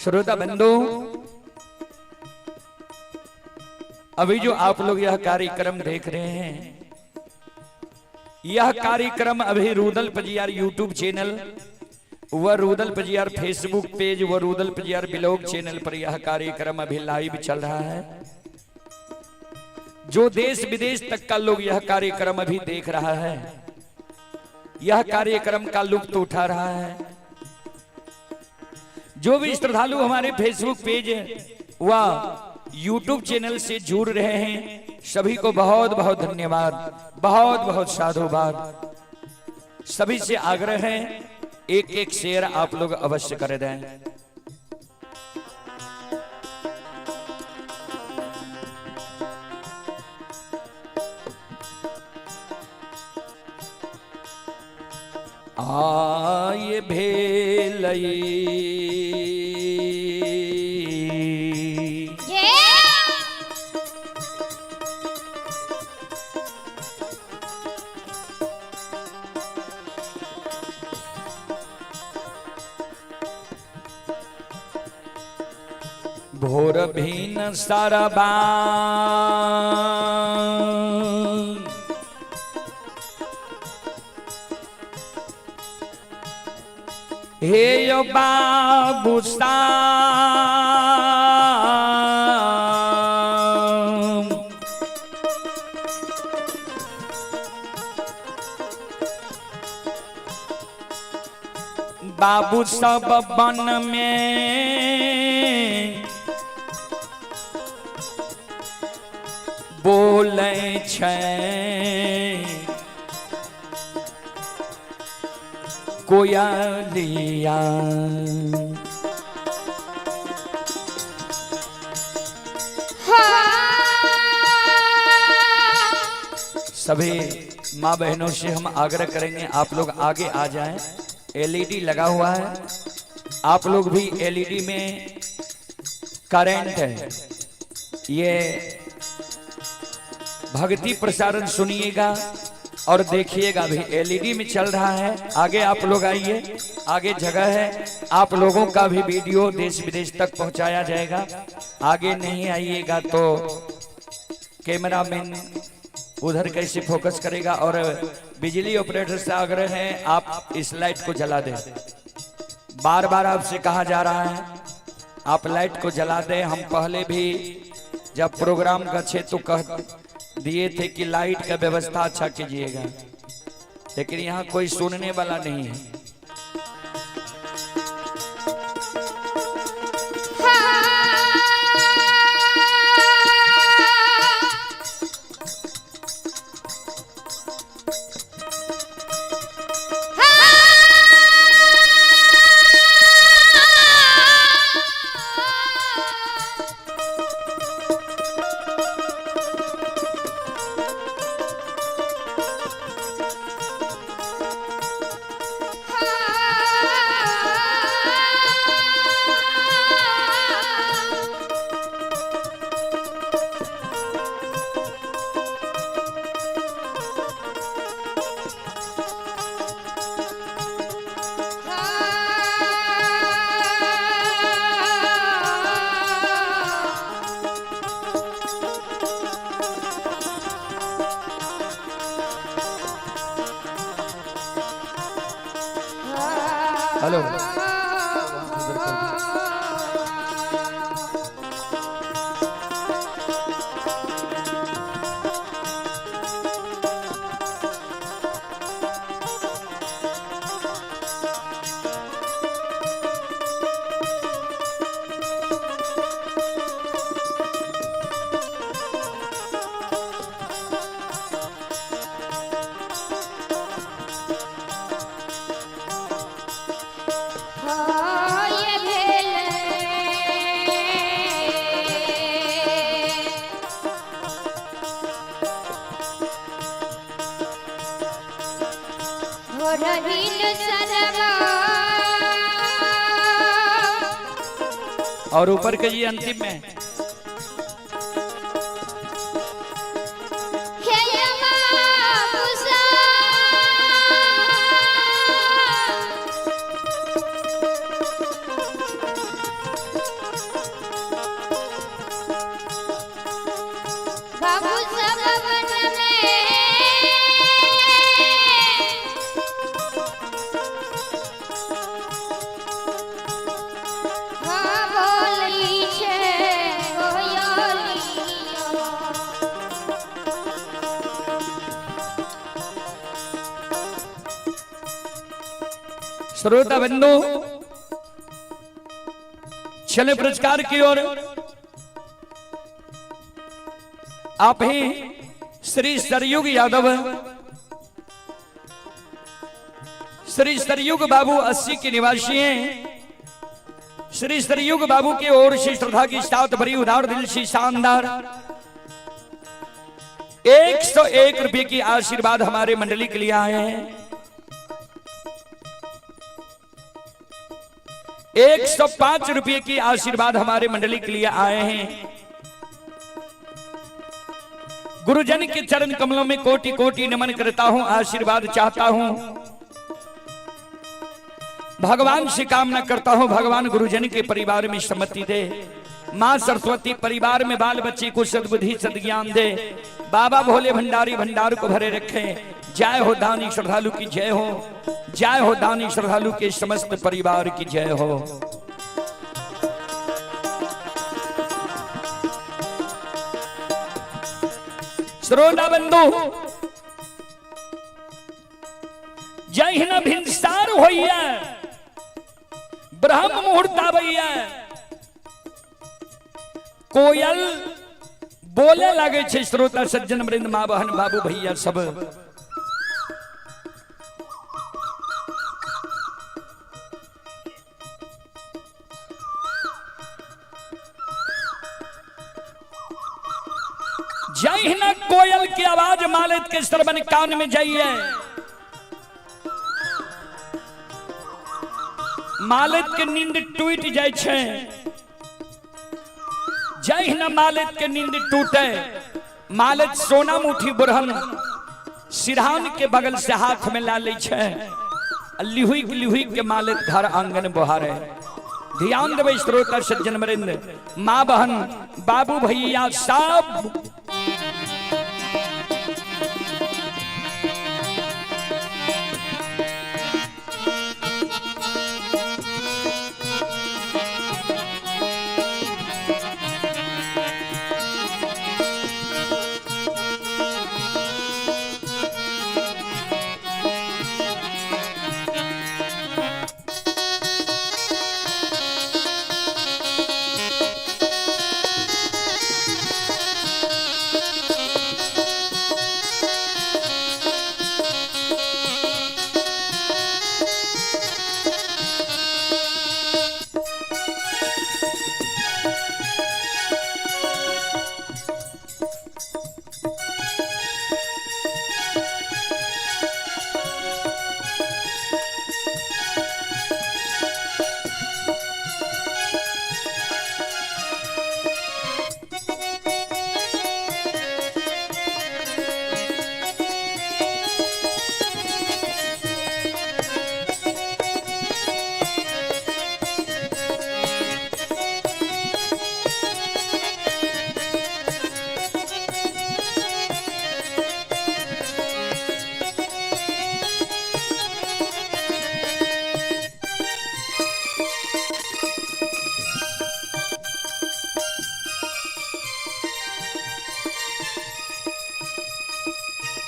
श्रोता बंधु, अभी जो आप लोग यह कार्यक्रम देख रहे हैं, यह कार्यक्रम अभी रूदल पजियार यूट्यूब चैनल व रूदल पजियार फेसबुक पेज व रूदल पजियार ब्लॉग चैनल पर यह कार्यक्रम अभी लाइव चल रहा है। जो देश विदेश तक का लोग यह कार्यक्रम अभी देख रहा है, यह कार्यक्रम का लुत्फ उठा रहा है। जो भी श्रद्धालु हमारे फेसबुक पेज व यूट्यूब चैनल से जुड़ रहे हैं, सभी को बहुत बहुत धन्यवाद, बहुत बहुत साधुवाद। सभी से आग्रह है, एक एक शेयर आप लोग अवश्य कर दें। आय भेलई भोर भीन सरबा हे यो बाबू साम, बाबू सब वन में बोलै छै कोयलिया। सभी माँ बहनों से हम आग्रह करेंगे, आप लोग आगे आ जाएं। एलईडी लगा हुआ है, आप लोग भी एलईडी में करंट है, ये भक्ति प्रसारण सुनिएगा और देखिएगा भी। एलईडी में चल रहा है। आगे आप लोग आइए, आगे जगह है, आप लोगों का भी वीडियो देश विदेश तक पहुंचाया जाएगा। आगे नहीं आइएगा तो कैमरामैन उधर कैसे फोकस करेगा। और बिजली ऑपरेटर से आग्रह है, आप इस लाइट को जला दें। बार बार आपसे कहा जा रहा है, आप लाइट को जला दें। हम पहले भी जब प्रोग्राम गछे तो कह दिए थे कि लाइट का व्यवस्था अच्छा कीजिएगा, लेकिन यहाँ कोई सुनने वाला नहीं है। हेलो, ये भेल भोरहिन सरबा। और ऊपर के जी अंतिम में हे बाबू साहब। श्रोता बंधु, चले पुरस्कार की ओर। आप ही श्री सरयुग यादव, श्री सरयुग बाबू 80 के निवासी हैं। श्री सरयुग बाबू की ओर से श्रद्धा की साथ भरी उदार दिल से शानदार 101 रुपए की आशीर्वाद हमारे मंडली के लिए आए हैं। 105 रुपए की आशीर्वाद हमारे मंडली के लिए आए हैं। गुरुजन के चरण कमलों में कोटि कोटि नमन करता हूं, आशीर्वाद चाहता हूं, भगवान से कामना करता हूं, भगवान गुरुजन के परिवार में सम्मति दे, मां सरस्वती परिवार में बाल बच्चे को सद्बुद्धि सद्ज्ञान दे, बाबा भोले भंडारी भंडार को भरे रखें। जय हो दानी श्रद्धालु की जय हो, जय हो दानी श्रद्धालु के समस्त परिवार की जय हो। श्रोता बंधु, जहिना भिनसार होइया, ब्रह्म मुहूर्त आबैया, कोयल बोले लागे छै। श्रोता सज्जन वृंद, माँ बहन बाबू भैया सब, जहिना कोयल की आवाज मालिक के श्रवण कान में जाइए, मालिक के नींद टूट जाय छै। जहिना मालिक के नींद टूटे, मालिक सोना मुठी बुरहन सिरहान के बगल से हाथ में ला लै छै, लिहुक लिहुक के मालिक घर आंगन बोहारे। ध्यान देबै श्रोता सज्जन वृंद, माँ बहन बाबू भैया सब।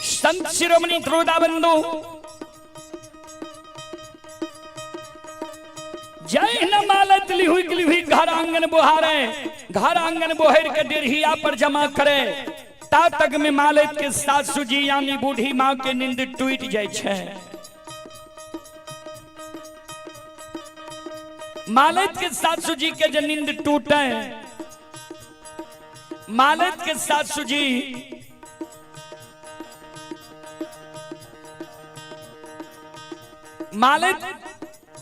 संत शिरोमणि त्रोदा बंधु, जय न मालत लिहुक लिहुक घर आंगन बोहारे, घर आंगन बोहर के डेरहिया पर जमा करे, ता तक में मालत के सासू जी यानी बूढ़ी माँ के नींद टूट जाय छै। मालत के सासू जी के जे नींद टूटे, मालत के सासू जी मालत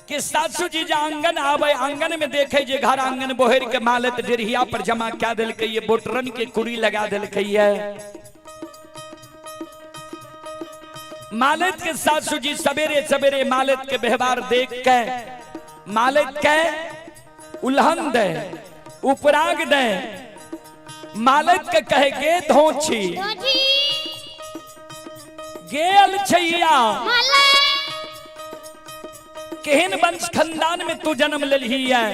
के सासू जी जे आंगन आवे, आंगन में देखे जे घर आंगन बोहर के मालत डेरहिया पर जमा क्या दिलकै ये, बोटरन के कुड़ी लगा दिलकै ये। मालत के सासू जी सवेरे सवेरे मालत के व्यवहार देख के मालत के उल्हन दे, उपराग दे, मालत के कहे गे धोछी धोची गेल छैया, माला केहन वंश खानदान में तू जन्म लेलही है,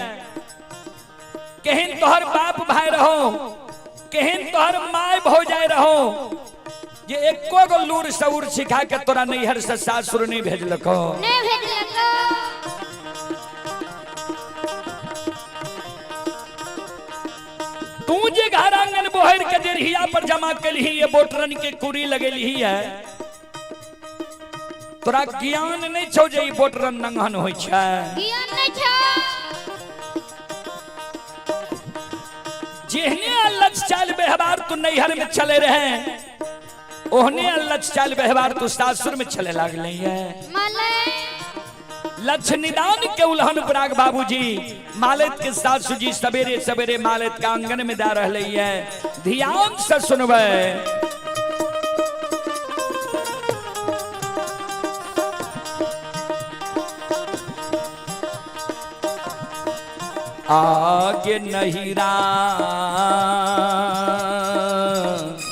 केहन तोहर बाप भाई रहो, केहन तोहर my भौजाई रहो, ये एको गो लूर सऊर सिखा के तोरा नैहर से सासुर नहीं भेजलको। नहीं भेजलको। जे घर आंगन बोहर के देरहिया पर जमा केलही ये बोटरन के कुरी लगेलही है, तोरा ज्ञान नहीं छौ जे ई बोटरन नंगहन होइ छै। ज्ञान नहि छौ। जेहने अलग चाल व्यवहार तू नैहर में चले रहे, ओहने अलग चाल व्यवहार तू सासुर में चले लागले है। मले। लक्ष्य निदान के उल्हन पराग बाबूजी मालित के सासू जी सवेरे सवेरे मालित के आंगन में जा रहे है। ध्यान से सुनबे। आगे नहीं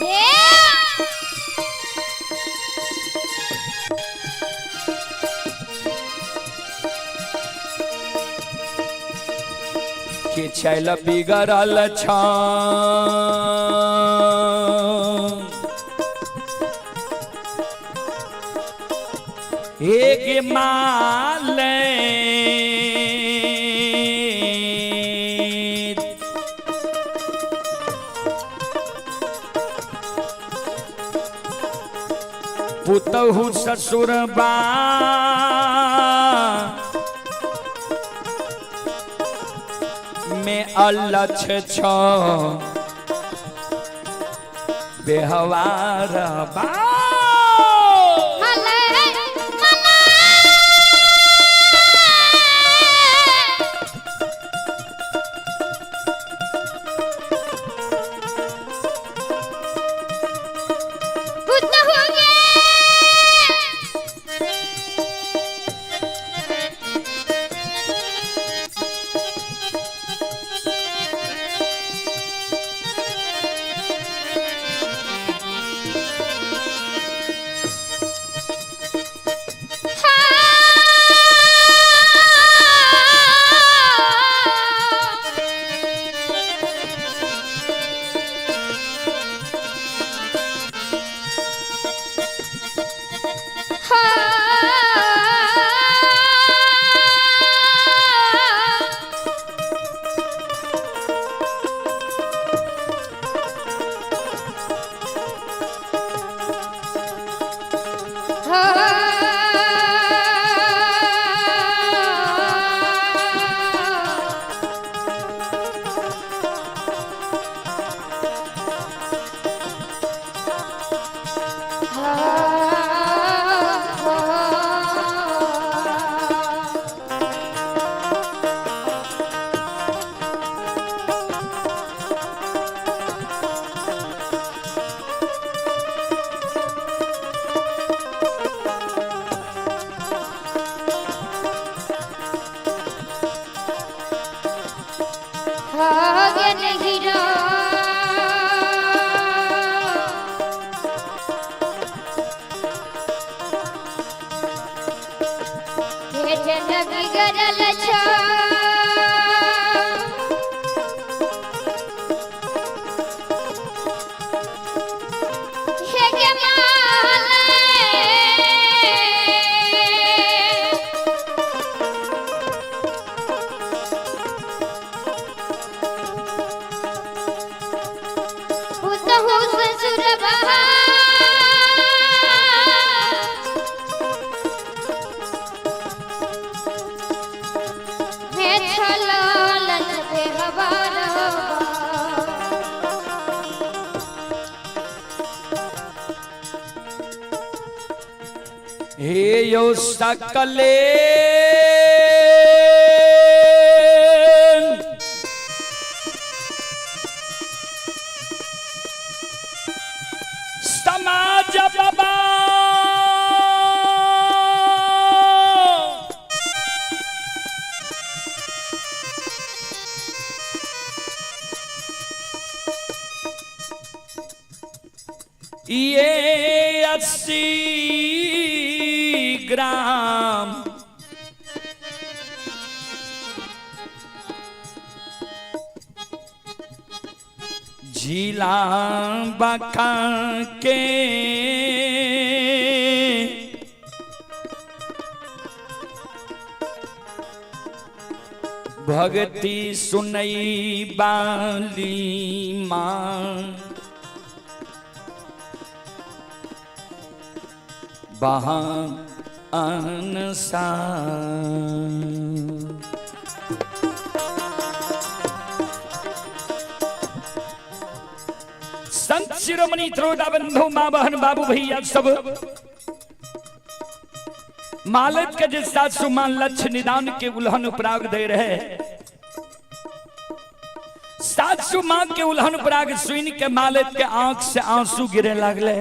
हे। के छैल बिगड़ल छ एक माल पुतहु ससुर बा में अलछ छ व्यवहार बा। मले मले। पुतहु गे। बिगड़ल छौ। हे गे माले। पुतहु ससुर बहा हे छलल बेहवार। हे यो सकले समाज बाबा, ये 80 ग्राम जिला बका के भगती सुनई बाली माँ बहान सा। संत शिरोमणि त्रोदा बंधु माँ बहन बाबू भैया सब मालत के जे सासु मां लक्ष्य निदान के उल्हन उपराग दे रहे। सासु मां के उल्हन उपराग सुन के मालत के आंख से आंसू गिरे लगले।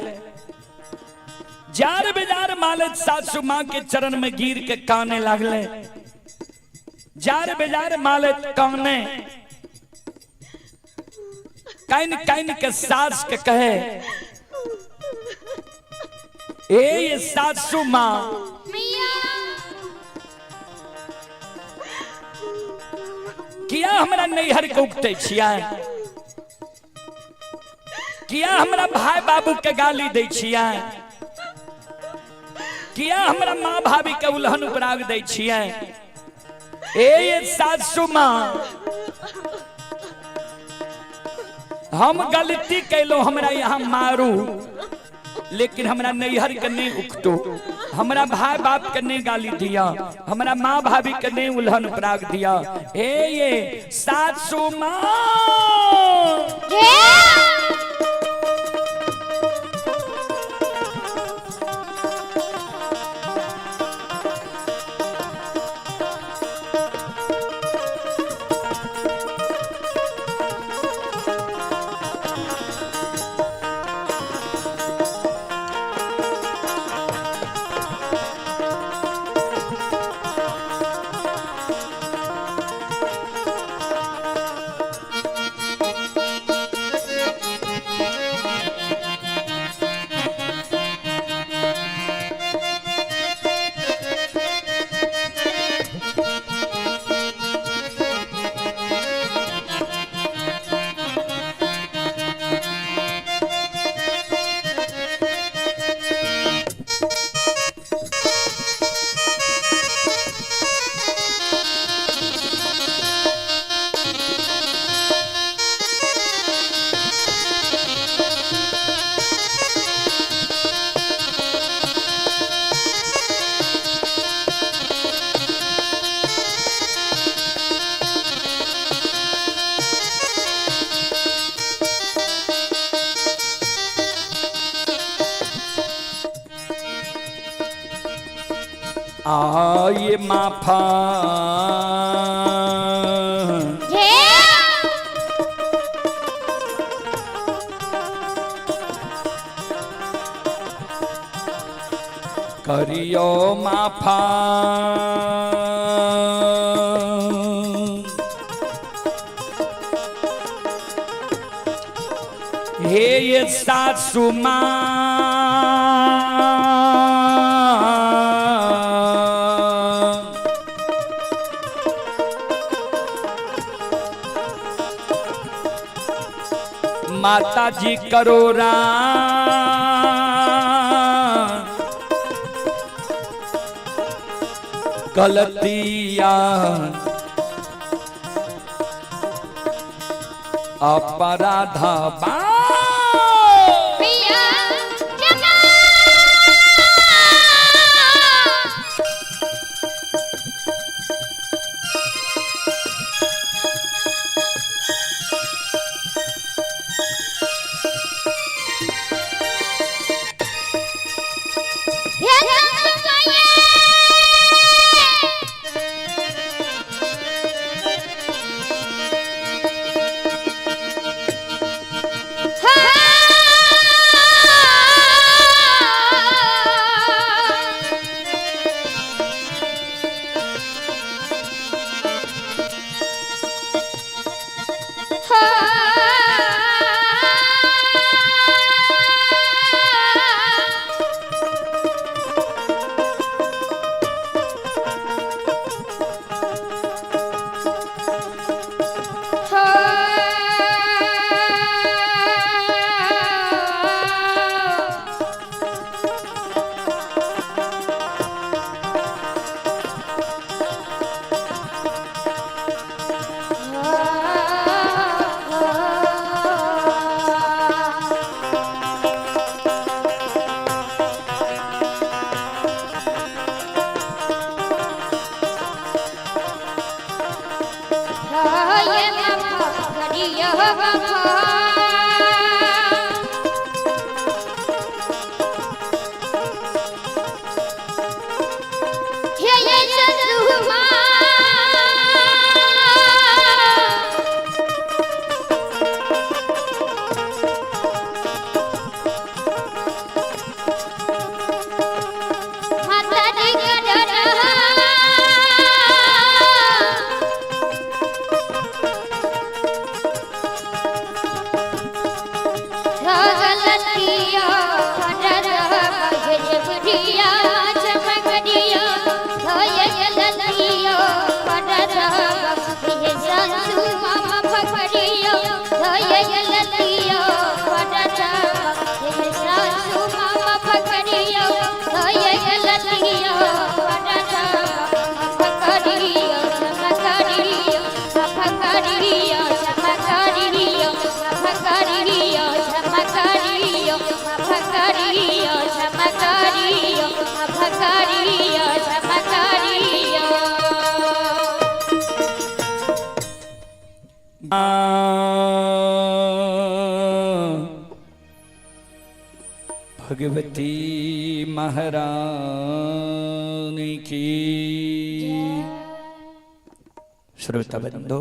जार बेजार मालत सासु मां के चरण में गिर के काने लगले। जार बेजार मालत काने काइन काइन के सास के कहे, ए ये सासु मां किया हमरा नैहर के उगते छियै, किया हमरा भाई बाबू के गाली दै छियै, किया हमरा माँ भाभी के उल्हन उपराग दै छियै। ए ये सासु माँ हम गलती कैलो, हमरा यहाँ मारू लेकिन हमरा नैहर के नहीं उकटो, हमरा भाई बाप के नहीं गाली दिया, हमरा माँ भाभी के नहीं उल्हन उपराग दिया। ए ये सासु माँ आये माफा करियो माफा हे ये सासु माँ माता जी करो राम गलतिया अपराधा बा। Ha! भगवती महारानी की। श्रोता बंधु,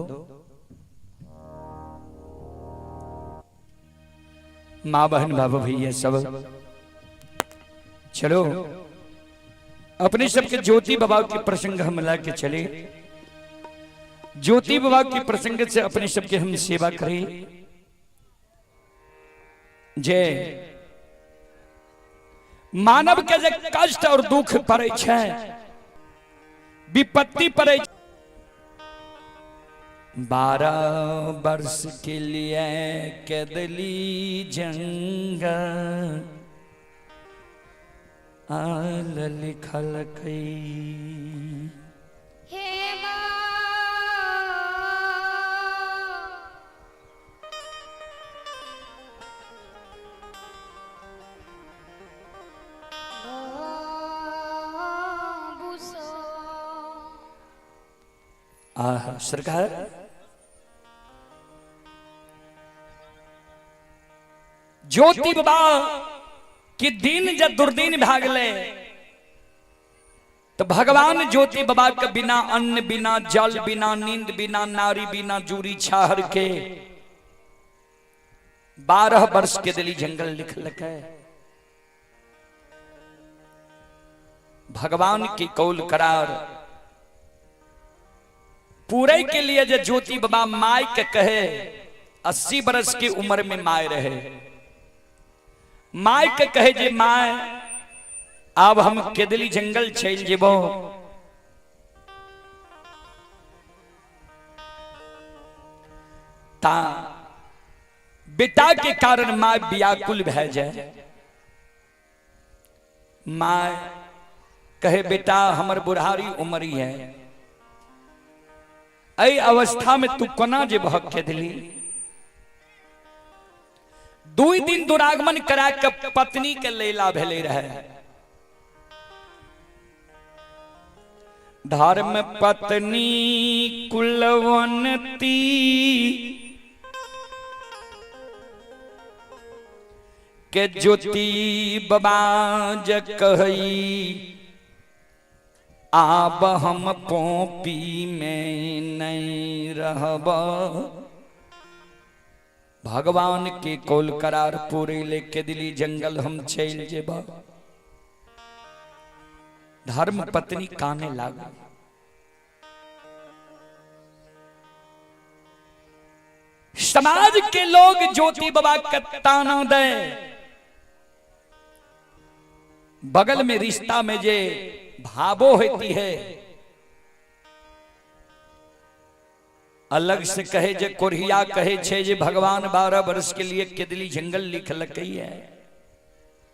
माँ बहन बाबा भैया सब, चलो अपने सबके ज्योति बाबा के प्रसंग हम ला के चले। ज्योति बाबा के प्रसंग से अपने सबके हम सेवा करें। जय मानव के जे कष्ट और दुख पड़े छै, विपत्ति पड़े, 12 वर्ष के लिए केदली जंगल आल लिखल कई। हे माँ बाबूसो। आह सरकार, ज्योति बाबा कि दिन जब दुर्दिन भागले तो भगवान ज्योति बाबा के बिना अन्न, बिना जल, बिना नींद, बिना नारी, बिना जूरी छाहर के 12 वर्ष के दिली जंगल लिखलक है। भगवान की कौल करार पूरे के लिए जो ज्योति बाबा my के कहे, 80 बरस की उम्र में my रहे, my के कहे जे my अब हम केदली जंगल चल जेबो, ता बेटा के कारण my व्याकुल भय जाए। My कहे बेटा हमर बुढ़ारी उमरी है, ऐ अवस्था में तू कोना जे भग केदली। 2 दिन दुरागमन करा के पत्नी के लैला भेले रहे। धर्म पत्नी कुलवंती के ज्योति बाबा कहई, आब हम पोपी में नहीं रहब। भगवान के कोल करार पूरे लेके दिली जंगल हम चल जेब। धर्म पत्नी काने लागल। समाज के लोग ज्योति बाबा के ताना दे, बगल में रिश्ता में जे भावो होती है, अलग से कहे जे कोरिया कहे छे जे भगवान 12 वर्ष के लिए केदली जंगल लिखलकै है,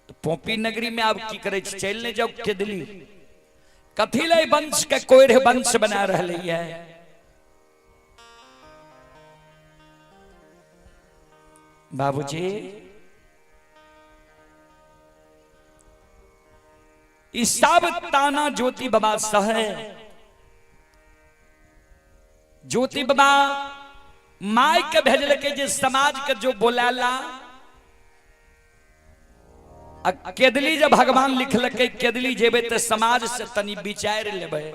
तो पोपी नगरी में आप की करे छी? चल नहीं जाओ केदली, कथी ले वंश के कोइर वंश बना रहले है। बाबूजी इस सब ताना ज्योति बाबा सहे। ज्योति बाबा my के भेजलकै जे समाज के जो बोलाला, आ केदली जब भगवान लिखलकै केदली जेबै तऽ समाज से तनी विचार लेबै,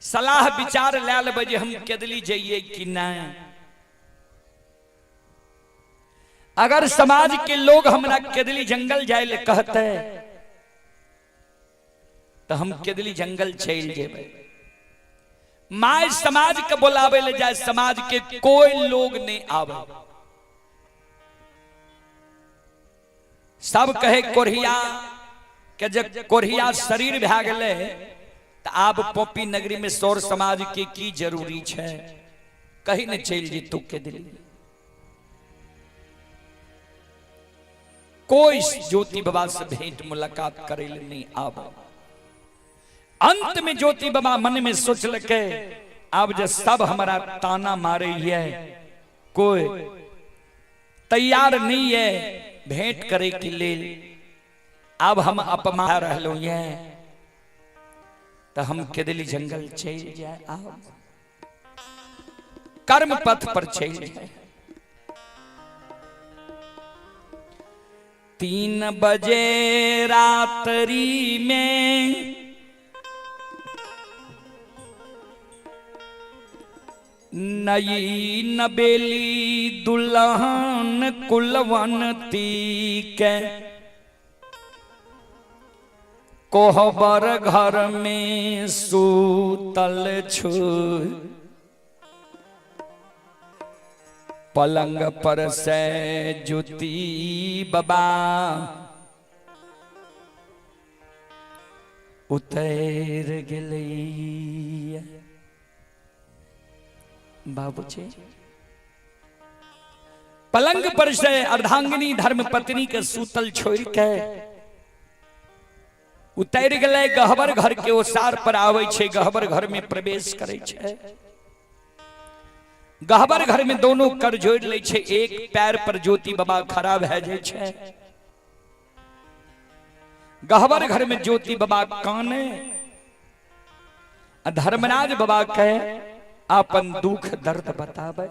सलाह विचार लए लेबै जे हम केदली जइए कि नहीं। अगर समाज के लोग हमरा केदली जंगल जाय ले कहते तो हम केदली जंगल चल जेबै। My समाज के बोलावे ले जाए, समाज के कोई लोग नहीं आवे। सब कहे कोरिया के जब कोरिया शरीर भए गेलै तो आब पोपी नगरी में सौर समाज के की जरूरी छै, कहीं न चलि जेतौ केदली। कोई ज्योति बाबा से भेंट मुलाकात करे ले नहीं आवे। अंत में ज्योति बाबा मन में सोचलकै अब जब सब हमारा ताना मारे है, कोई तैयार नहीं है भेंट करे के लिए, अब हम अपमान रहलो है तो हम केदली जंगल चल जाए। अब कर्म पथ पर चलि जाय। 3 बजे रात्रि में नई नबेली दुल्हन कुलवंती के कोहबर घर में सूतल छु, पलंग पर से ज्योति बाबा उतर गेलै। बाबूजी पलंग पर से अर्धांगिनी धर्म पत्नी के सूतल छोड़ के उतर गेलै। गहबर घर के ओसार पर आबै छै, गहबर घर में प्रवेश करै छै। गहबर घर में दोनों कर जोड़ लै छै, एक पैर पर ज्योति बाबा खड़ा भए जाइ छै। गहबर घर में ज्योति बाबा काने आ धर्मराज बाबा के अपन दुख दर्द बताबै।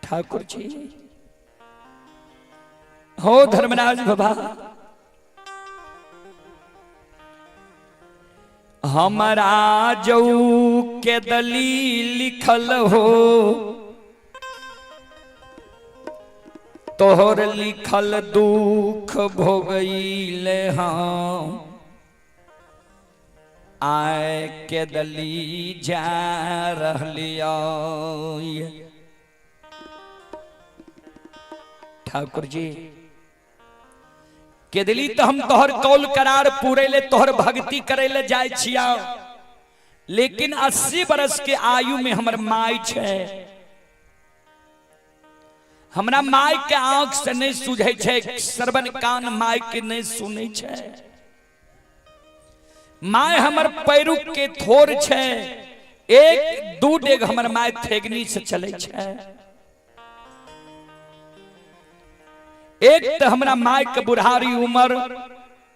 ठाकुर जी हो धर्मराज बाबा, हमारा जऊ के दली लिखल हो, तोहर लिखल दुख भोगैले हम, आय के दली जा रहलिया। ठाकुर जी केदली तो हम तोहर कौल करार पूरे ले, तोहर भक्ति करे ले जाय छिया, लेकिन 80 बरस के आयु में हमर माय छै, हमरा माय के आंख से नहीं सूझे छै, श्रवण कान माय के नहीं सुनै छै, माय हमर पैरुख के थोर छै, एक दू डेग हमर माय थेगनी से चले छै। एक तो हमरा माय के बुढ़ारी उम्र,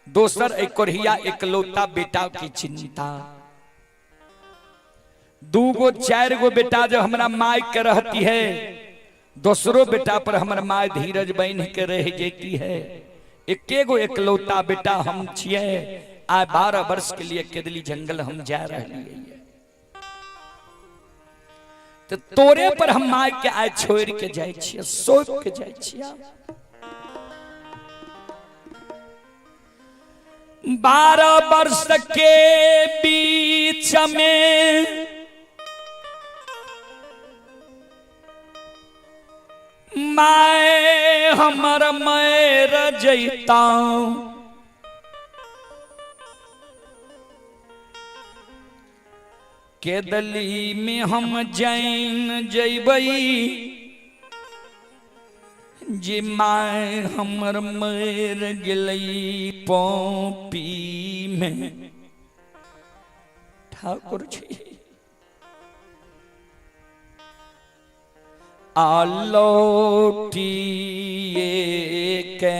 दोसर एक कोढ़िया एकलौता बेटा की चिंता, दूगो चार गो बेटा जब हमरा माय के रहती है, दोसरो बेटा पर हमर माय धीरज बन के रह जेती है। एके गो एकलौता बेटा हम छिए, आय 12 वर्ष के लिए केदली जंगल हम जा रहे, तो तोरे पर हम माय के आय छोड़ के जाय छिए, सौंप के जाय छिए। 12 वर्ष के बीच में my हमर मैर जैता, केदली में हम जैन जैबई, जे my हमर मर गेलै पॉपी में। ठाकुर जी आलोटिए के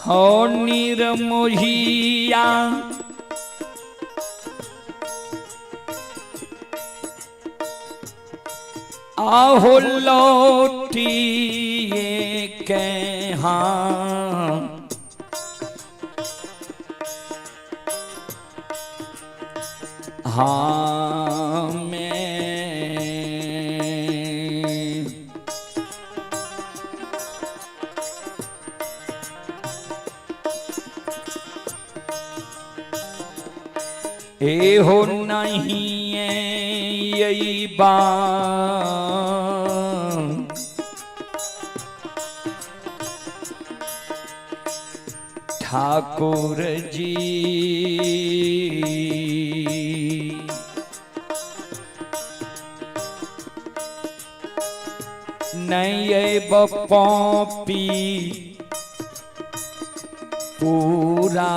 हो निरमोहिया आहो लौटिए के हाँ हाँ में ए हो नहीं यही बात ठाकुर जी नहीं बपी पूरा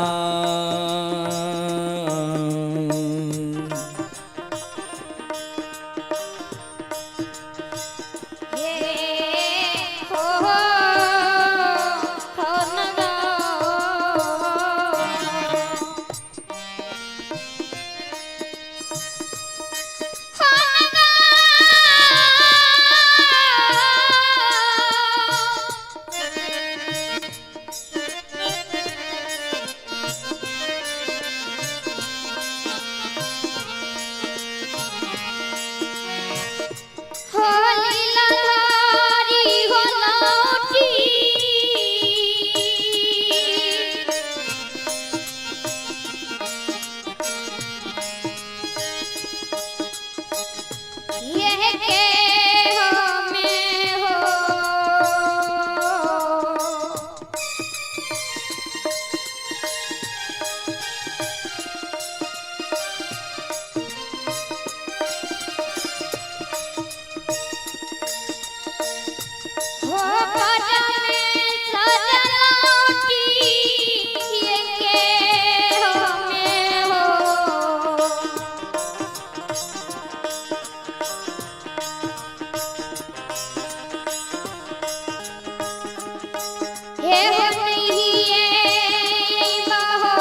हे हो नहीं बहो।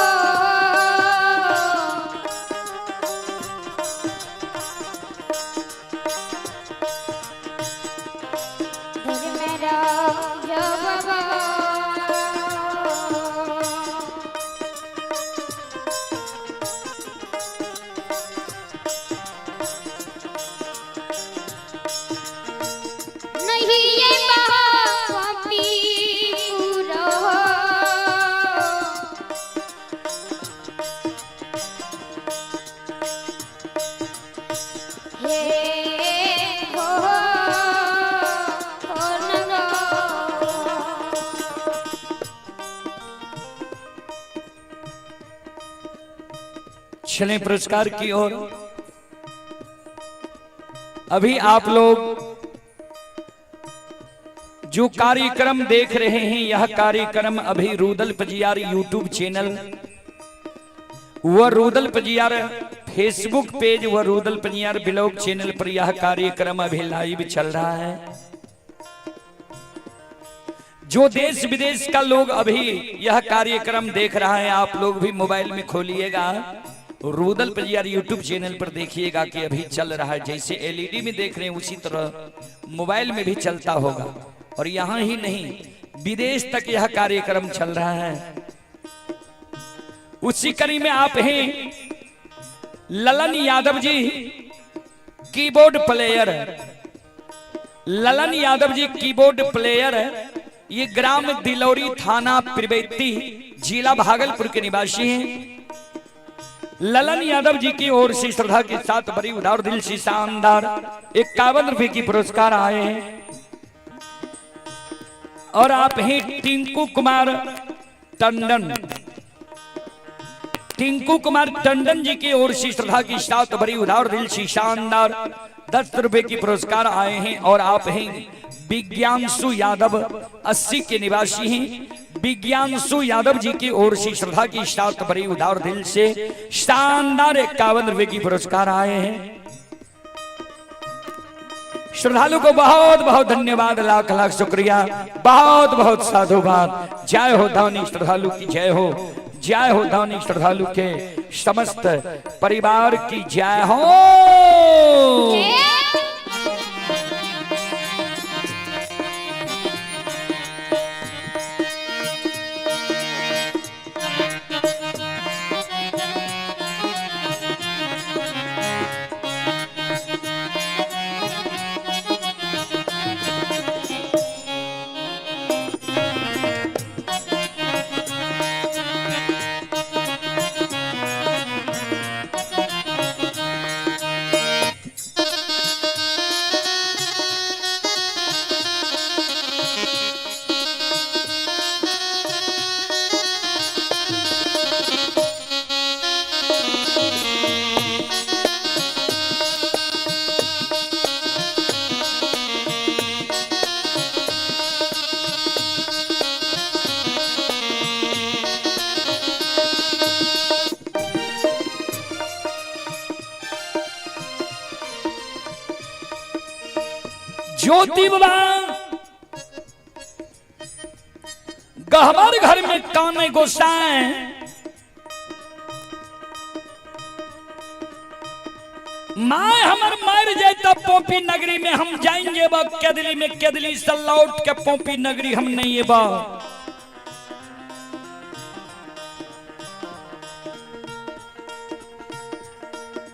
घर मेरा जो बाबा। नहीं ये पापी पूरो। हे हो हो नंदो। चलें पुरस्कार की ओर। अभी आप लोग जो कार्यक्रम देख रहे हैं, यह कार्यक्रम अभी रूदल पजियार यूट्यूब चैनल व रूदल पजियार फेसबुक पेज व रूदल पजियार ब्लॉग चैनल पर यह कार्यक्रम अभी लाइव चल रहा है। जो देश विदेश का लोग अभी यह कार्यक्रम देख रहा है, आप लोग भी मोबाइल में खोलिएगा, रूदल पजियार यूट्यूब चैनल पर देखिएगा कि अभी चल रहा है। जैसे एलईडी में देख रहे हैं उसी तरह मोबाइल में भी चलता होगा। और यहाँ ही नहीं, विदेश तक यह कार्यक्रम चल रहा है। उसी कड़ी में आप हैं Lalan Yadav ji keyboard player. Lalan Yadav ji keyboard player, ये ग्राम दिलौरी, थाना प्रिवेती, जिला भागलपुर के निवासी हैं। ललन यादव जी की ओर से श्रद्धा के साथ बड़ी उदार दिल से शानदार 51 रुपए की पुरस्कार आए हैं। और आप हैं टिंकू कुमार टंडन। टिंकू कुमार टंडन जी की ओर से श्रद्धा के साथ बड़ी उदार दिल से शानदार 10 रुपए की पुरस्कार आए हैं। और आप हैं विज्ञानसु यादव, 80 के निवासी हैं। विज्ञानसु यादव जी की ओर से श्रद्धा की साथ बड़ी उदार दिल से शानदार 51 रुपए की पुरस्कार आए हैं। श्रद्धालु को बहुत बहुत धन्यवाद, लाख लाख शुक्रिया, बहुत बहुत साधुवाद। जय हो दानी श्रद्धालु की जय हो, जय हो दानी श्रद्धालु के समस्त परिवार की जय हो। ज्योति बाबा गहबर घर में काने गोसाए, माय हमर मर जाए तब पोपी नगरी में हम जाएंगे बा केदली में, केदली से लौट के पोपी नगरी हम नहीं बा।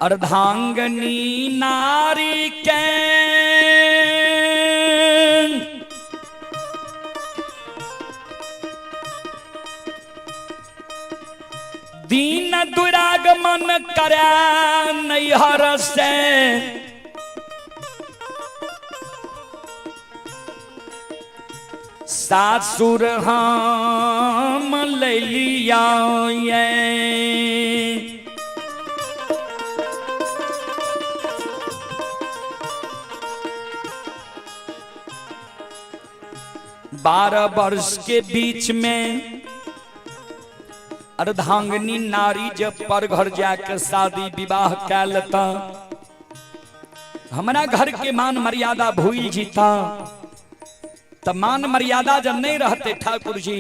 अर्धांगनी नारी के दीन दुरागमन करे नैहर से, सासुर हम ले लिया ये। 12 वर्ष के बीच में अर्धांगनी नारी जब पर घर जाके शादी विवाह कै लेता, हमारा घर के मान मर्यादा भूल जीता। त मान मर्यादा जब नहीं रहते ठाकुर जी,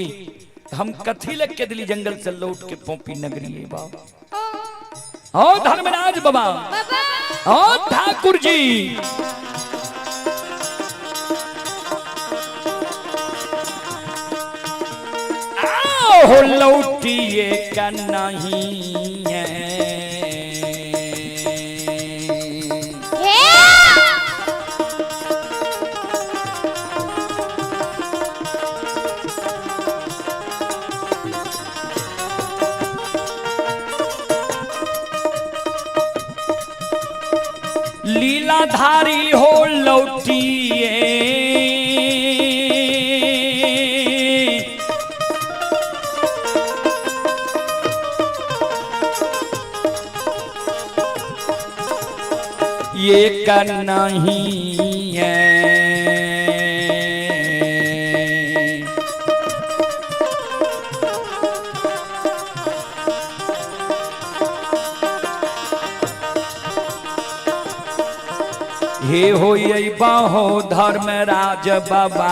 हम कथी लग के दिली जंगल से लौट के पोपी नगरी बाबा। ओ धर्मराज बाबा, ओ ठाकुर जी, आओ लौटिए का नहीं है। लीलाधारी हो लौटिए, ये का नहीं है। हे हो बाहो धर्मराज बाबा,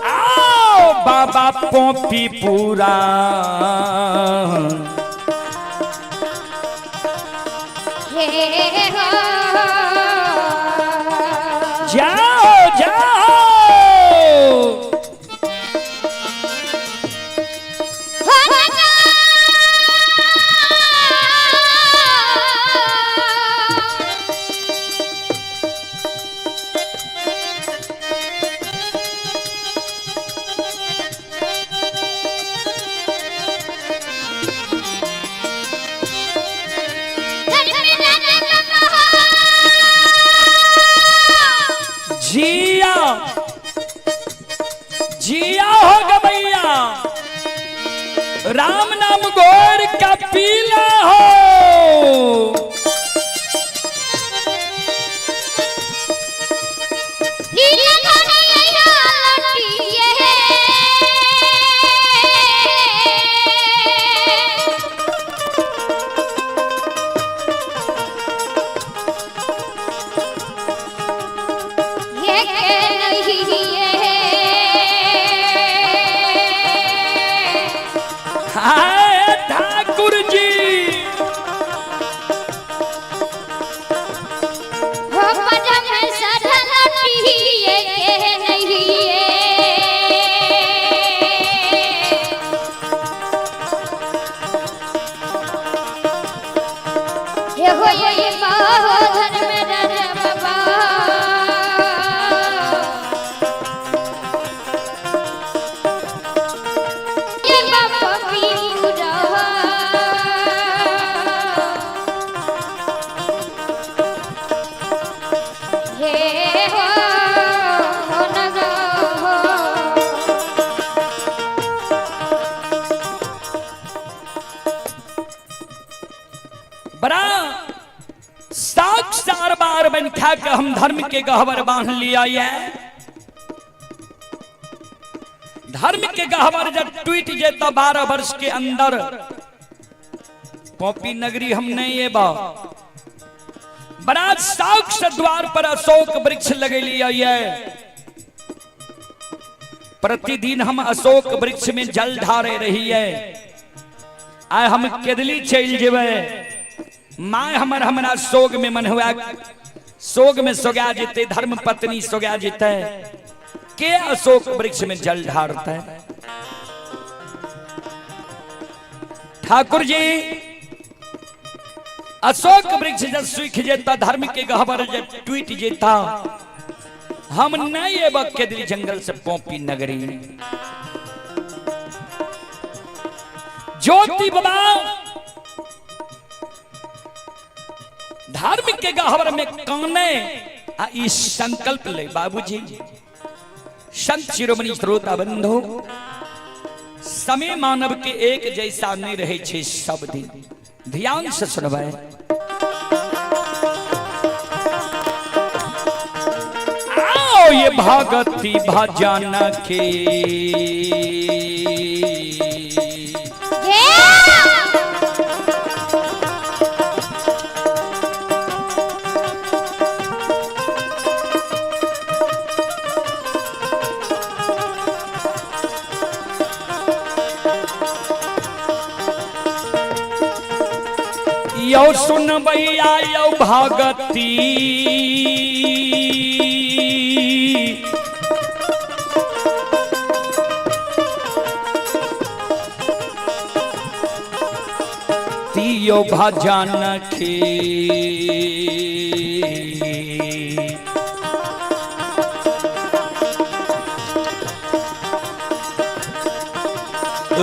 आओ बाबा पोपी पूरा। जाओ जाओ। जिया जिया हो गवैया, राम नाम गोर का पीला हो। हाय ठाकुर जी, बड़ा साक्षार बार बन खा के हम धर्म के गहवर बांध लिया ये। धर्म के गहवर जब टूट जेता 12 वर्ष के अंदर पॉपी नगरी हम नहीं ये बा। बड़ा साक्ष द्वार पर अशोक वृक्ष लगे लिया ये। प्रतिदिन हम अशोक वृक्ष में जल ढारे रही है। आय हम केदली चल जेबे, my हमर हमरा शोक में मन हुआ, शोक में सोगा जेते, धर्म पत्नी सोगा जेते, के अशोक वृक्ष में जल ढारते। ठाकुर जी अशोक वृक्ष जब सूख जेता, धर्म के गहबर जब टूट जेता, हम नहीं एब केदली जंगल से पोपी नगरी। ज्योति बाबा धर्म के गहवर में काने आ ई संकल्प ले बाबूजी। संत शिरोमणि श्रोता बंधु, समय मानव के एक जैसा नहीं रहे छे सब दिन। ध्यान से सुनबै। आओ ये भगति भजन के यौ सुनबैया यौ भगती तियो भजन की।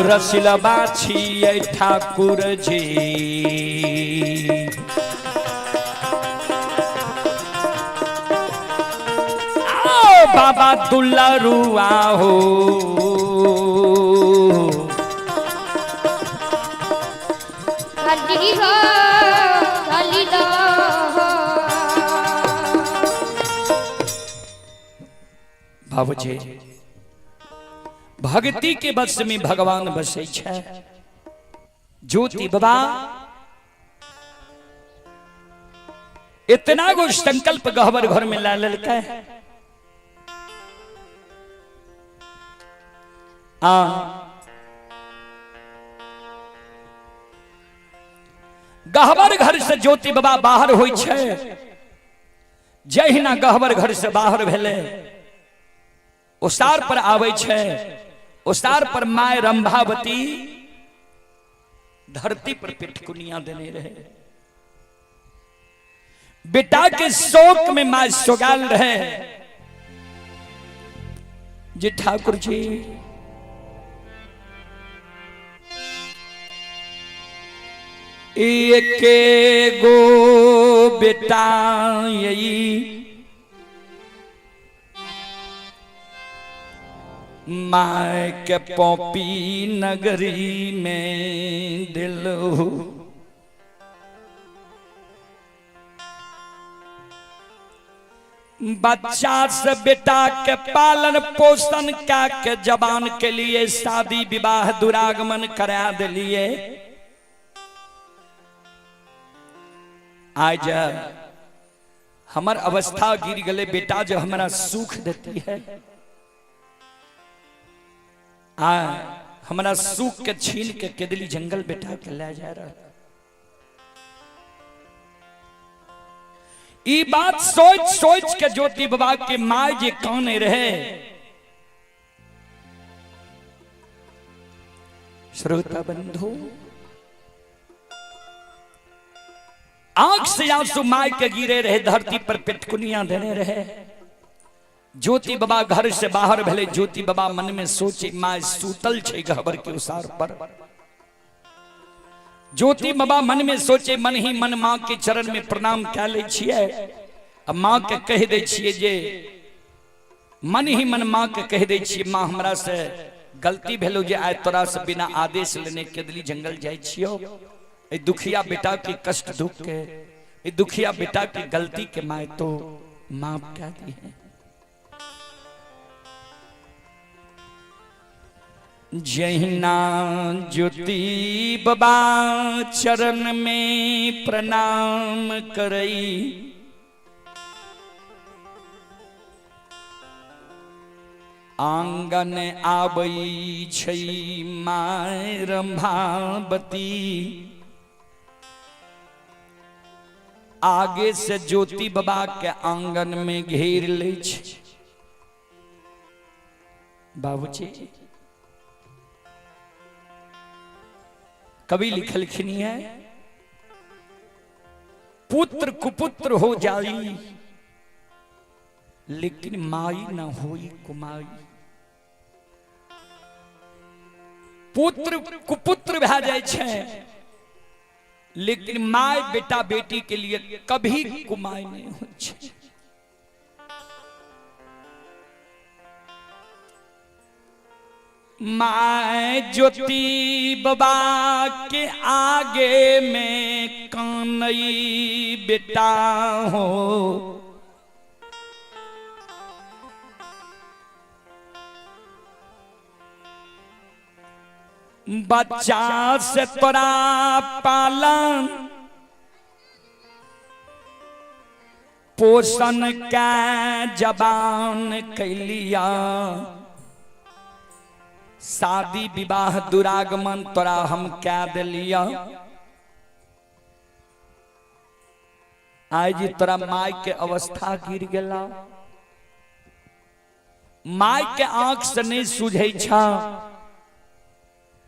रसिलबा छियै ठाकुर जी। आओ बाबा दुलरुआ हो। काली हो काली दो। बाबूजी भक्ति के बस में भगवान बसै छै। ज्योति बाबा इतना गो संकल्प गहबर घर में ला लेलकै। आ गहबर घर से ज्योति बाबा बाहर होइ छै। जहिना गहबर घर से बाहर भेलै ओसार पर आबै छै। ओसार पर my Rambhavati धरती पर पिटकुनिया देने रहे। बेटा के शोक में my सोगाल रहे जे ठाकुर जी एके गो बेटा यही my के पॉपी नगरी में दिल। बच्चा से बेटा के पालन पोषण क्या के जवान के लिए शादी विवाह दुरागमन करा दिलिए। आज हमर अवस्था गिर गले, बेटा जो हमारा सुख देती है आ हमारा सुख के छीन के केदली जंगल बेटा के ले जा रहा। ई बात सोच सोच के ज्योति बाबा के माँ जे काने रहे। श्रोता बंधु आंख से आंसू my के गिरे रहे, धरती पर पिटकुनिया देने रहे। ज्योति बाबा घर से बाहर भेले। ज्योति बाबा मन में सोचे my सूतल छे गहबर के उसार पर। ज्योति बाबा मन में सोचे मन ही मन माँ के चरण में प्रणाम कै लै छियै आ माँ के कहि दै छियै जे मन ही मन माँ के कहि दै छियै माँ हमरा से गलती भेलो जे आइ तोरा से बिना आदेश लेने केदली जंगल जाइ छियौ। ए दुखिया बेटा के कष्ट दुख के, ए दुखिया बेटा के गलती के my तो माफ कर दी है। जहिना ज्योति बाबा चरण में प्रणाम करई आंगन आबई छै my Rambhavati. आगे से ज्योति बाबा के आंगन में घेर लै छै। बाबूजी कवि लिखलखिन है पुत्र कुपुत्र हो जाई लेकिन माई न होई कुमाई। पुत्र कुपुत्र भए जाइ छै लेकिन my बेटा बेटी के लिए कभी कुमाई नहीं होइ छै। My ज्योति बाबा के आगे में कानई बेटा हो। बच्चा से तोरा पालन पोषण के जबान कैलिया, शादी विवाह दुरागमन तोरा हम कै दिलिया। आइ जी तोरा माय के अवस्था गिर गेला, माय के आंख से नहीं सुझै छा,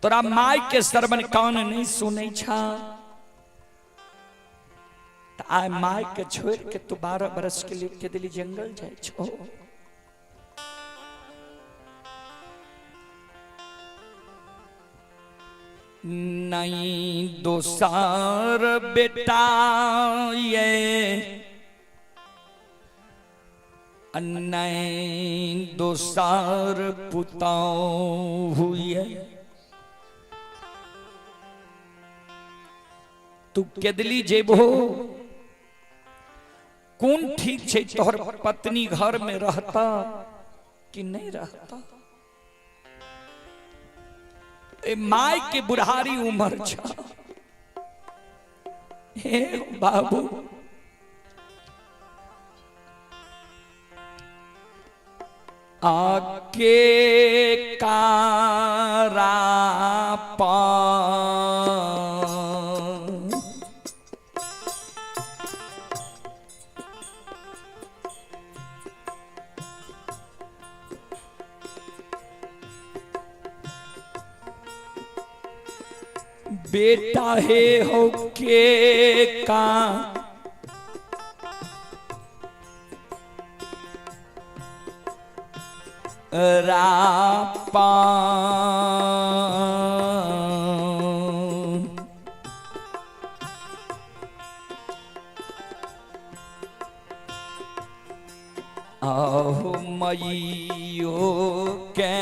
तोरा माय के श्रवण कान नहीं सुनै छा, त आइ माय के छोड़ के तू 12 बरस के लिए के दिली जंगल जाइ छो। नहीं दोसर बेटा ये नहीं दोसर पुतौ हुए, तू केदली जेबो कोन ठीक छै तोहर पत्नी घर में रहता कि नहीं रहता। ए my के बुढ़ारी उम्र छ, हे बाबू आके कारा पा बेटा हे हो के का रापा आहो मइयो के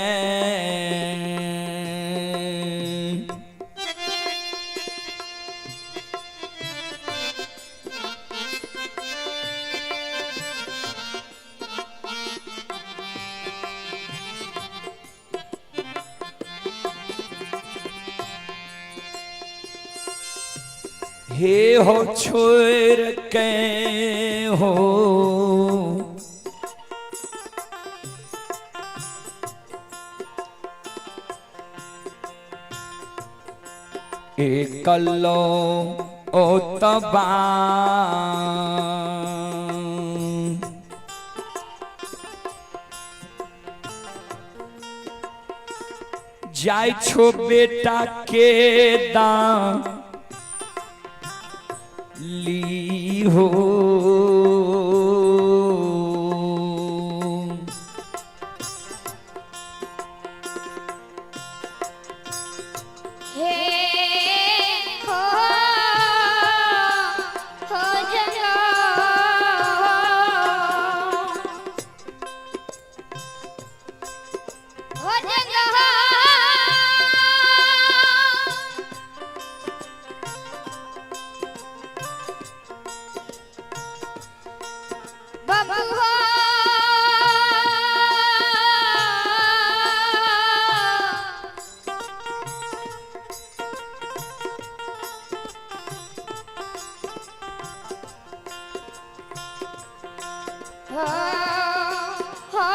हे हो छोड़ के हो एकलो ओ तबा जाय छो बेटा के दान ली हो। हे हो हो जंगा हो जंगा बाबू हो हो हो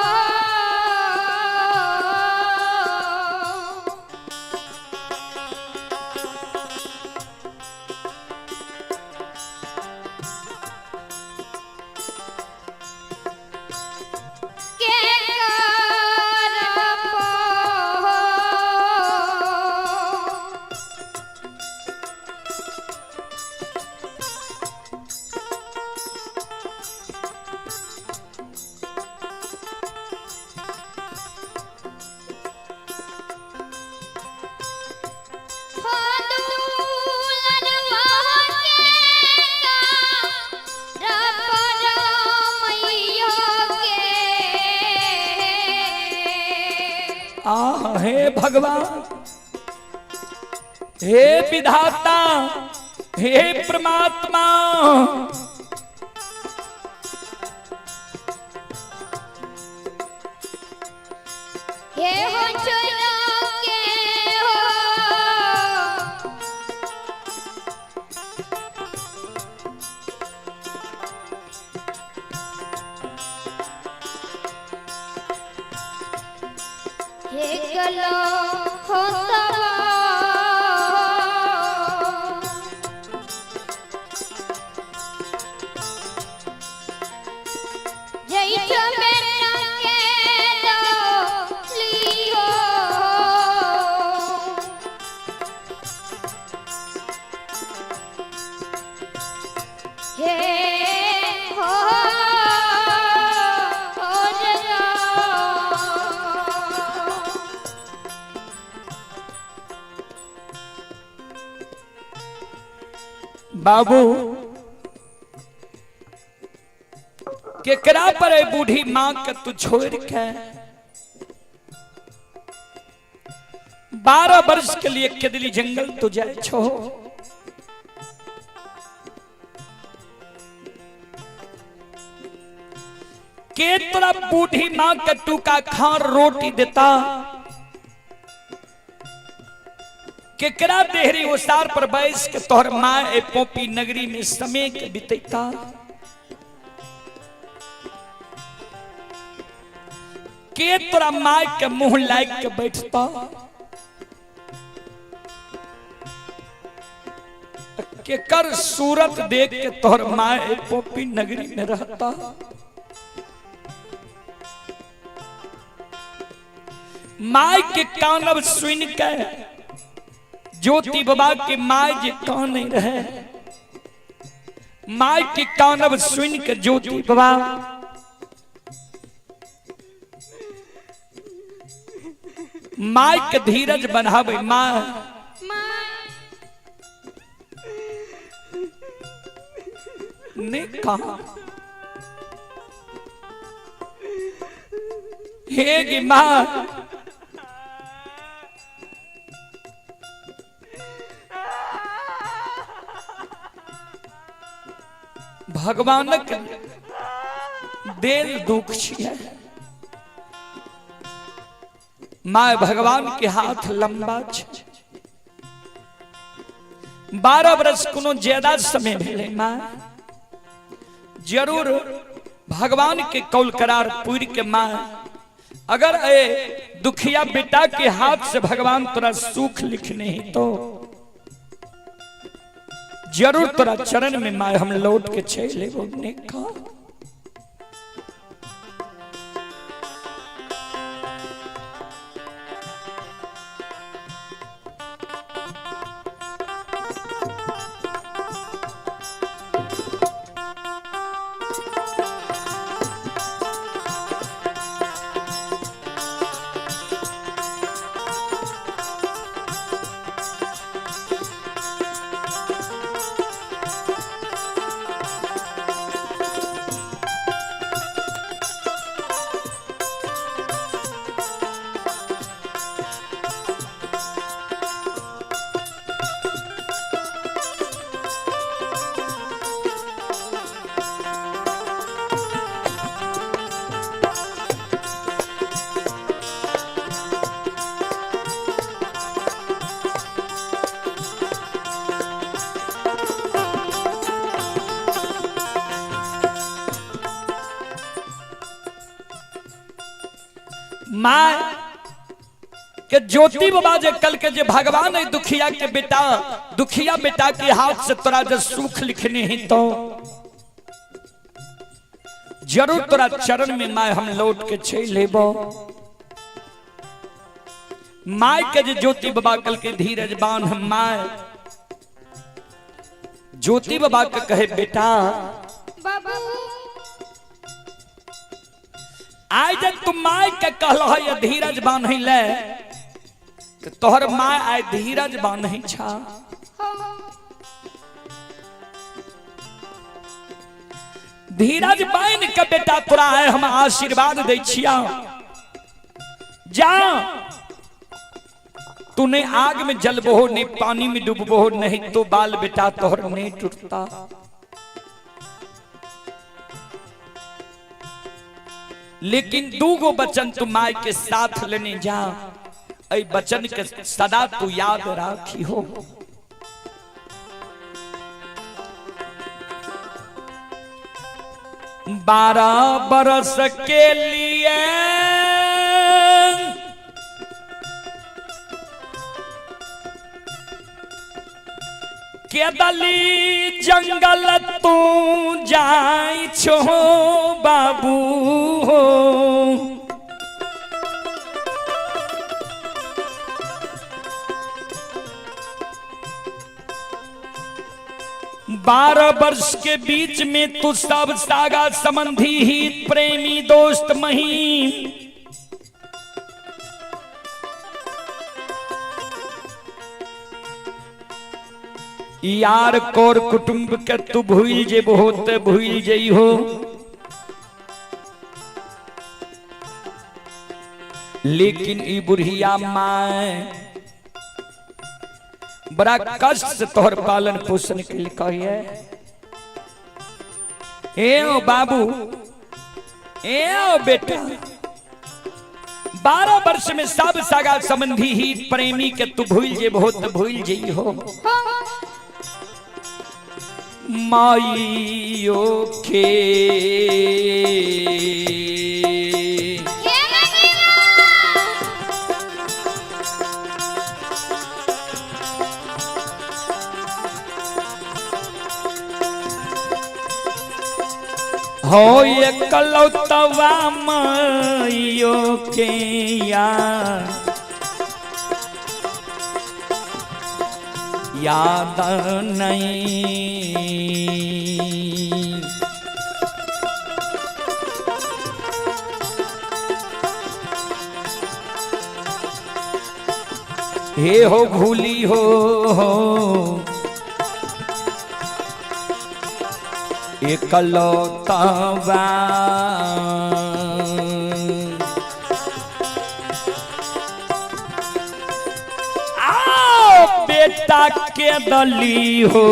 के कर पो हो दुलनवा के कर मैयो के। आ हे भगवान, हे विधाता, हे परमात्मा, हे हो चलो के हो हे गलो हो तवा हे हो हो बाबू केकरा पर ए बूढ़ी माँ के तू छोड़ के 12 वर्ष के लिए केदली जंगल तू जाए छो। के तोरा बूढ़ी माँ के टूका खार रोटी देता, केकरा देहरी ओसार पर बैस के तोहर माँ ए पोपी नगरी में समय के बितैता। के तोरा माँ के मुंह लाग के बैठता, केकर सूरत देख के तोहर माँ ए पोपी नगरी में रहता। माय के कानब सुन के ज्योति बाबा के my जे कान नहीं रहे, my के कानब सुन के ज्योति बाबा my के धीरज बनावे। माँ ने कहा हे गी माँ, भगवानक देल दुख छियै। माँ भगवान के हाथ लंबा छै। 12 वर्ष कोनो ज्यादा समय भेलै माँ, जरूर भगवान के कौल करार पूर के माँ अगर ए दुखिया बेटा के हाथ से भगवान तोरा सुख लिखने ही तो जरूर तोरा चरण में माँ हम लौट के चले ने कहा। माँ के ज्योति बाबा जे कल के जे भगवान है दुखिया के बेटा, दुखिया बेटा के हाथ से तोरा जे सुख लिखने ही तो जरूर तोरा चरण में माँ हम लौट के चल लेबो। My के जे ज्योति बाबा कल के धीरज बांध my, ज्योति बाबा के कहे बेटा बाबू आइ जब तू my के कहल है धीरज बांधै ले तो तोहर my I धीरज बांधै छा। धीरज बांध के बेटा तोरा आइ हम आशीर्वाद दै छिया, जा तू नहीं आग में जलबो नहीं पानी में डूबबो नहीं तो बाल बेटा तोहर नहीं टूटता। लेकिन दूगो बचन तू my के साथ लेने जा, ऐ बचन के सदा तू याद राखी हो। बारह बरस के लिए केदली जंगल तू जाई छो बाबू हो, 12 वर्ष के बीच में तू सब सागा संबंधी ही प्रेमी दोस्त महीम यार कोर कुटुंब के तू भूल जे बहुत भूल जई हो। लेकिन ई बुढ़िया माए बड़ा कष्ट से तोहर पालन पोषण के लिए कहिए। ए ओ बाबू, ए ओ बेटा, 12 वर्ष में सब सागा संबंधी ही प्रेमी के तू भूल जे बहुत भूल जई हो। माइयो के हो ये कलौतवा माइयो के यार याद नहीं। हे हो भूली हो एकलौतवा आओ बेटा के दली हो।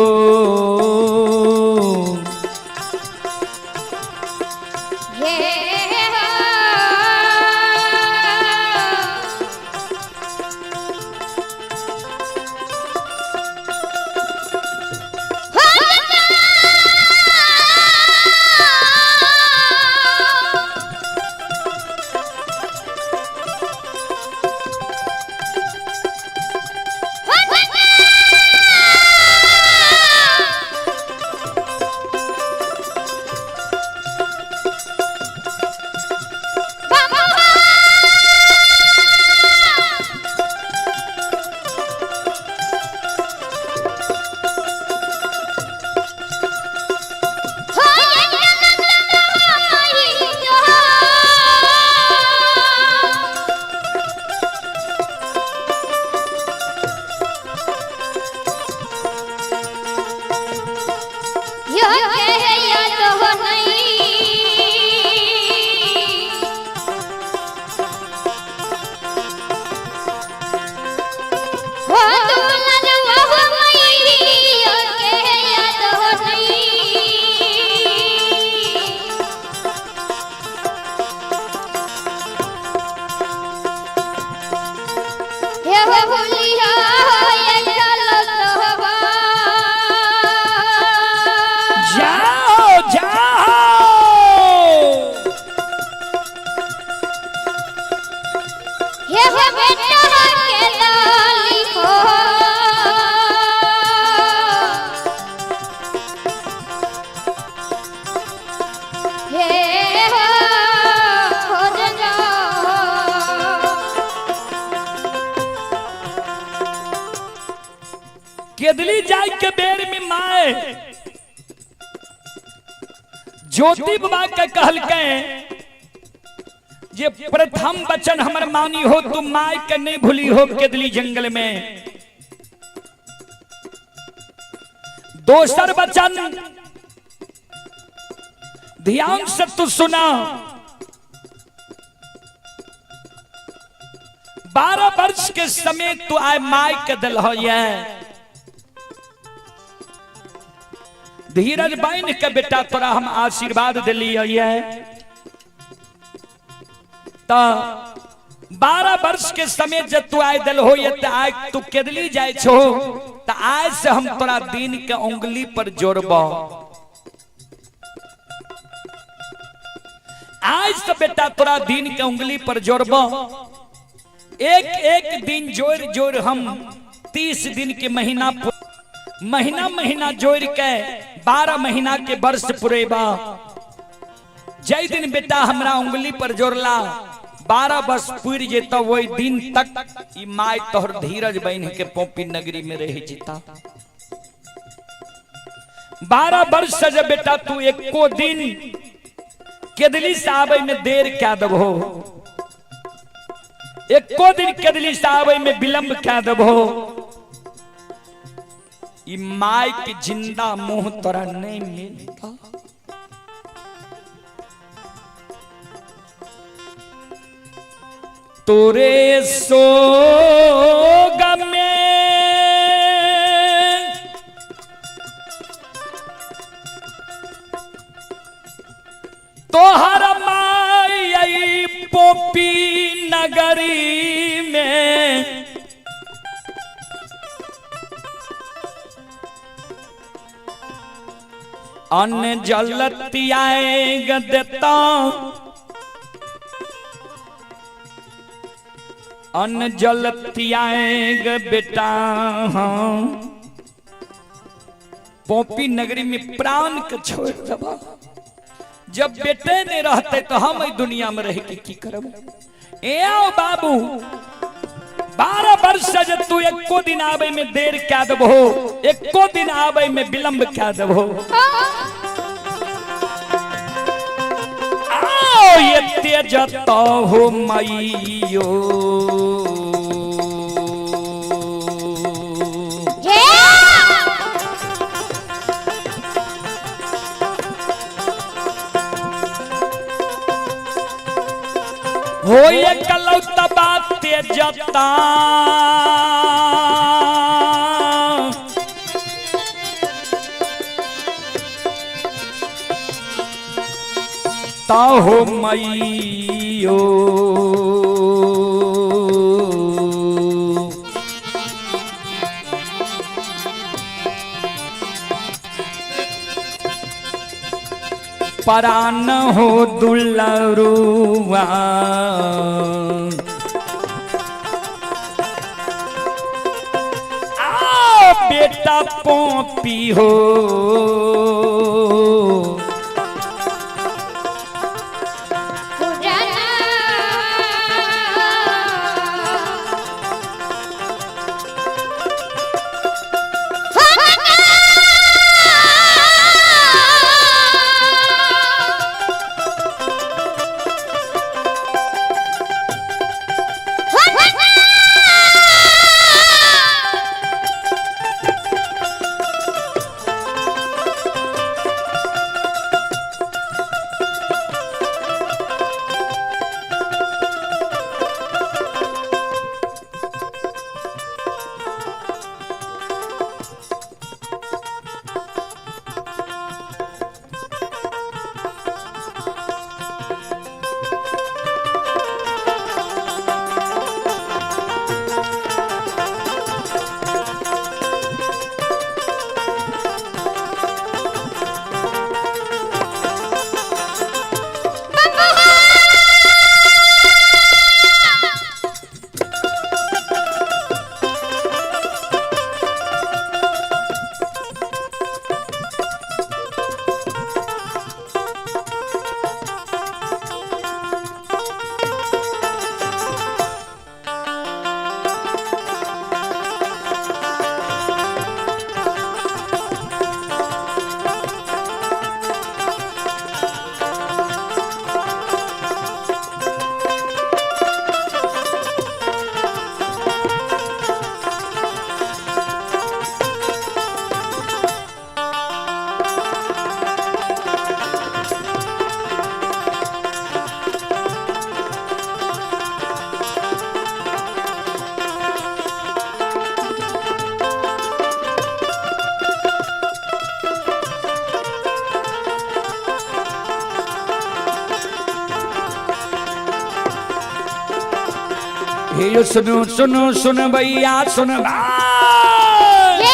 जाओ जाओ। केदली जाय के बेर में माए ज्योति बाबा के कहलकै जे प्रथम वचन हमर मानी हो तुम माय के नहीं भूली हो केदली जंगल में। दोसर वचन ध्यान से तू सुना, 12 वर्ष के समय तू आए माय के दिल हो ये धीरज बाइन के बेटा तोरा हम आशीर्वाद दिलिए। त 12 वर्ष के समय जब तू आए दिल हो ये त आए तू केदली जाए छो त आज से हम तोरा दिन के उंगली पर जोड़ब। आज से बेटा तोरा दिन के उंगली पर जोड़ब। एक एक दिन जोड़ जोड़ हम 30 दिन के महीना महीना महीना जोड़ के 12 महीना के वर्ष पुरेबा। जय दिन बेटा हमरा उंगली पर जोड़ला 12 वर्ष पुर जेता वही दिन तक ई my तोहर धीरज बन के पोपी नगरी में रह जेता। 12 वर्ष से जब बेटा तू एको दिन केदली से आबै में देर क्या देबहो, एको दिन केदली से आबै में विलंब क्या देबहो, ई माय के जिंदा मुंह तोरा नहीं मिलता। तोरे सोग में तोहर माई पोपी नगरी में अन्न जल त्याग देता, अन्न जल त्याग बेटा। हाँ पोपी नगरी में प्राण के छोड़ देबा। जब बेटे नहीं रहते तो हम ई दुनिया में रह के की करब? ए आओ बाबू, 12 वर्ष से जब तू एको दिन आवे में देर क्या देबहो, एको दिन आवे में विलंब क्या देबहो। आओ ये तेजत हो मैयो, हो ये कलौता बात तेजता, ताहो मैयो। परान हो दुलरुआ, आओ बेटा पोपी हो। हे यो सुनो सुनो सुन भैया सुन भाई।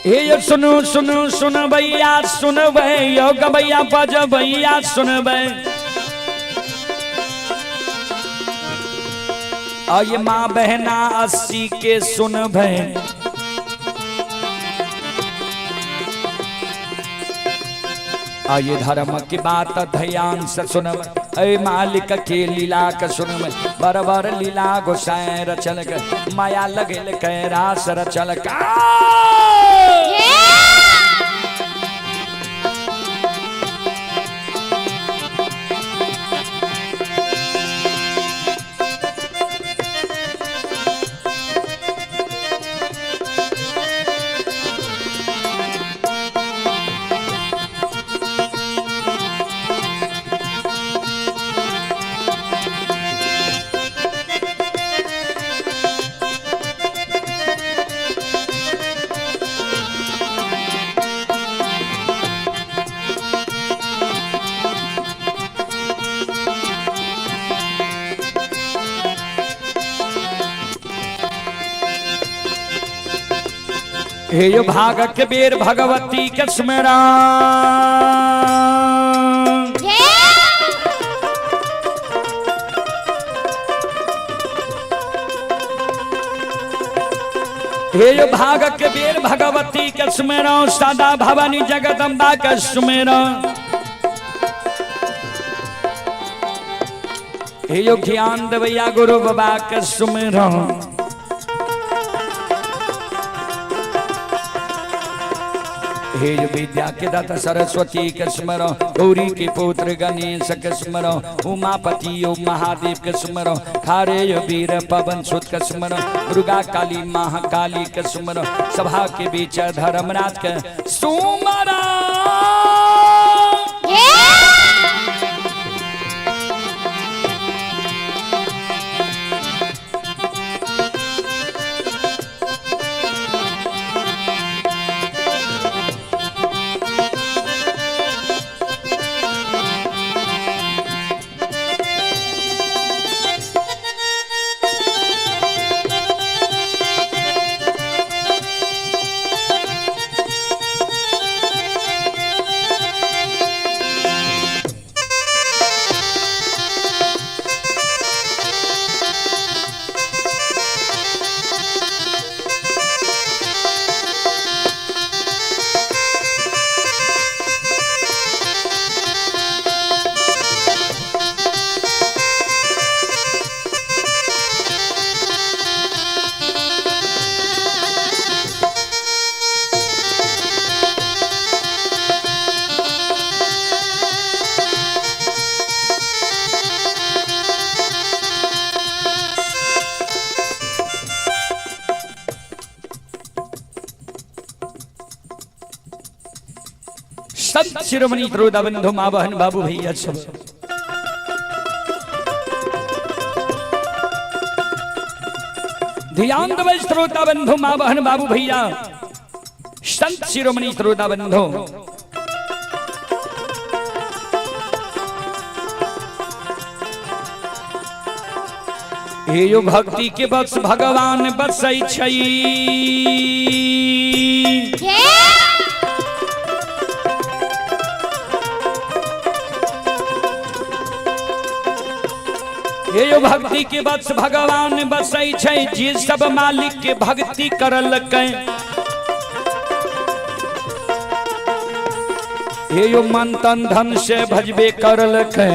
हे यो सुनो सुनो सुन भैया सुन भैया गबैया बज भैया सुन भै। और ये माँ बहना 80 के सुन भै। आइए धर्म की बात ध्यान से सुनब। ऐ मालिक के लीला के सुनबै, बरबर लीला गोसाई रचल के, माया लगेल के रास रचल का। हे यो भाग के बेर भगवती के स्मरण, हे यो भाग के बेर भगवती के स्मरण, सदा भवानी जगदम्बा के स्मरण। हे यो ज्ञान देवैया गुरु बाबा के सुमिरन। हे विद्या के दाता सरस्वती के स्मरण, गौरी के पुत्र गणेश के स्मरण, उमापति ओ महादेव के स्मरण, खारे वीर पवन सुत के स्मरण, दुर्गा काली महाकाली के स्मरण, सभा के बीच धर्मराज के सुमरण। संत शिरोमणि त्रोदा बंधु माँ बहन बाबू भैया सब ध्यान देबै श्रोता बंधु माँ बहन बाबू भैया। संत शिरोमणि श्रोता बंधु, हे यो भक्ति के बस भगवान बसै छै, हे यो भक्ति के बस भगवान बसै छै, जे सब मालिक के भक्ति करलकै। हे यो मन तन धन से भजबे करलकै।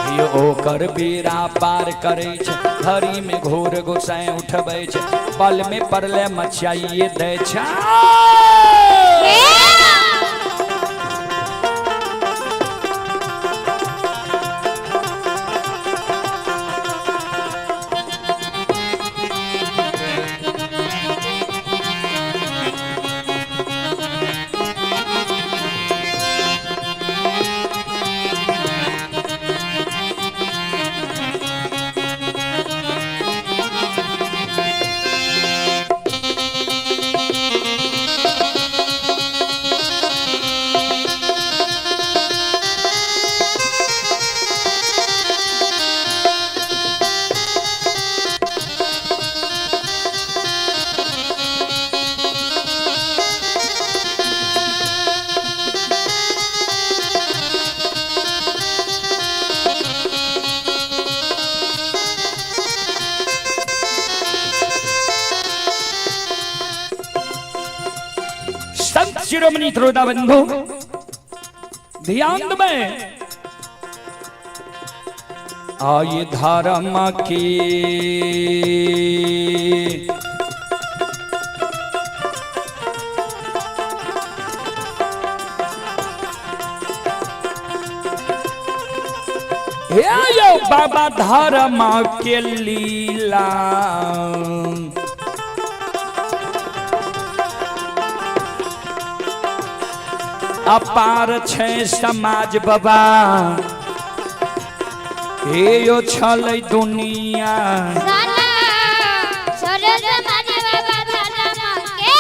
हे ओकर बेड़ा पार करै छै, घड़ी में घोर गोसाई उठबै छै, पल में परले मचाइए दै छै। शिरोमणि श्रोता बंधु ध्यान देबै। आय धर्म की हे यो बाबा धर्म के लीला अपार छै समाज बाबा, हे यो छलै दुनिया। साला सरल समाज बाबा धर्म के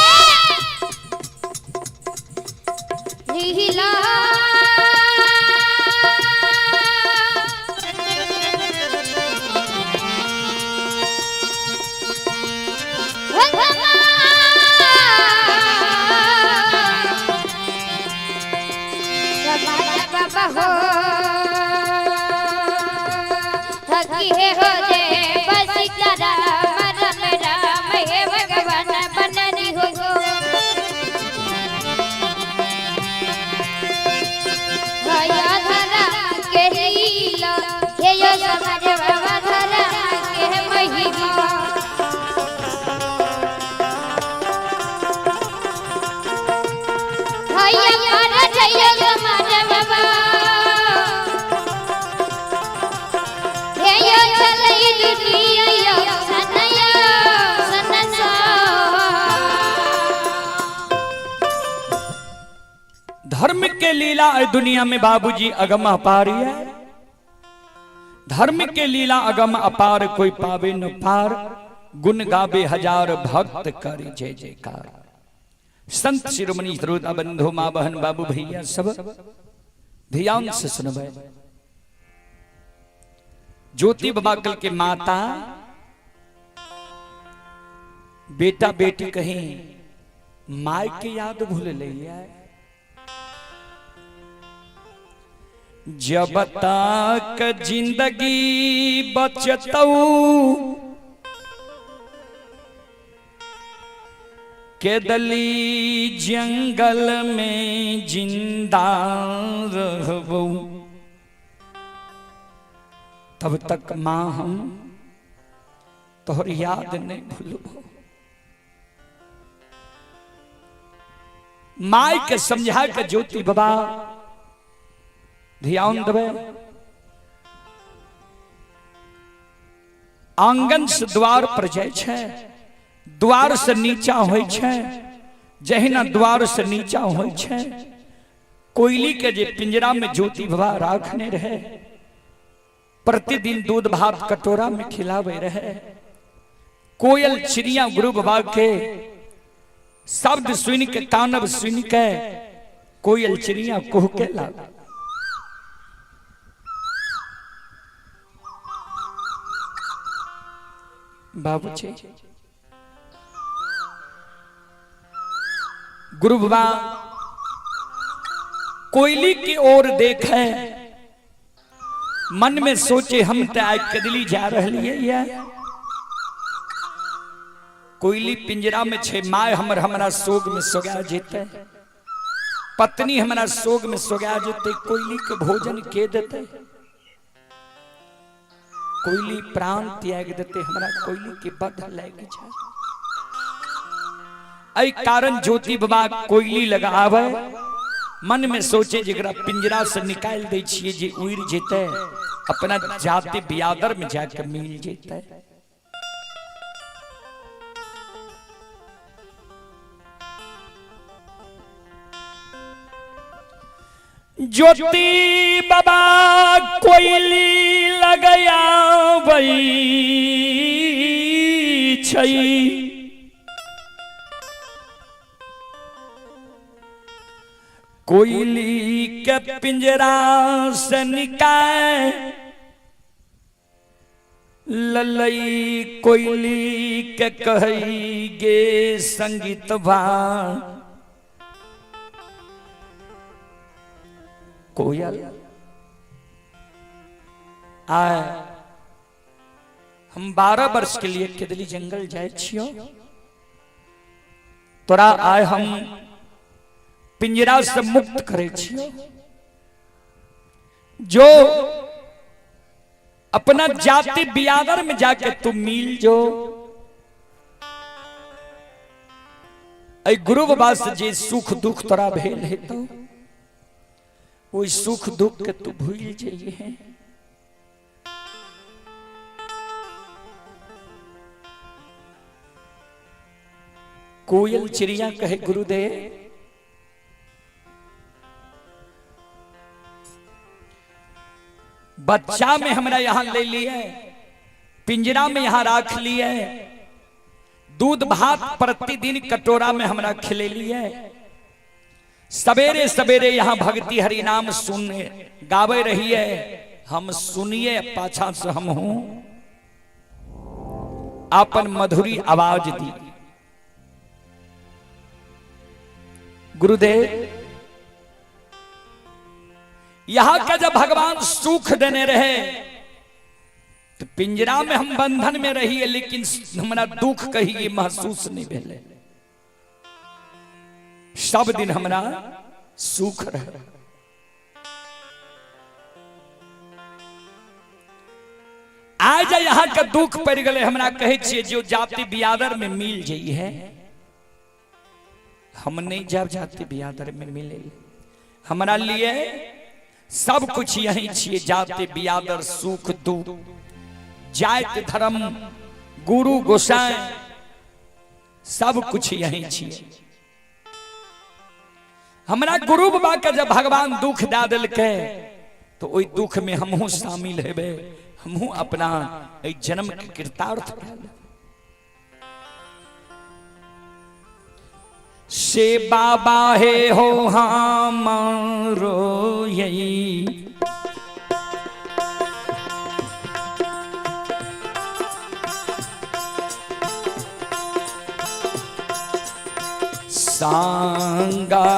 लीला। समाज बाबा हो थकी हे हो जे बस राम राम राम हे भगवान बननी हो। भया धर्म के लीला हे यो समाज बाबा धर्म के महिमा। भैया पर जय समाज बाबा हे यो चलई दुनिया सनया सनसा। धर्म के लीला ए दुनिया में बाबूजी अगम अपार है। धर्म के लीला अगम अपार, कोई पावे न पार, गुण गावे हजार भक्त करे जय जयकार। संत शिरोमणि श्रोता बंधु माँ बहन बाबू भैया सब ध्यान से सुनबे। ज्योति बाबा कल के माता बेटा बेटी कहीं my के याद भूल लिया। जब तक जिंदगी बचतऊ केदली जंगल में जिंदा रहबू, तब तक माँ हम तोहर याद नहीं भूलबो। My के समझा के ज्योति बाबा ध्यान देवे। आंगन से द्वार पर जाइ छै, द्वार से नीचा होइ छै। जहिना द्वार से नीचा होइ छै, कोयली के जे पिंजरा में ज्योति बाबा राखने रहे, प्रतिदिन दूध भात कटोरा में खिलावे रहे। कोयल चिड़िया गुरु बाबा के शब्द सुन के, कानब सुन के कोयल चिड़िया कुहके लागल। बाबूजी गुरु बाबा कोयली की ओर देखे, मन में सोचे हम तो आज कदली जा रही है, कोयली पिंजरा में छे, my हमर हमरा सोग में सोगा जेते, पत्नी हमरा सोग में सोगा जेते, कोयली के भोजन के देते, कोयली प्राण त्याग देते, हमरा कोयली के बध लाग जाए। एहि कारण ज्योति बाबा कोयली लगावे, मन में सोचे जरा पिंजरा से निकाल दै छियै जे उड़ जेते, अपना जाति बियादर में जाके मिल जेते। ज्योति बाबा कोयली लगाया छै, कोयली के पिंजरा से निकाल ललई, कोयली के कही गे संगीतवा कोयल आए। हम 12 वर्ष के लिए केदली जंगल जाए छियो, तोरा आए हम पिंजरा से मुक्त करै छियो। जो अपना जाति बियादर में जाके तू मिल जो। गुरु बाबा से जे सुख दुख तोरा भेल हेतौ ओहि सुख दुख के तू भूल जाइए। कोयल चिड़िया कहे गुरुदेव बच्चा में हमरा यहां ले लिए, पिंजरा में यहां राख लिए, दूध भात प्रतिदिन कटोरा में हमरा खिले लिए, सवेरे सवेरे यहां भक्ति हरि नाम सुने गावे रहिए, हम सुनिए पाछा से हम हूं अपन मधुरी आवाज दी। गुरुदेव यहां का जब भगवान सुख देने रहे तो पिंजरा में हम बंधन में रहिए, लेकिन हमरा दुख कहिए महसूस नहीं भेले, सब दिन हमरा सुख रहे। आज यहां का दुख पड़ गए हमरा कहे छिए जो जाति बियादर में मिल जाइए है, हम नहीं जाब जाति बियादर में मिले, हमरा लिए सब कुछ यही छिए, जाति बियादर सुख दुख जात धर्म गुरु गोसाई सब कुछ यही छिए। हमरा गुरु बाबा के जब भगवान दुख दे देलकै तो ओहि दुख में हमहूँ शामिल हेबे, हमहूँ अपना एहि जन्म के कृतार्थ भेल। से बाबा हे हो हमारो यही सांगा,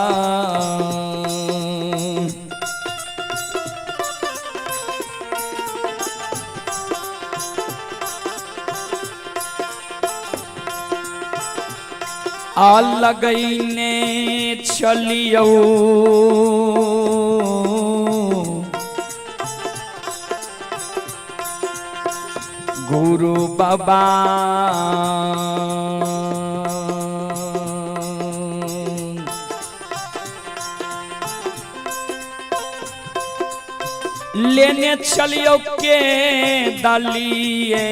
आ लगैने चलियौ गुरु बाबा, लेने चलियो के दलिए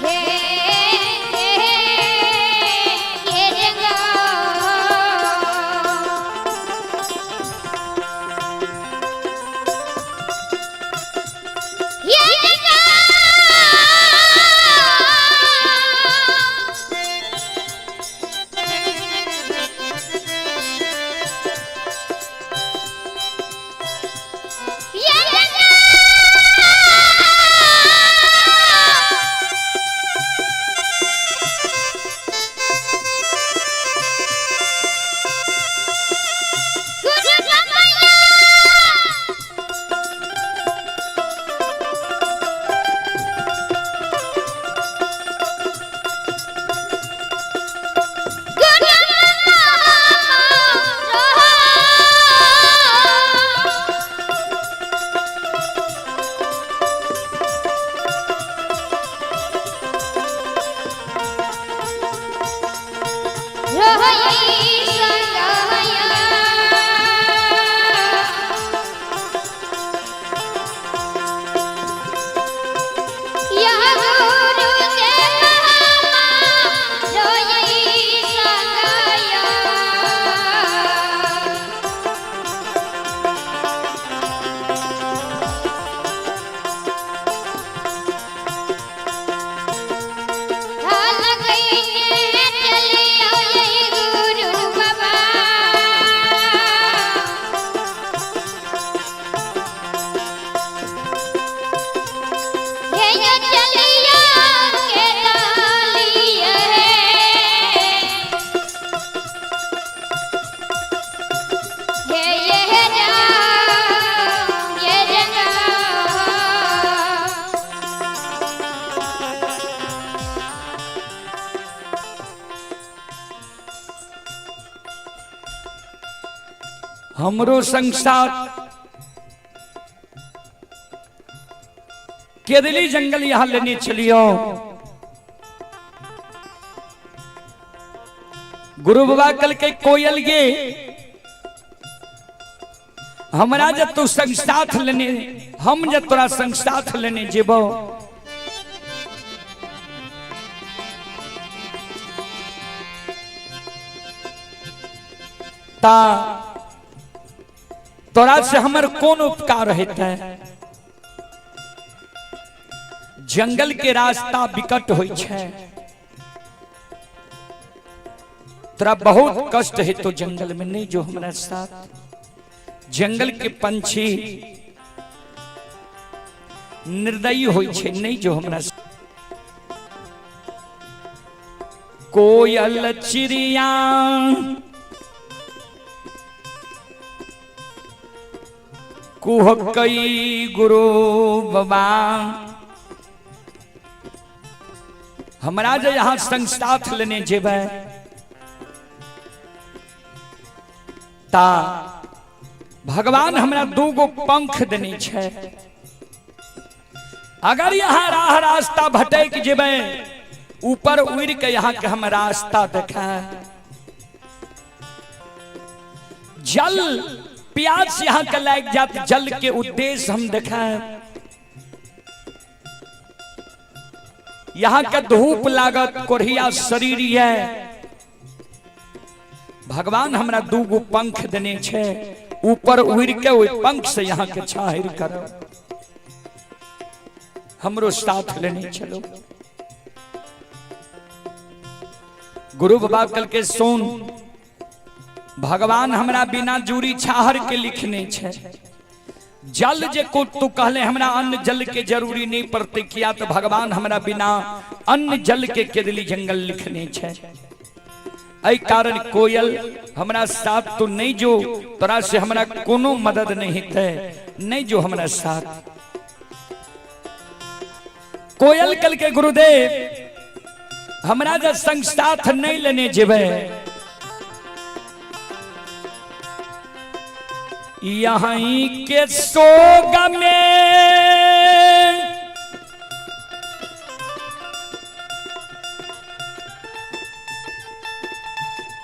हे हे जगा ये जगा हमरो संग साथ केदली जंगल यहाँ लेने चलियो। गुरु बाबा कल के कोयल गे हमरा जब तू संग साथ लेने, हम जब तोरा संग साथ लेने जेबो ता तोरा से हमर कोन उपकार हेतै? जंगल के रास्ता विकट होइ छै, तोरा बहुत कष्ट है तो जंगल में नहीं जो हमरा साथ। जंगल के पंछी निर्दयी होइ छै, नहीं जो हमरा। कोयल चिड़िया कुहकई गुरु बाबा, हमरा जे यहाँ संग साथ लेने जेबै ता भगवान हमरा दूगो पंख देने छै, अगर यहाँ राह रास्ता भटक जेबै ऊपर उड़ के यहाँ के हम रास्ता देखाए। जल प्यास यहाँ के लाग जात, जल के उद्देश्य हम देखाए। यहाँ के धूप लागत कोढ़िया शरीर है, भगवान हमरा दूगो पंख देने छै, ऊपर उड़ के ओहि पंख से यहाँ के छाहिर करो, हमरो साथ लेने चलो। गुरु बाबा कल के सुन, भगवान हमरा बिना जूरी छाहर के लिखने छै, जल जे को तू कहले हमरा अन्न जल के जरूरी नहीं पड़ते, किया तो भगवान हमरा बिना अन्न जल के केदली जंगल लिखने छै। एहि कारण कोयल हमरा साथ तो नहीं जो, तोरा से हमरा कोनो मदद नहीं हेतै, नहीं जो हमरा साथ। कोयल कल के गुरुदेव हमरा जे संग साथ नहीं लेने जेबै, यहीं के सोग में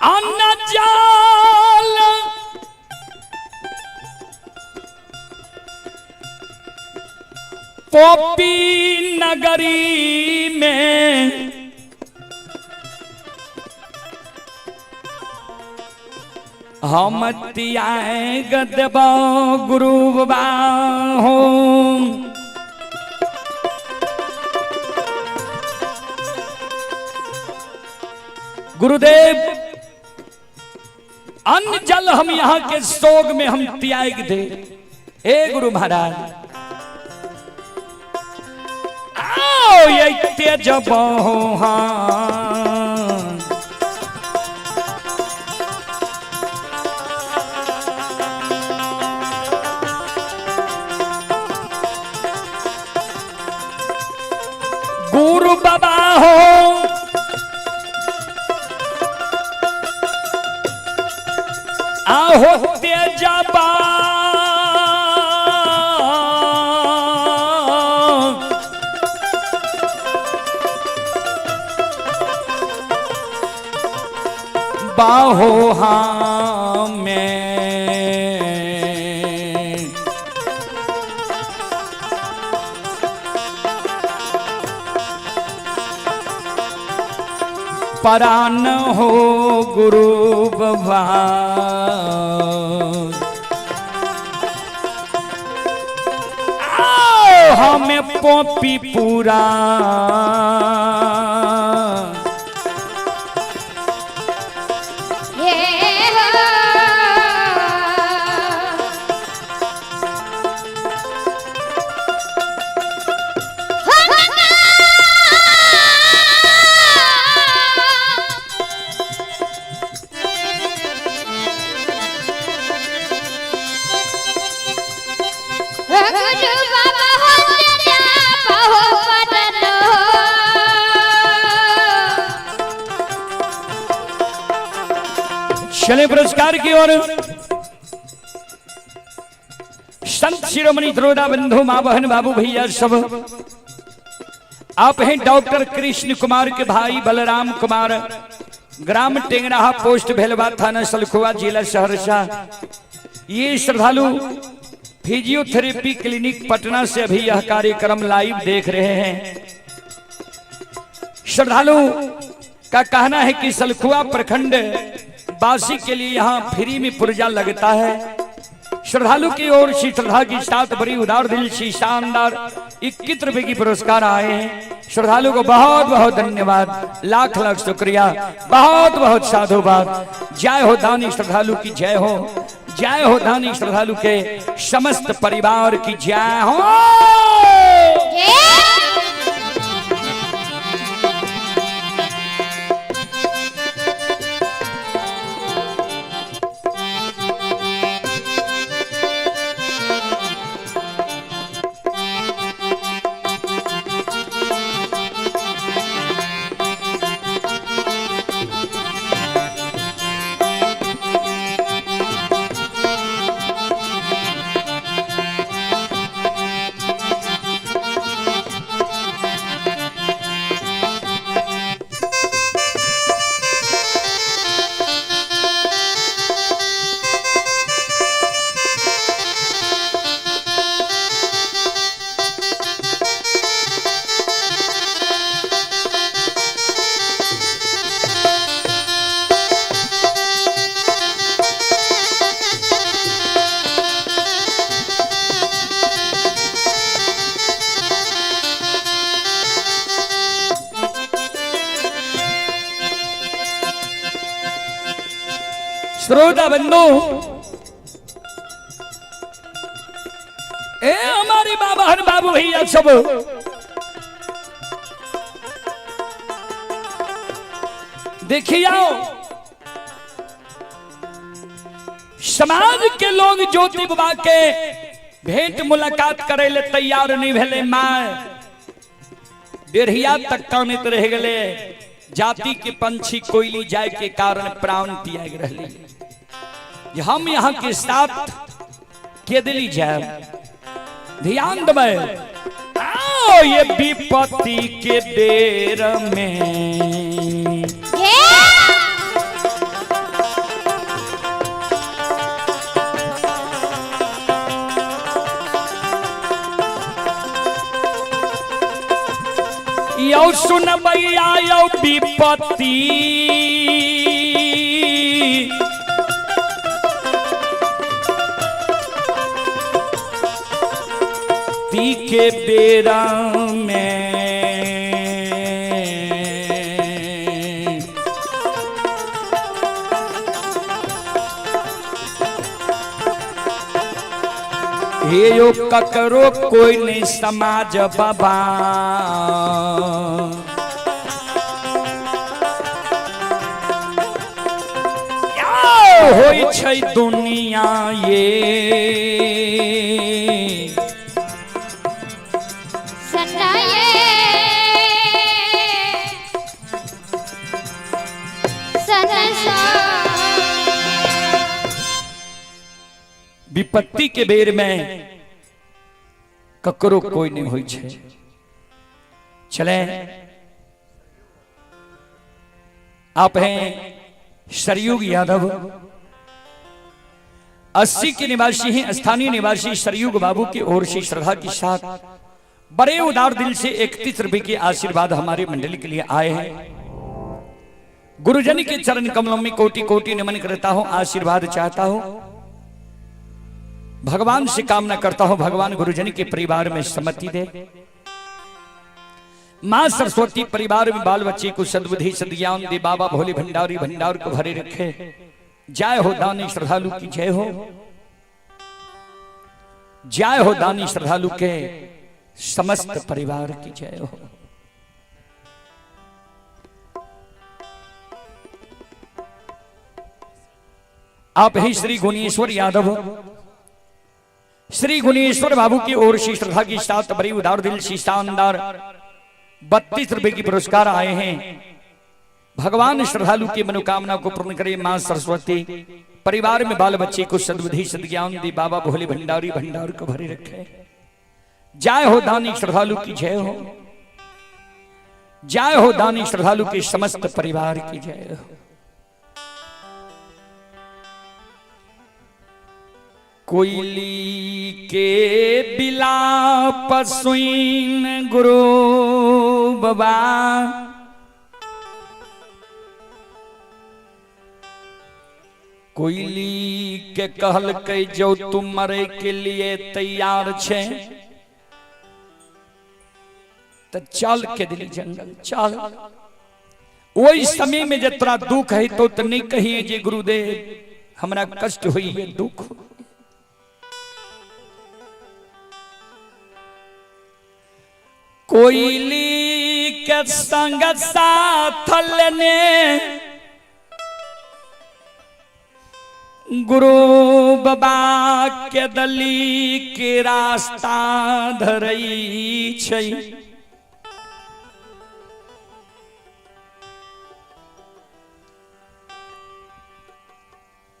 अन्न जल पोपी नगरी में हम त्याग देबो गुरु बाबा हो। गुरुदेव अन्न जल हम यहाँ के सोग में हम त्याग दे। हे गुरु महाराज आओ ये तेज हाँ गुरु बाबा हो आहो तेजबा बाहो हमें परान हो गुरु बाबा। आओ हमें पोपी पूरा हे हो। गुरु बाबा हो तेरा बहु पटन हो। चले पुरस्कार की ओर। संत शिरोमणि द्रोदा बंधु माँ बहन बाबू भैया सब, आप हैं डॉक्टर कृष्ण कुमार के भाई बलराम कुमार, ग्राम टेंगराहा, पोस्ट भेलवा, थाना सलखुआ, जिला सहरसा। ये श्रद्धालु फिजियोथेरेपी क्लिनिक पटना से अभी यह कार्यक्रम लाइव देख रहे हैं। श्रद्धालु का कहना है कि सलखुआ प्रखंड वासी के लिए यहाँ फ्री में पुर्जा लगता है। श्रद्धालु की ओर से श्रद्धा की साथ बड़ी उदार दिल से शानदार 21 रुपए की पुरस्कार आए हैं। श्रद्धालु को बहुत बहुत धन्यवाद, लाख लाख शुक्रिया, बहुत बहुत साधुवाद। जय हो दानी श्रद्धालु की जय हो, जय हो दानी श्रद्धालु के समस्त परिवार की जय हो। श्रोता बंधु, ए हमारे बाबा हर बाबू भैया सब, देखिए आओ, समाज के लोग ज्योति बाबा के भेंट मुलाकात करे ले तैयार नहीं भेले। मां डेढ़िया तक कानैत रह गए। जाति के पंछी कोयली जाय के कारण प्राण त्याग रहे। हम यहाँ के साथ के दिली जाए, ध्यान दबे। आओ ये विपत्ति के बेर में यौ सुनबैया यौ विपत्ति ती के बेरा में हे यो ककरो कोई नहीं समाज बाबा, होई छै दुनिया ये सनाए सनसा। विपत्ति के बेर में ककरो कोई नहीं होई छै। चले आप हैं सरयुग यादव, 80 के निवासी हैं, स्थानीय निवासी सरयुग बाबू की ओर से श्रद्धा के साथ बड़े उदार दिल से 31 रुपए के आशीर्वाद हमारी मंडली के लिए आए हैं। गुरुजन के चरण कमलों में कोटि कोटि नमन करता हूं, आशीर्वाद चाहता हूं, भगवान से कामना करता हूं भगवान गुरुजन के परिवार में सम्मति दे, मां सरस्वती परिवार में बाल बच्चे को सद्बुद्धि सद्ज्ञान दे, बाबा भोले भंडारी भंडार को भरे रखे। जय हो दानी श्रद्धालु की जय हो, जय हो दानी श्रद्धालु के समस्त परिवार की जय हो। आप ही श्री गुणेश्वर यादव, श्री गुणेश्वर बाबू की ओर से श्रद्धा की साथ बड़ी उदार दिल से शानदार 32 रुपए की पुरस्कार आए हैं। भगवान श्रद्धालु की मनोकामना को पूर्ण करे मां सरस्वती। परिवार में बाल बच्चे को सद्बुद्धि सद्ज्ञान दी। बाबा भोले भंडारी भंडार को भरे रखे। जय हो दानी श्रद्धालु की जय हो। जय हो दानी श्रद्धालु के समस्त परिवार की जय हो। कोयली के बिलाप सुइन गुरु बाबा, कोयली के कहलकै जो तुम मरे के लिए तैयार छे त चल के दिली जंगल चल। ओहि समय में जे तोरा दुख है तो नहीं कहिए जे गुरुदेव हमरा कष्ट हुई है दुख। कोयली के संग साथ लेने गुरु बाबा के दली के रास्ता धरई छै।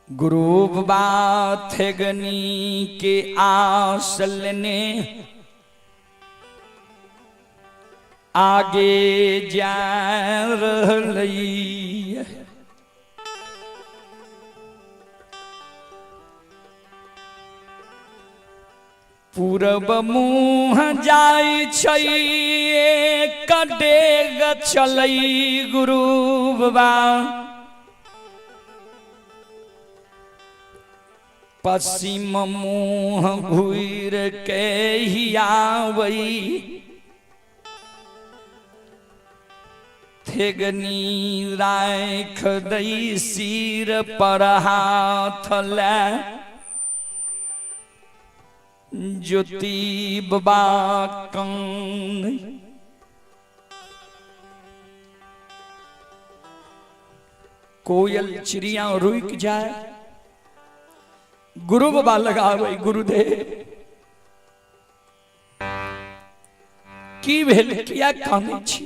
गुरु बाबा थेगनी के आस लेने आगे जा रहलै। पूरब मुँह जाइ छै एक डेग चलै गुरु बाबा, पश्चिम मुँह घुर के हियावै। थेगनी राख दै सिर पर हाथ ले ज्योति बाबा कंग। कोयल चिड़िया रुक जाए, गुरु बाबा लगावे गुरुदेव की भेल, किया कानै छी,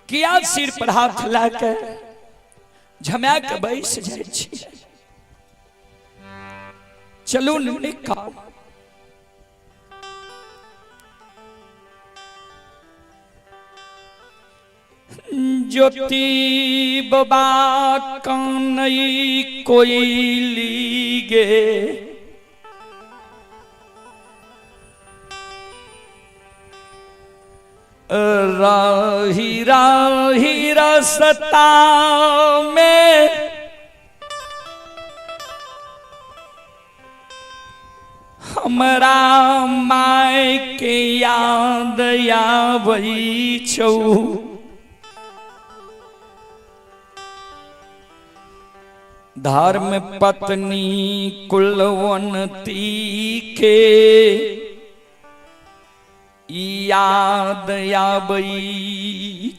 किया सिर पर हाथ ला के झमा के बैस जाइ छी। चलू निकाल। ज्योति बाबा कानई कोयली गे, राही राही रसता में हमरा my के याद आबै छौ। धर्म पत्नी कुलवंती के याद आबै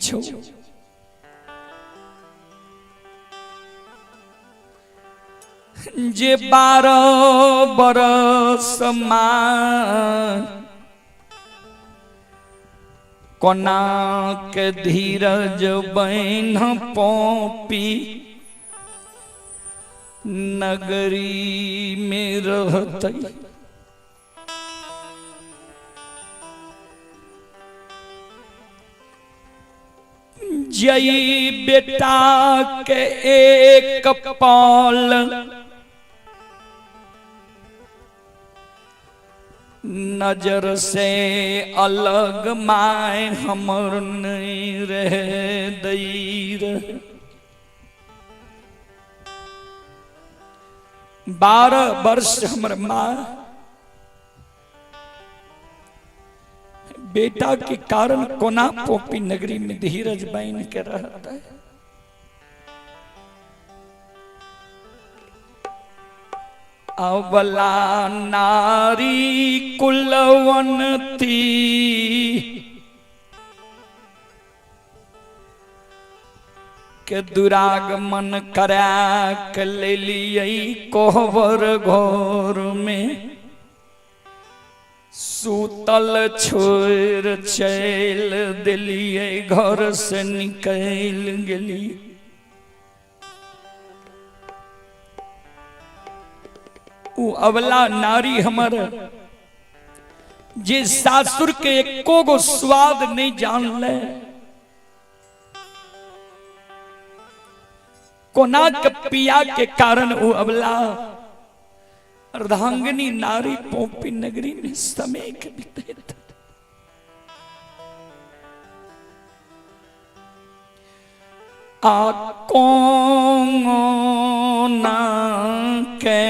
छौ। जे 12 बरस माँ कोना के धीरज बन पौपी नगरी में रहते। जई बेटा के एक पल नजर से अलग my हमर नहीं रह दई रहे। 12 वर्ष हमर माँ बेटा के कारण कोना पोपी नगरी में धीरज बन के रहता है। अबला नारी कुलवंती के दुरागमन करा के लेलियै कोहबर घर में सूतल छोड़ चल दिलियै, घर से निकल गेली। उ अबला नारी हमर जे सासुर के एको गो स्वाद नहीं जान ले, कोना के पिया के कारण उ अबला अर्धांगिनी नारी पोपी नगरी में समय के बीते। आ कोना के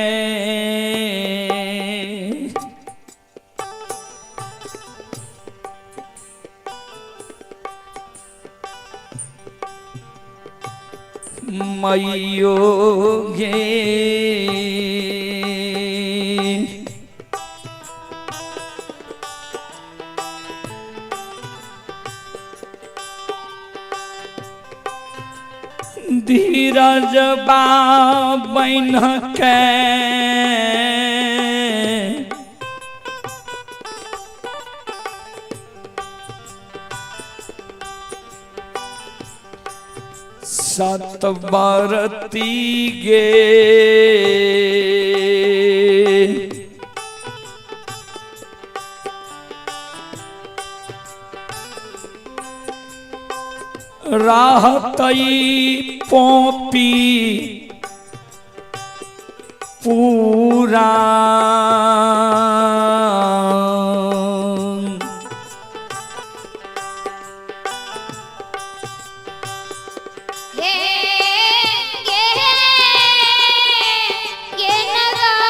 मैयो गे धीरज बन के सत बरती गे राहतई पोपी पूरा। हे गे गे नगा गे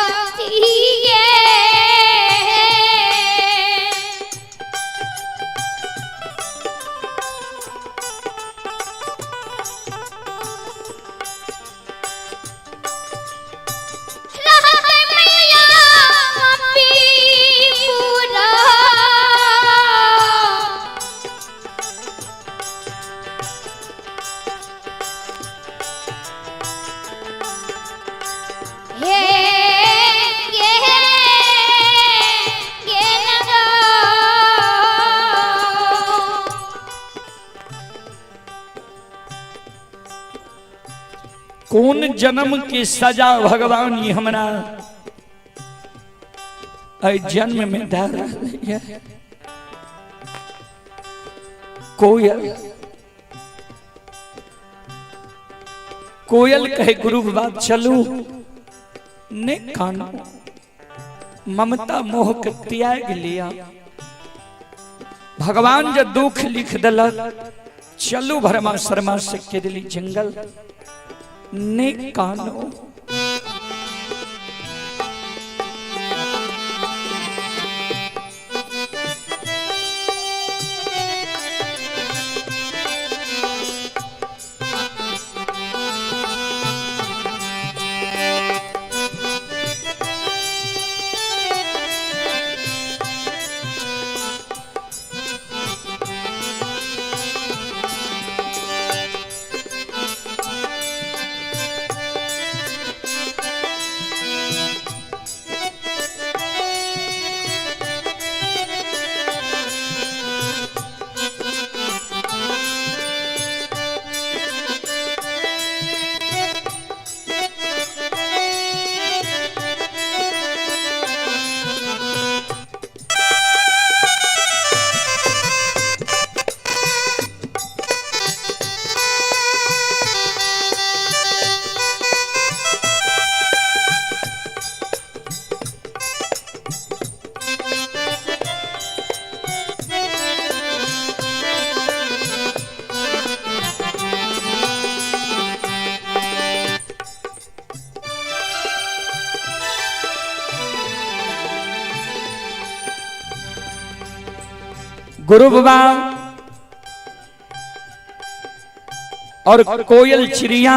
सतवरतिये। रहत मैया पीपुरा। हे गे गे नगा। कौन जन्म के सजा भगवान ये हमरा ऐ जन्म में दे रहलै है। कोयल कोयल कहे गुरु बात चलू ने कानो ममता मोह के त्याग लिया। भगवान जब दुख लिख दिलक चलू भरमा शर्मा से केदली जंगल ने कानो। गुरु बाबा और कोयल चिड़िया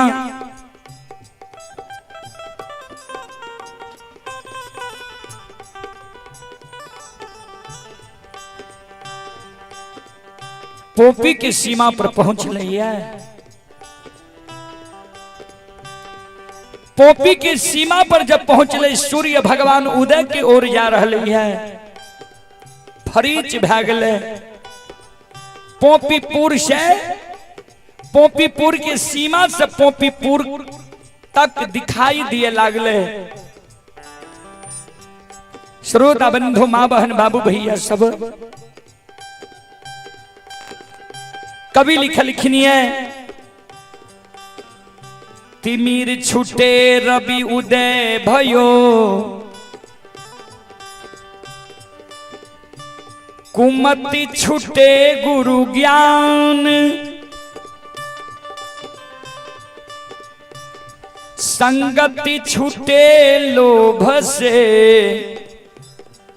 पोपी की सीमा पर पहुंच रही है। पोपी की सीमा पर जब पहुंचले, सूर्य भगवान उदय के ओर जा रही है। फरीच भै गेलै। पोपीपुर से, पोपीपुर के सीमा से पोपीपुर तक दिखाई दिए लागले। श्रोता बंधु, माँ बहन, बाबू भैया सब, कवि लिखलखिन है, तिमिर छूटे रवि उदय भयो, कुमति छूटे गुरु ज्ञान, संगति छूटे लोभ से,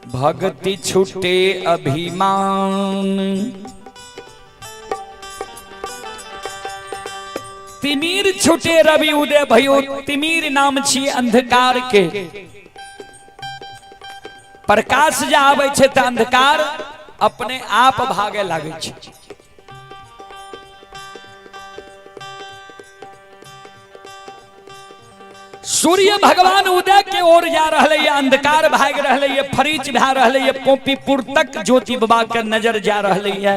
भक्ति छूटे अभिमान। तिमिर छूटे रवि उदय भयो। तिमिर नाम छी अंधकार के। प्रकाश जे आबै छै तऽ अंधकार अपने आप भागे लागै छै। सूर्य भगवान उदय के ओर जा रहले ये, अंधकार भाग रहले ये, फरीच भा रहले ये। पोपीपुर तक ज्योति बाबा के नजर जा रहले ये।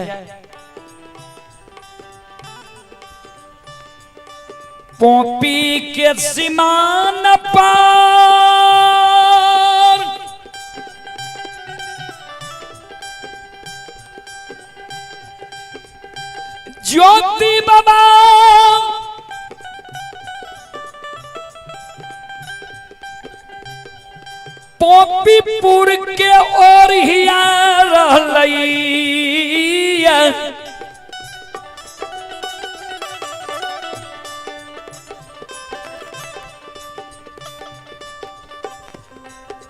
पोपी के सीमान पर ज्योति बाबा पोपीपुर के ओर हिया रहलै।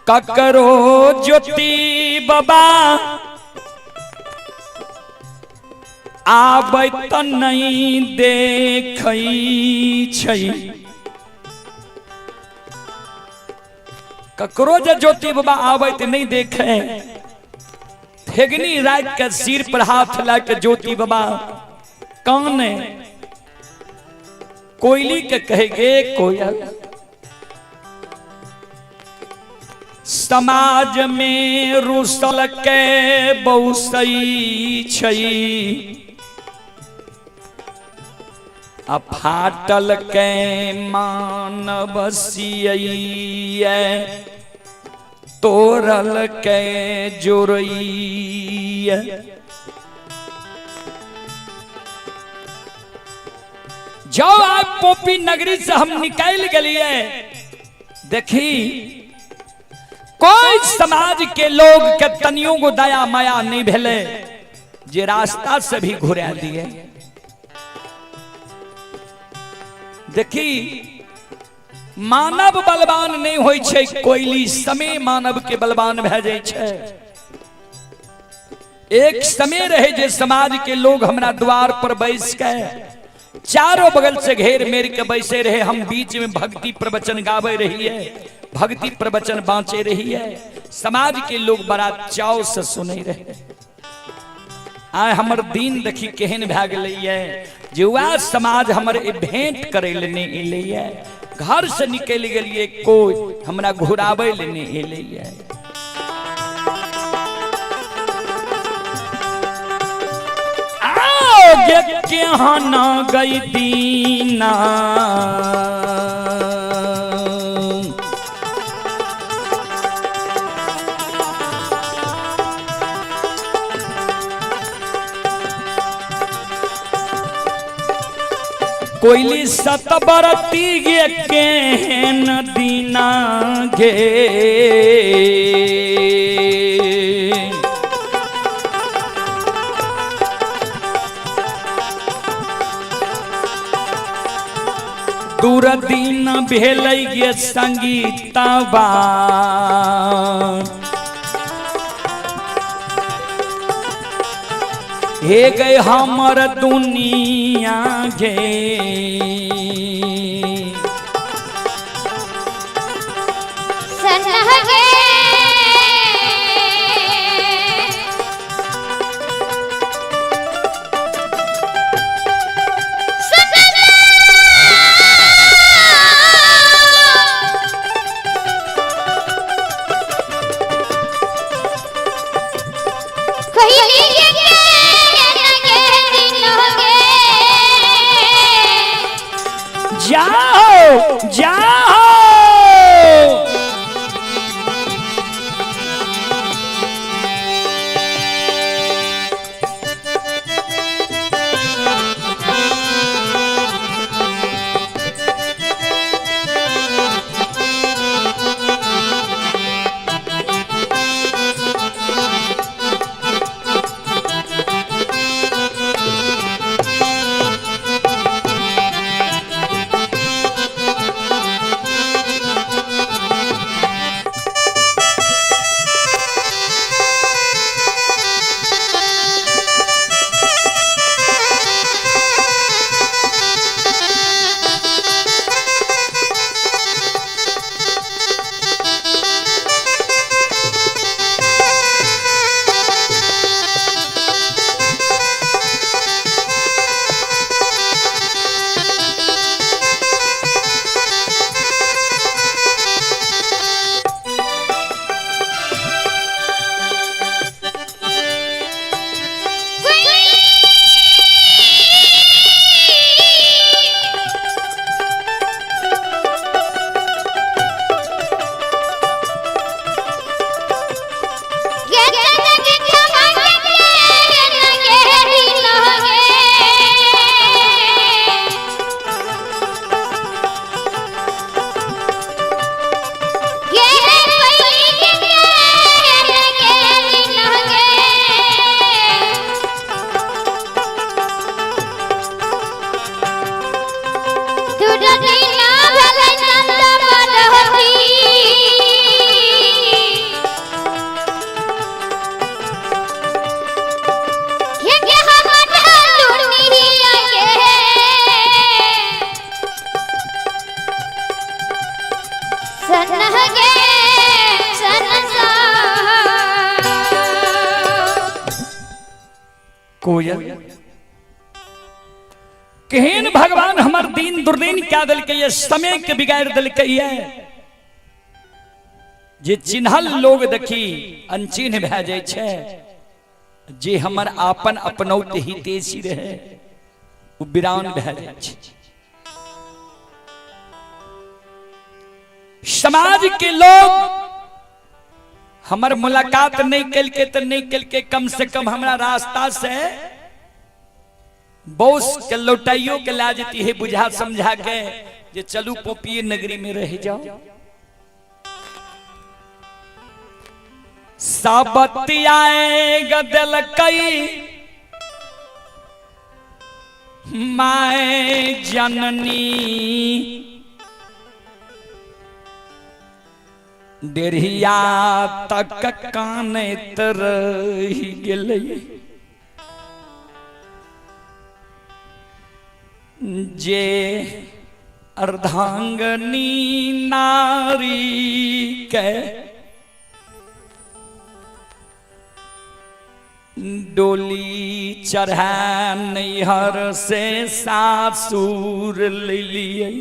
ककरो ज्योति बाबा आबै तऽ नहि देखै छै। ककरो जे ज्योति बाबा आबै तऽ नहि देखे। ठेगनी राखि के, सिर पर हाथ लए के ज्योति बाबा काने। कोयली के कहे, गे कोयल, समाज में रुसल के बौसई छै आ फाटल के मानव सियैया, तोड़ल के जोड़ैया। जाओ, आप पोपी नगरी से हम निकाल गलिए। देखी, कोई समाज के लोग के तनियों को दया माया नहीं भेले जे रास्ता से भी घुरा दिए। देखी, मानव बलवान नहीं होइ छै, कोयली समय मानव के बलवान भए जाइ छै। एक समय रहे जे समाज के लोग हमरा द्वार पर बैस के, चारों बगल से घेर मेर के बैसे रहे। हम बीच में भक्ति प्रवचन गावे रहिए, भक्ति प्रवचन बांचे रहिए। समाज के लोग बड़ा चाव से सुने रहे। आय हमर दिन देखी केहन भए गेलैये जे वएह समाज हमर भेंट करे ले नहि एलैये। घर से निकलि गेलियै, कोई हमरा घुराबै ले नहि एलैये। आओ गे, केहन गई दीना, कोयली सतबरती गे, केहन दीना गे। दूर दिन भेलै गे संगीतबा। हे गए हमर दुनिया गे। सनह गे जाओ जाओ। कोयल केहन भगवान हमर दिन दुर्दिन क्या दिलकै ये, समय के बिगाड़ दिलकै ये, जे चिन्हल लोग देखी अनचिन्ह भए जाइ छै, जे हमर आपन अपनौत हितेशी रहे ओ बिरान भए जाइ छै। समाज के लोग हमर मुलाकात नहीं कलके तो नहीं कलके, कम से कम हमरा रास्ता से बॉस के लौटाइयो के ला जती है बुझा समझा के जे चलू पोपिये नगरी में रह जाओ। साबतियाए गदल कई my जननी डेढ़िया तक कानैत रहि गेलै, जे अर्धांगनी नारी के डोली चढ़ा नैहर से सासुर लेलियै।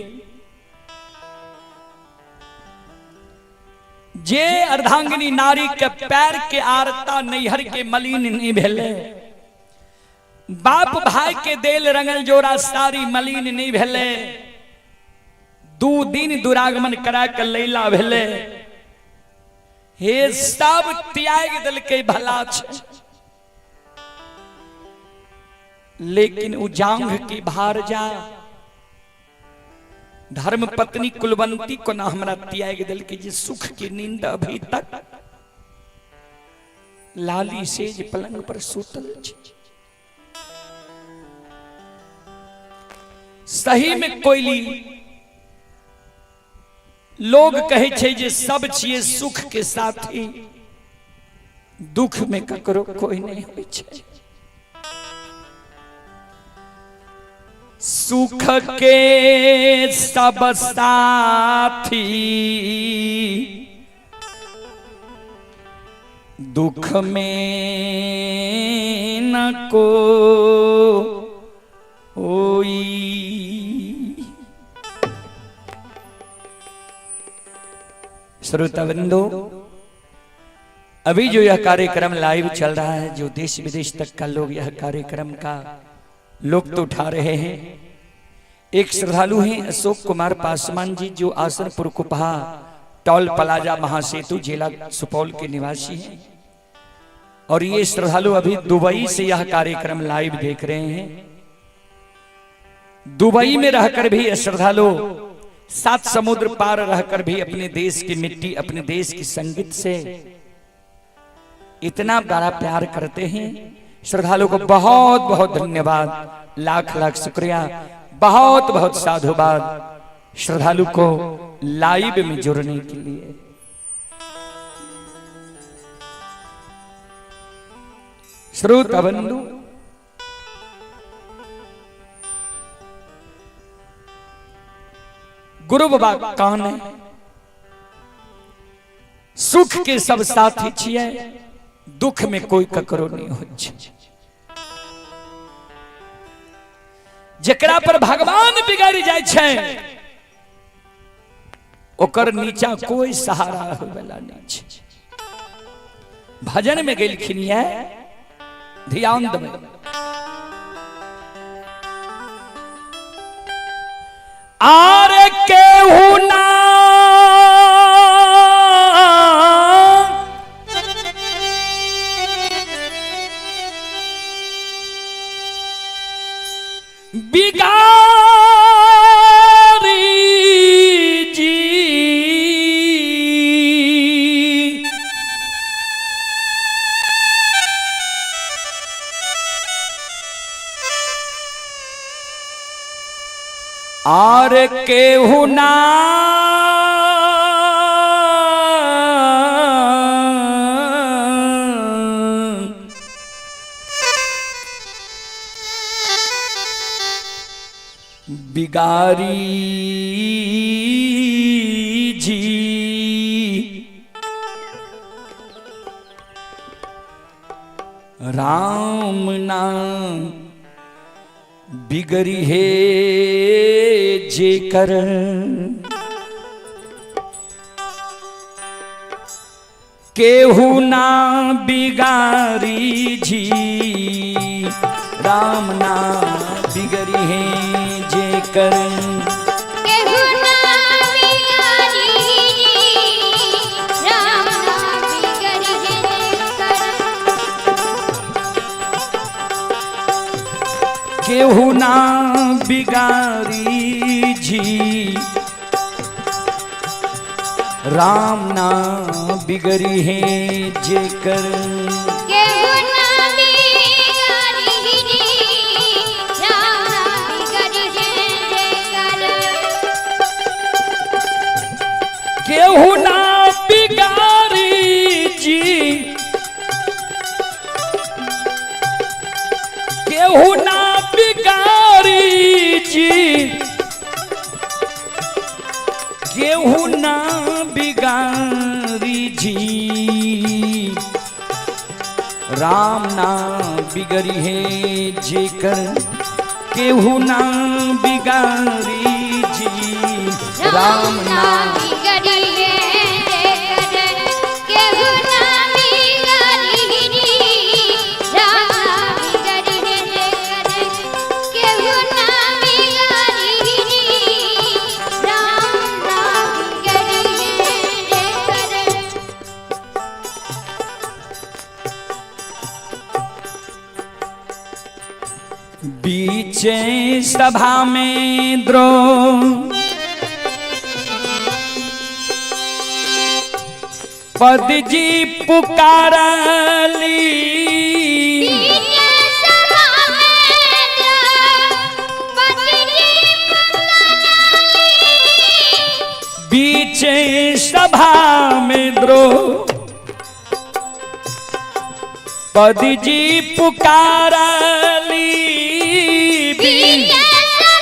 जे अर्धांगिनी नारी के पैर के आरता नैहर के मलिन नहीं भेले, बाप भाई के देल रंगल जोड़ा साड़ी मलिन नहीं भेले, 2 दिन दुरागमन करा के लैला भेले, हे सब त्याग दिलके भला छे, लेकिन उ जांघ की भार जा धर्म पत्नी कुलवंती को ना हमरा त्याग दिलके जे सुख की नींद अभी तक लाली सेज पलंग पर सुतल छे। सही में कोयली लोग कहे छे जे सब छिए सुख के साथी, दुख में ककरो कोई नहीं होई छे। सुख के सब साथी दुख में न को होई। श्रोता बंधु, अभी जो यह कार्यक्रम लाइव चल रहा है, जो देश विदेश तक का लोग यह कार्यक्रम का लुत्फ उठा रहे हैं, एक श्रद्धालु हैं अशोक कुमार पासवान जी, जो आसनपुर कुपहा टोल प्लाजा महासेतु जिला सुपौल के निवासी हैं। और ये श्रद्धालु अभी दुबई से यह कार्यक्रम लाइव देख रहे हैं। दुबई में रहकर भी श्रद्धालु सात समुद्र पार रहकर भी अपने देश की मिट्टी, अपने देश की संगीत से इतना बड़ा प्यार करते हैं। श्रद्धालु को बहुत बहुत धन्यवाद, लाख लाख शुक्रिया, बहुत बहुत साधुवाद श्रद्धालु को लाइव में जुड़ने के लिए। श्रोता बंधु, गुरु बाबा कौन है? सुख के सब साथी छिए, दुख में कोई ककरो नहीं हो। जेकरा पर भगवान बिगड़ जाय छै, ओकर नीचा कोई सहारा होय वाला नहीं छै। भजन में गेलखिन ये, ध्यान देबै। आर केहू ना बिगारी जी, आर केहू ना बिगारी जी, राम नाम बिगड़ी है जेकर, केहू ना बिगारी जी, राम ना बिगड़ी है जेकर, केहू ना बिगारी जी, राम ना बिगड़ी जेकर। केहू ना बिगारी जी, राम ना बिगड़ी है जेकर। केहू ना बिगारी जी, राम ना बिगड़ी जेकर। केहू ना बिगारी जी, केहू ना बिगारी जी, केहू ना बिगारी जी, राम ना बिगड़ी है जेकर, केहू ना बिगारी जी, राम ना बिगड़ी जेकर। केहू ना बिगारी जी, राम ना बिगड़ी जेकर। केहू ना बिगारी जी, राम ना बिगड़ी जेकर। बीचे सभा में द्रोह पद जी पुकारली, बीचे सभा में द्रौपदी जी पुकारली। बीचे सभा में द्रोह पद जी पुकारली, बीचे सभा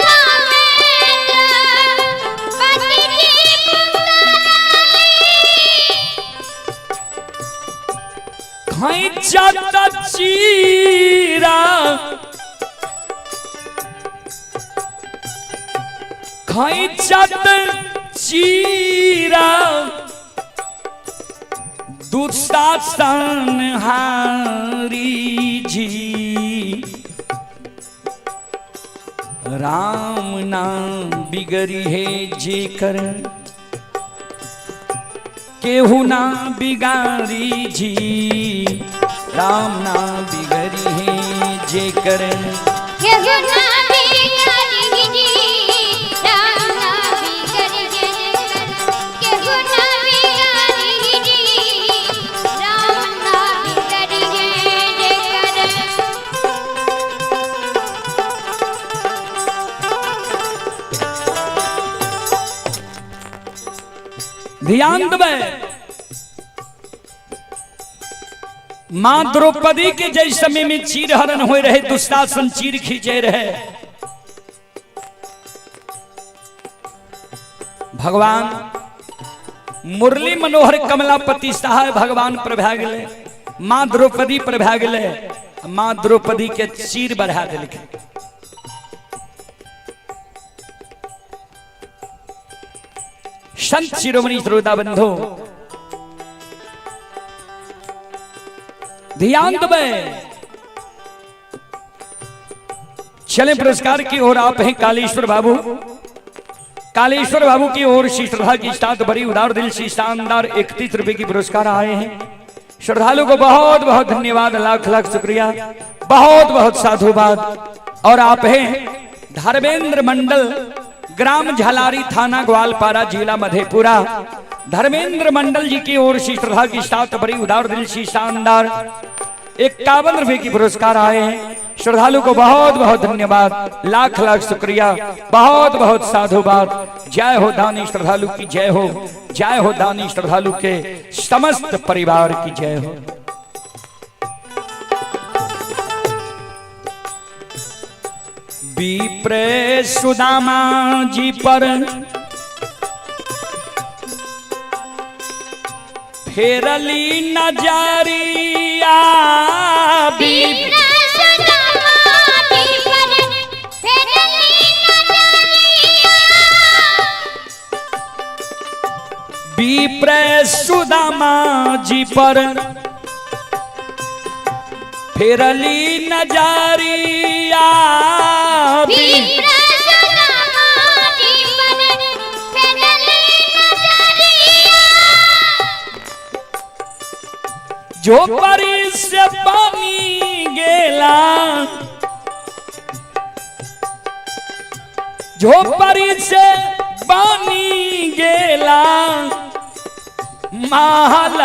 खैचत चीरा दुशासन हारी जी। राम नाम बिगड़ी है जेकर केहू ना बिगाड़ी जी। राम नाम बिगड़ी है जेकर केहू ना बिगाड़ी जी, राम ना बिगड़ी जेकर। केहू ना बिगाड़ी जी, राम ना बिगड़ी जेकर। ध्यान देबै, मां द्रौपदी के जै समय में चीरहरण हो रहे, दुशासन चीर खींचे रहे, भगवान मुरली मनोहर कमलापति सहाय भगवान पर भए गेलै, मां द्रौपदी पर भए गेलै, मां द्रौपदी के चीर बढ़ा देलकै। संत शिरोमणि श्रोता बंधु ध्यान देबै। चले पुरस्कार की ओर आप हैं कालेश्वर बाबू। कालेश्वर बाबू की ओर से श्रद्धा की साथ बड़ी उदार दिल से शानदार 31 रुपए की पुरस्कार आए हैं। श्रद्धालु को बहुत बहुत धन्यवाद, लाख लाख शुक्रिया, बहुत बहुत साधुवाद। और आप हैं धर्मेंद्र मंडल, ग्राम झलारी, थाना ग्वालपारा, जिला मधेपुरा। धर्मेंद्र मंडल जी की ओर से श्रद्धा की साथ बड़ी उदार दिल से शानदार 51 रुपए की पुरस्कार आए हैं। श्रद्धालु को बहुत बहुत धन्यवाद, लाख लाख शुक्रिया, बहुत बहुत साधुवाद। जय हो दानी श्रद्धालु की जय हो, जय हो दानी श्रद्धालु के समस्त परिवार की जय हो। विप्रे सुदामा जी पर फेरली नजरिया, विप्र सुदामा जी पर फेरली नजरिया। विप्र सुदामा जी पर फेरली नजरिया। विप्र सुदामा जी पर फेरली नजरिया। जो परी से पानी गेला, जो परी से पानी गेला महल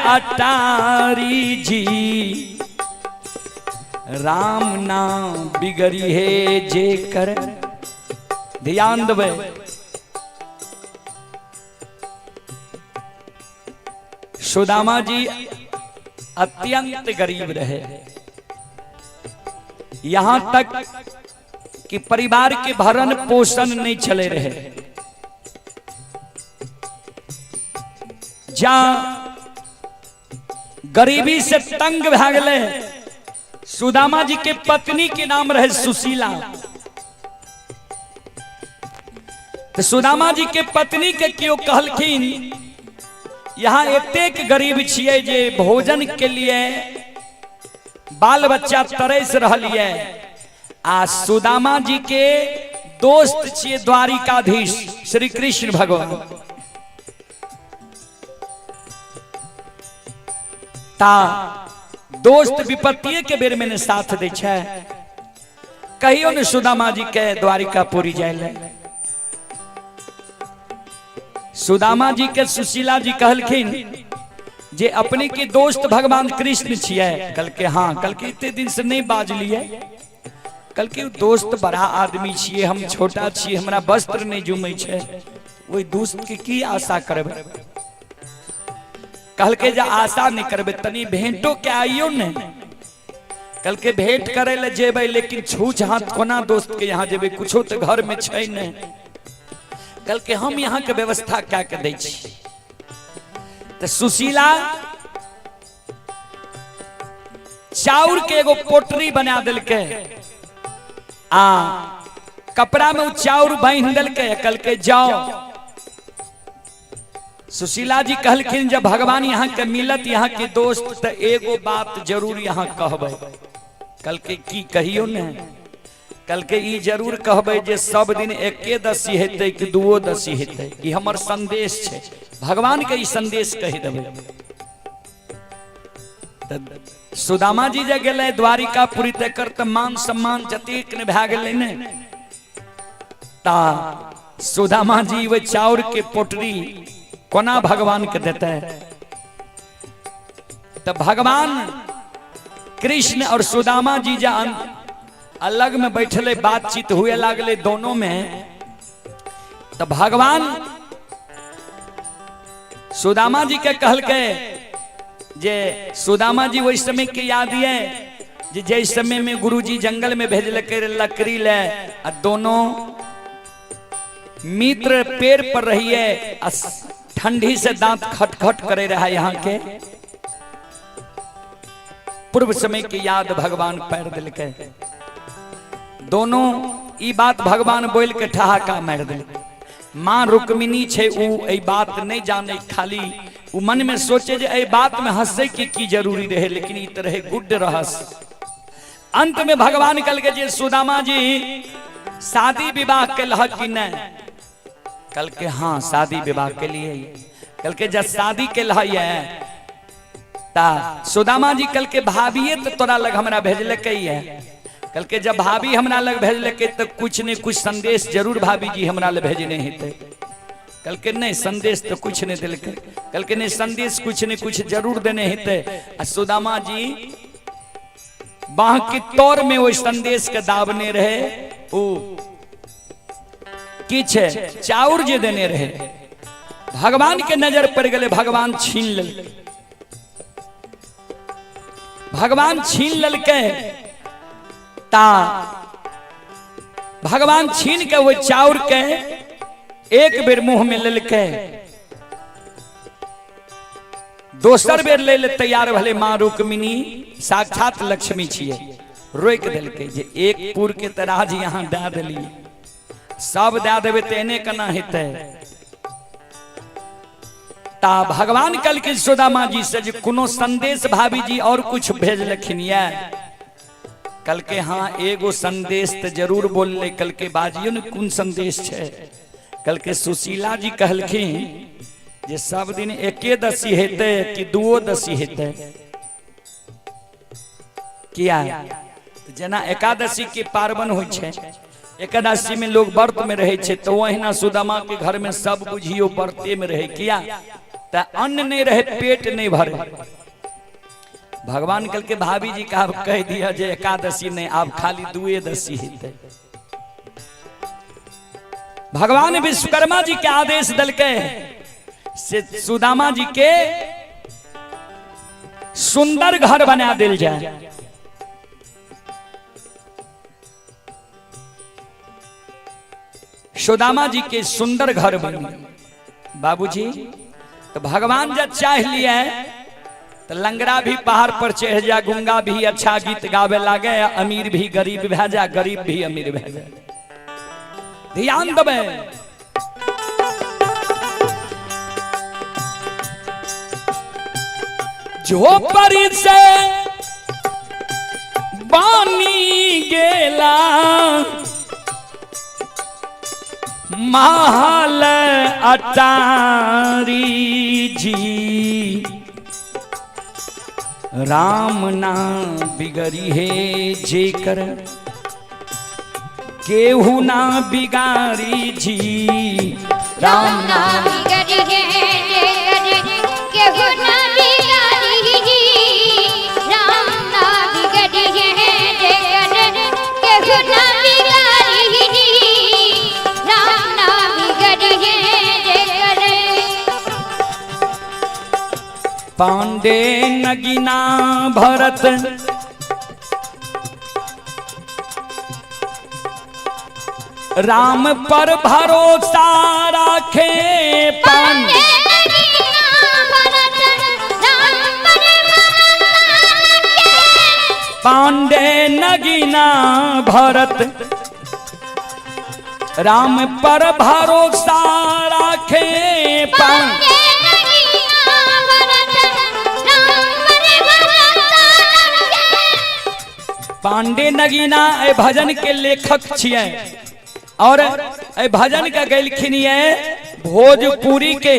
अटारी जी। राम नाम बिगड़ी है जेकर। ध्यान देबै, सुदामा जी अत्यंत गरीब रहे, यहां तक कि परिवार के भरण पोषण नहीं चले रहे। जा गरीबी से तंग भए गेलै, सुदामा जी के पत्नी के नाम रहे सुशीला। तो सुदामा जी के पत्नी के केओ कहलखिन, यहाँ एतेक गरीब छियै जे भोजन के लिए बाल बच्चा तरस रहल ये, आ सुदामा जी के दोस्त छियै द्वारिकाधीश श्री कृष्ण भगवान, ता दोस्त विपत्तिये के बेर में ने साथ दै छै। कहियो ने सुदामा जी के द्वारिकापुरी जाय ले। सुदामा जी के सुशीला जी कहलखिन जे अपने के दोस्त भगवान कृष्ण छियै। कहलकै हाँ। कहलकै इतने दिन से नहीं बाजलियै। कहलकै दोस्त बड़ा आदमी छियै, हम छोटा छियै, हमरा वस्त्र नहीं जुमै छै, ओहि दोस्त के की आशा करबै। कहलकै जे आशा नहीं करबै, तनी भेंटो के आइयो ने। कहलकै भेंट करे ले जेबै, लेकिन छूछ हाथ कोना दोस्त के यहाँ जेबै, कुछो तो घर में छै नहीं। कहलकै हम यहाँ के व्यवस्था क्या के दै छी। तो सुशीला चाउर के एगो पोटरी बना देलकै आ कपड़ा में उ चाउर बांधि देलकै, कहलकै जाओ। सुशीला जी कहलखिन जब भगवान यहाँ के मिलत यहाँ के दोस्त त एगो बात जरूर यहाँ कहबै। कहलकै की कहियो ने? कहलकै ई जरूर कहबै जे सब दिन एके दसी हेतै कि दुओ दसी हेतै, ई हमर संदेश छै, भगवान के ई संदेश कहि देबै। त सुदामा जी जे गेलै द्वारिकापुरी तकर त मान सम्मान जतेक ने भए गेलै ने, ता सुदामा जी ओहि चाउर के पोटरी कोना भगवान के देतै? त भगवान कृष्ण और सुदामा जी जे अलग में बैठले बातचीत हुए लागले दोनों में, त भगवान सुदामा जी के कहलकै जे सुदामा जी ओहि समय के याद ये जे जै समय में गुरुजी जंगल में भेजलकै लकड़ी ले आ दोनों मित्र पेड़ पर रहिए आ ठंडी से दांत खटखट करे रहा। यहाँ के पूर्व समय के याद भगवान पैर दिलकै। दोनों ई बात भगवान बोल के ठहाका मारि देलकै। माँ रुक्मिणी छै उ एहि बात नहीं जाने, खाली उ मन में सोचे जे एहि बात में हंसे के की जरूरी रहे, लेकिन ई तरह गुड रहस्य। अंत में भगवान कहलकै जे सुदामा जी शादी विवाह केलहक कि नहीं? कहलकै हाँ, शादी विवाह के लिए। कहलकै जब शादी केलह ता सुदामा जी कहलकै भाभीए तो तोरा लग हमरा भेजलकै है। कहलकै जब भाभी हमरा लग भेजलकै तो कुछ ने कुछ संदेश जरूर भाभी जी हमरा लग भेजने हेतै। कहलकै नहीं, संदेश तो कुछ नहीं देलकै। कहलकै नहीं, संदेश कुछ ने कुछ जरूर देने हेतै। आ सुदामा जी बाह के तौर में ओहि संदेश के दाबने रहे। ओ किछ चाउर जे देने रहे, भगवान के नजर पड़ गेलै, भगवान छीन लेलकै। भगवान छीन लेलकै ता भगवान छीन के वो चाउर के एक बेर मुंह में लेलकै, दोसर बेर ले ले तैयार भले माँ रुक्मिणी साक्षात लक्ष्मी छियै, रोकि देलकै जे एक पुर के तराज यहाँ दए देलियै, सब दए देबै तऽ एने केना हेतै? ता भगवान कहलखिन सुदामा जी से जे कोनो संदेश भाभी जी और कुछ भेजलखिन ये? कहलकै हाँ, एगो संदेश तऽ जरूर बोलले। कहलकै बाजियो ने, कोन संदेश छै? कहलकै सुशीला जी कहलखिन जे सब दिन एके दसी हेतै कि दुओ दसी हेतै? किया जेना एकादशी के पार्वण होइ छै, एकादशी में लोग व्रत में रहे छै, तो ओहिना सुदामा के घर में सब बुझियो व्रते में रहे। किया त अन्न नहीं रहे, पेट नहीं भरे। भगवान कहलकै भाभी जी का कह दिया जे एकादशी नहीं, आब खाली दुए दसी हेतै। भगवान विश्वकर्मा जी के आदेश देलकै से सुदामा जी के सुंदर घर बना दिल जाए। सुदामा जी के सुंदर घर बन बाबूजी, तो भगवान जब चाह लिए तो लंगड़ा भी पहाड़ पर चढ़ जा, गुंगा भी अच्छा गीत गावे लागे, अमीर भी गरीब भै जा, गरीब भी अमीर भै जा। ध्यान देबै, झोपड़ी से बानी गेला महल अटारी जी, राम ना बिगड़ी है जेकर केहू ना बिगाड़ी जी, राम ना बिगड़ी है जेकर केहू ना बिगाड़ी जी, राम ना बिगड़ी है जेकर केहू ना बिगाड़ी जी, राम ना बिगड़ी है जेकर। पांडे नगीना भरत राम पर भरोसा राखे, पांडे नगीना भरत राम पर भरोसा राखे, पांडे नगीना भरत राम पर भरोसा राखे पांडे नगीना भरत राम पर भरोसा रखे। पांडे नगीना ए भजन के लेखक छियै और ए भजन के गैलखिन ये भोजपुरी के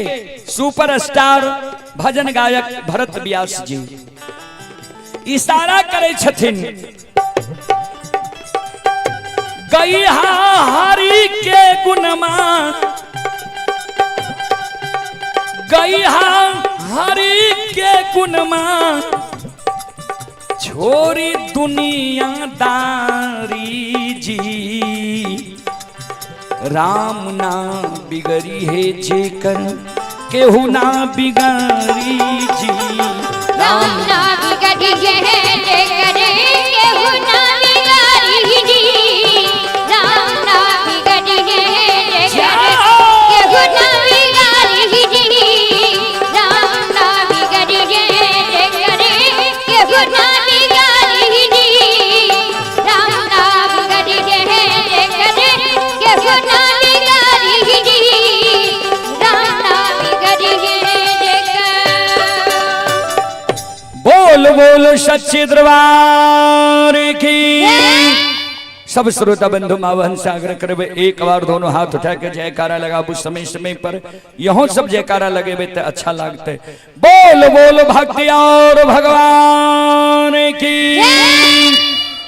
सुपरस्टार भजन गायक भरत व्यास जी इशारा करै छथिन गैहा हरि के गुणमा, गैहा हरि के गुणमा छोरी दुनियादारी जी, राम ना बिगड़ी है जेकर केहू ना बिगड़ी जी। राम ना बिगड़ी है जेकर केहू ना बिगाड़ी जी। राम ना बिगड़ी है जेकर केहू ना बिगाड़ी जी। राम ना बिगड़ी है जेकर केहू ना बिगाड़ी जी। राम ना बिगड़ी है जेकर केहू ना बिगाड़ी जी। राम ना बिगड़ी है जेकर। बोल बोल सच्चे दरबार की। सब श्रोता बंधु मावन से आग्रह करबे एक बार दोनों हाथ उठा के जयकारा लगाबू। समय समय पर यहो सब जयकारा लगेबे तो अच्छा लगते। बोल बोल भक्ति और भगवान की,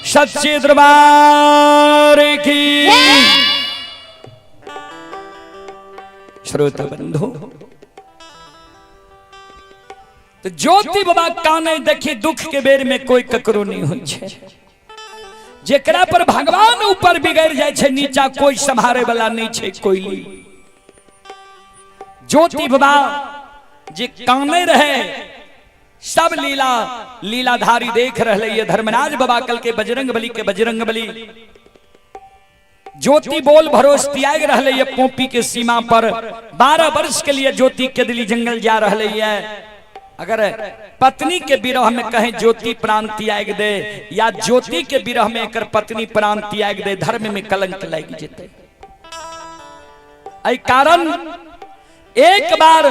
सच्चे दरबार की। श्रोता बंधु तो ज्योति बाबा काने देखी दुख के बेर में कोई ककरो नहीं होइ छै। जेकरा पर भगवान ऊपर बिगड़ जाय छै नीचा कोई संभारे वाला नहीं छै कोई। ज्योति बाबा जे काने रहे सब लीला लीलाधारी देख रहे ये धर्मराज बाबा कल के बजरंग बली के बजरंग बली। ज्योति बोल भरोस त्याग रहे ये पोपी के सीमा पर 12 वर्ष के लिए ज्योति के दिली जंगल जा रहे है। अगर पत्नी के विरह में कहें ज्योति प्राण त्याग दे या ज्योति के विरह में एकर पत्नी प्राण त्याग दे, धर्म में कलंक लग जेते। एहि कारण एक बार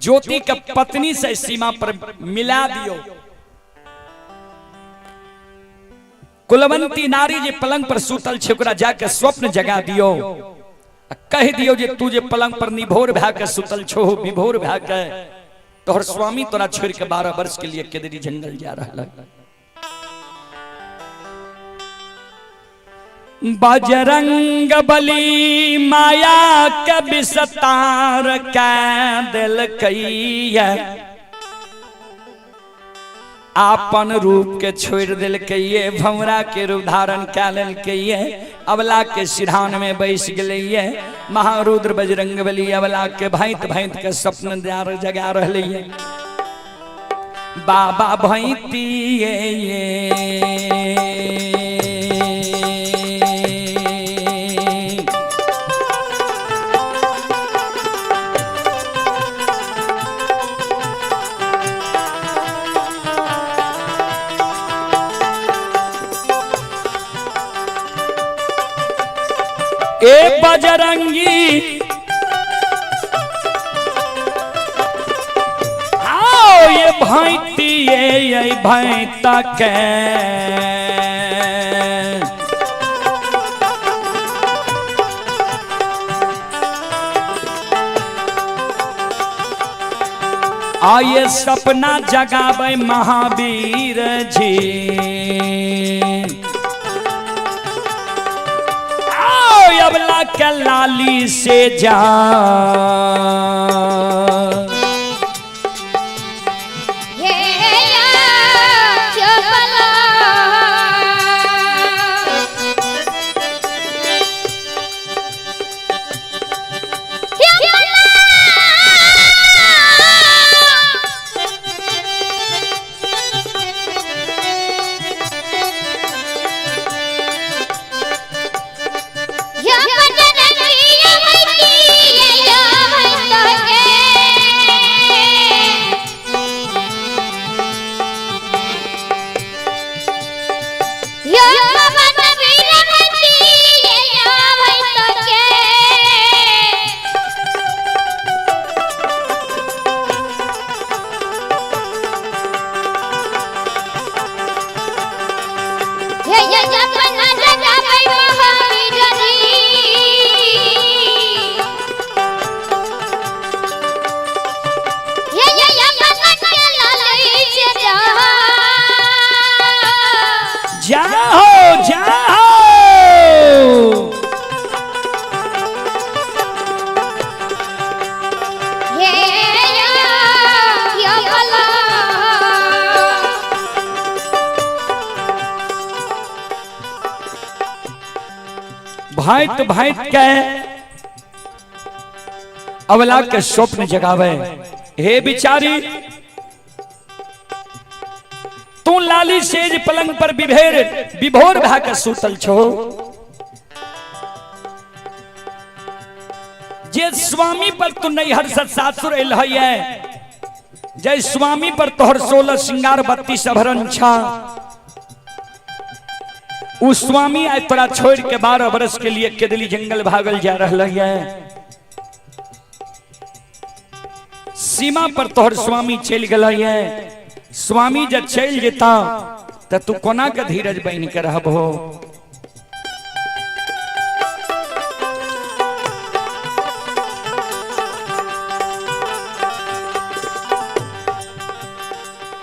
ज्योति के पत्नी से सीमा पर मिला दियो। कुलवंती नारी जे पलंग पर सुतल छै ओकरा जाके स्वप्न जगा दियो, कह दियो जे तू जे पलंग पर निभोर भए के सुतल छो, विभोर भए के, तोहर स्वामी तोरा छोड़ के 12 वर्ष के लिए केदरी जंगल जा रहा है। बजरंग बली माया के विस्तार कै देलकैया, आपन रूप के छोड़ देलकैये, भंवरा के रूप धारण कै लेलकैये, अबला के सिरहान में बैस गेलैये। महारुद्र बजरंग बली अबला के भांति भांति के स्वप्न जगा रहलैये। बाबा भैतिये ए बजरंगी आओ ये भाईती ये भाईता के आये सपना जगावे महावीर जी। अबला के लाली से जा भांत भांत के अवला के स्वप्न जगावे। हे बिचारी, तू लाली सेज पलंग पर विभेर विभोर भा के सुतल छो। जे स्वामी पर तू नैहर से सासुर एल है, जय स्वामी पर तोहर 16 श्रृंगार 32 अभरण छा, उ स्वामी आइ तोरा छोड़ के 12 बरस के लिए केदली जंगल भागल जा रहा है। सीमा पर तोहर स्वामी चल गल है। स्वामी जब चल जेता त तू कोना के धीरज बन के रहबो।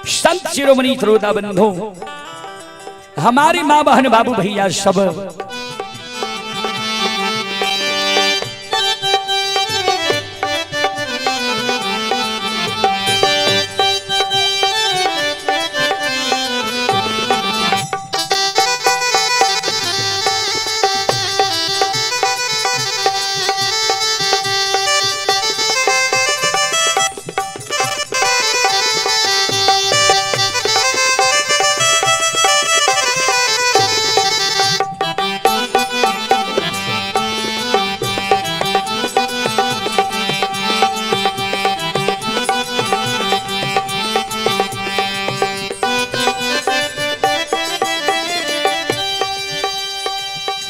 संत शिरोमणि श्रोता बंधु, हमारी माँ बहन बाबू भैया सब,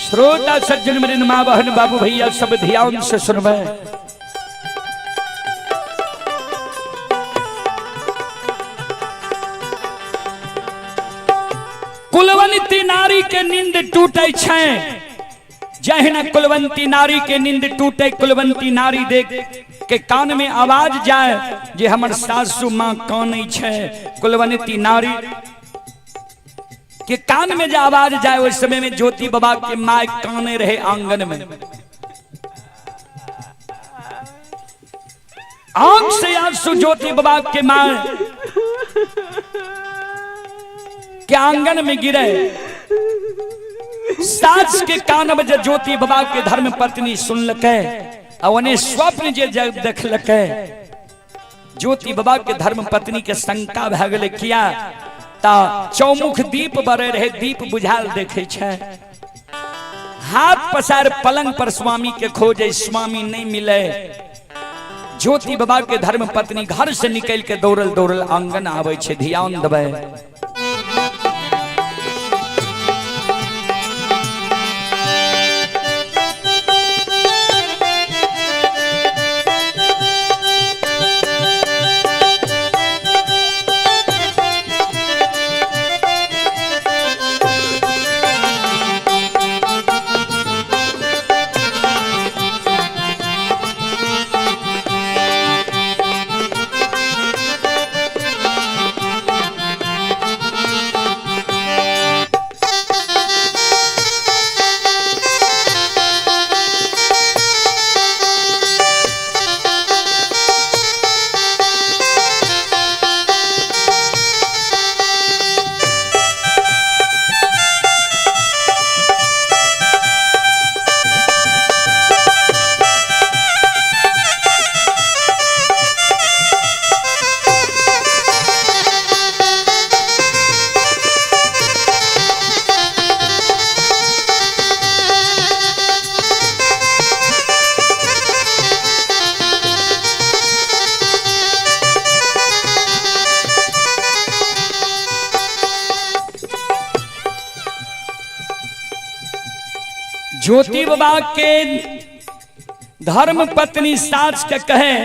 श्रोता सज्जन मेरे माँ बहन बाबू भैया सब ध्यान से सुनबे। कुलवंती नारी के नींद टूटे छै, जहिना कुलवंती नारी के नींद टूटे, कुलवंती नारी देख के कान में आवाज जाए जे हमर सासू माँ कानै छै। कुलवंती नारी के कान में जो आवाज जाए, उस समय में ज्योति बाबा के my काने रहे आंगन में। आंख से आंसू ज्योति बाबा के my के आंगन में गिरे। सास के कान में जो ज्योति बाबा के धर्म पत्नी सुन लके और उन्हें स्वप्न जे जग देख लके, ज्योति बाबा के धर्म पत्नी के शंका भए गेलै। किया ता चौमुख दीप बरे रहे, दीप बुझाल देखे छै। हाथ पसार पलंग पर स्वामी के खोजे, स्वामी नहीं मिले। ज्योति बाबा के धर्म पत्नी घर से निकल के दौड़ल दौड़ल आंगन आवे छै। ध्यान देबै। ज्योति बाबा के धर्म पत्नी सास के कहे,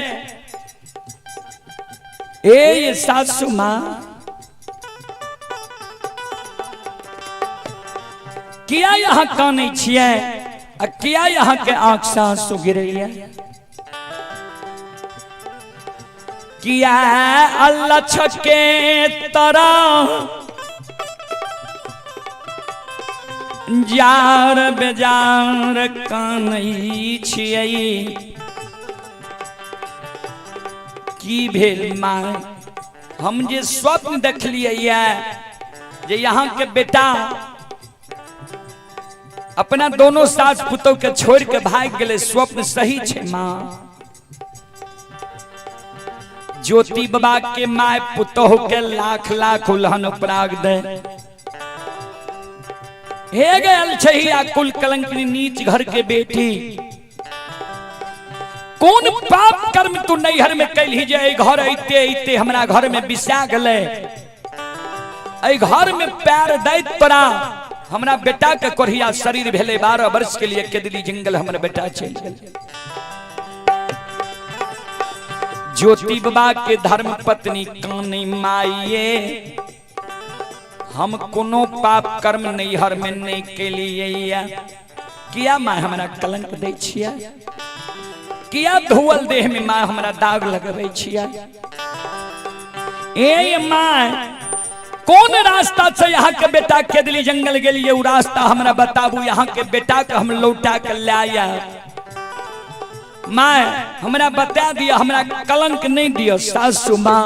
ए ये सासू माँ, किया यहाँ कानै छियै आ किया यहाँ के आंख से आंसू गिरैया? किया अल्लाह छके तरा जार बेजार कानै छियै? की भेल माँ? हम जे स्वप्न देखलियै जे यहाँ के बेटा अपना दोनों सास पुतोह के छोड़ के भाग गेलै। स्वप्न सही छै माँ। ज्योति बाबा के my पुतोह के लाख लाख उल्हन उपराग दे। हे गयल छै आ कुल कलंकनी नीच घर के बेटी, कोन पाप कर्म तू नैहर में कैलही जे एहि घर अइते अइते हमरा घर में बिसा गेलै। एहि घर में पैर दैत तोरा हमरा बेटा के कोढ़िया शरीर भेलै। 12 वर्ष के लिए केदली जंगल हमर बेटा चलि गेल। ज्योति बाबा के धर्म पत्नी कानी माइये, हम कोनो पाप कर्म नैहर में नहीं केलिए, किया माँ हमरा कलंक दै छियै? किया धोअल देह में माँ हमरा दाग लगबै छियै? ए माँ, कोन रास्ता से यहाँ के बेटा केदली जंगल गेलिए उ रास्ता हमरा बताबू, यहाँ के बेटा के हम लौटा के लाया। माँ हमरा बता दिया, हमरा कलंक नहीं दियो सासू माँ।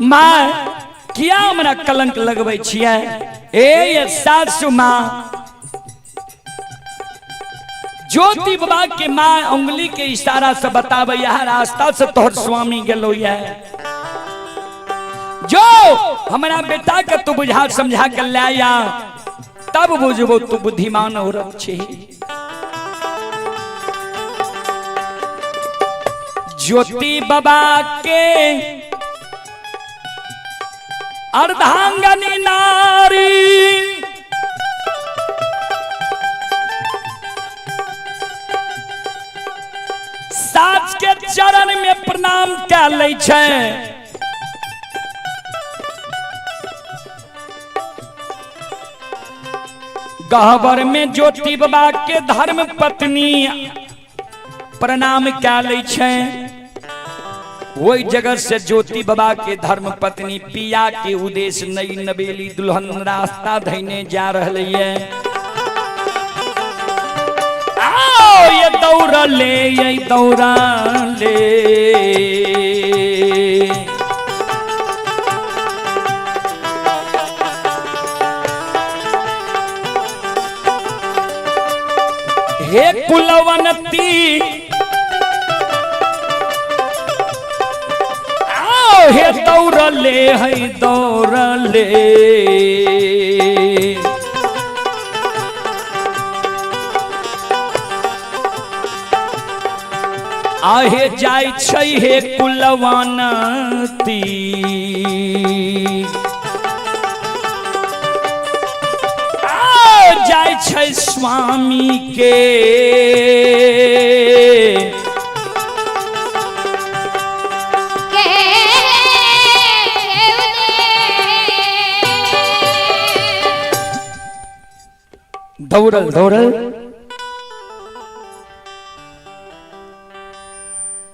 माँ किया हमरा कलंक लगबै छियै? ए सासू माँ, ज्योति बाबा के माँ उंगली के इशारा से बताबै यह रास्ता से तोहर स्वामी गेलो ये, जो हमरा बेटा के तू बुझा समझा के लाया तब बुझबो तू बुद्धिमान औरत छी। ज्योति बाबा के अर्धांगनी नारी सास के चरण में प्रणाम कै लै छै। गहबर में ज्योति बाबा के धर्म पत्नी प्रणाम कै लै छै। वही जगह से ज्योति बाबा के धर्म पत्नी पिया के उद्देश्य नई नवेली दुल्हन रास्ता धैने जा रहे है। आओ ये दौड़ा ले, ये दौड़ा ले, हे कुलवंती, हे दौड़ले है दौड़ले। आहे जाय छै हे कुलवंती, जाय छै स्वामी के। दौड़ल दौड़ल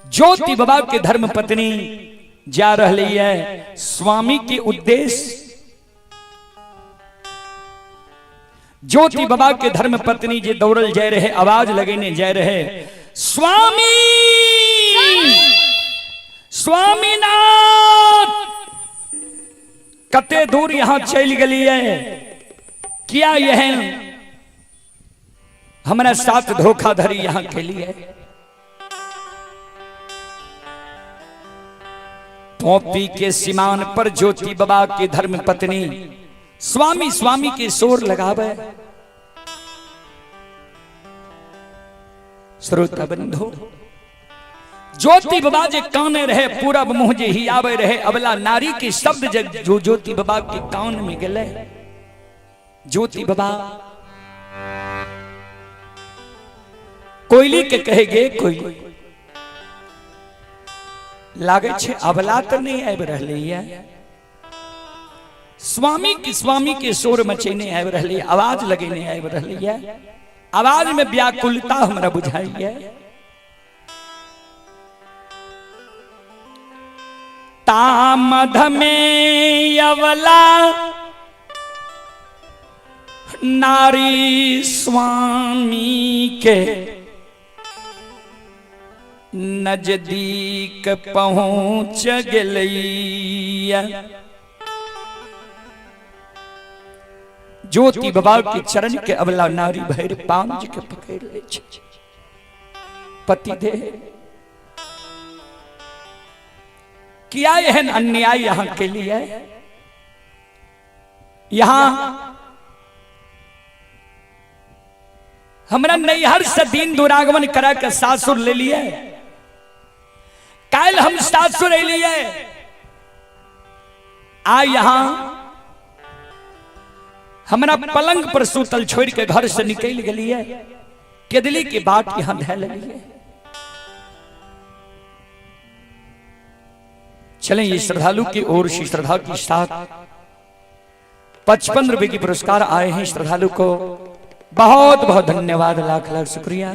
ज्योति बाबा के धर्म पत्नी जा रही है स्वामी के उद्देश्य। ज्योति बाबा के धर्म पत्नी जे दौड़ल जाय रहे, आवाज लगेने जाय रहे, स्वामी स्वामीनाथ, कते दूर यहां चल गलिए, किया यह हमरा साथ धोखाधड़ी यहाँ के लिए। पोपी के सीमान पर ज्योति बाबा के धर्म पत्नी स्वामी स्वामी के शोर लगावे। श्रोता बंधु, ज्योति बाबा जे काने रहे, पूरब मुंह जे ही आवे रहे, अबला नारी के शब्द जो ज्योति बाबा के कान में गले, ज्योति बाबा कोयली के कहेगे, कोयली लागे छे अबला तो नहीं आबि रहलै है, स्वामी के स्वामी के शोर मचेने आबि रहलै, आवाज लगेने आबि रहलै है, आवाज में व्याकुलता हमरा बुझाइए। तामध में अवला नारी स्वामी के नजदीक पहुंच गेलैया। ज्योति बाबा के चरण के अबला नारी भैर पांज के पकड़ ले छे। पति दे किया एहन अन्याय यहाँ के लिए? यहाँ हमरा नैहर से दिन दुरागमन करा के सासुर ले लिए, काल हम सासुर लिए, आ यहाँ हमरा पलंग पर सूतल छोड़ के घर से निकल गलिए, केदली के बाट यहाँ धै लिए। चलें ये श्रद्धालु की ओर से श्रद्धा के साथ 55 रुपए की पुरस्कार आए हैं। श्रद्धालु को बहुत बहुत धन्यवाद, लाख लाख शुक्रिया,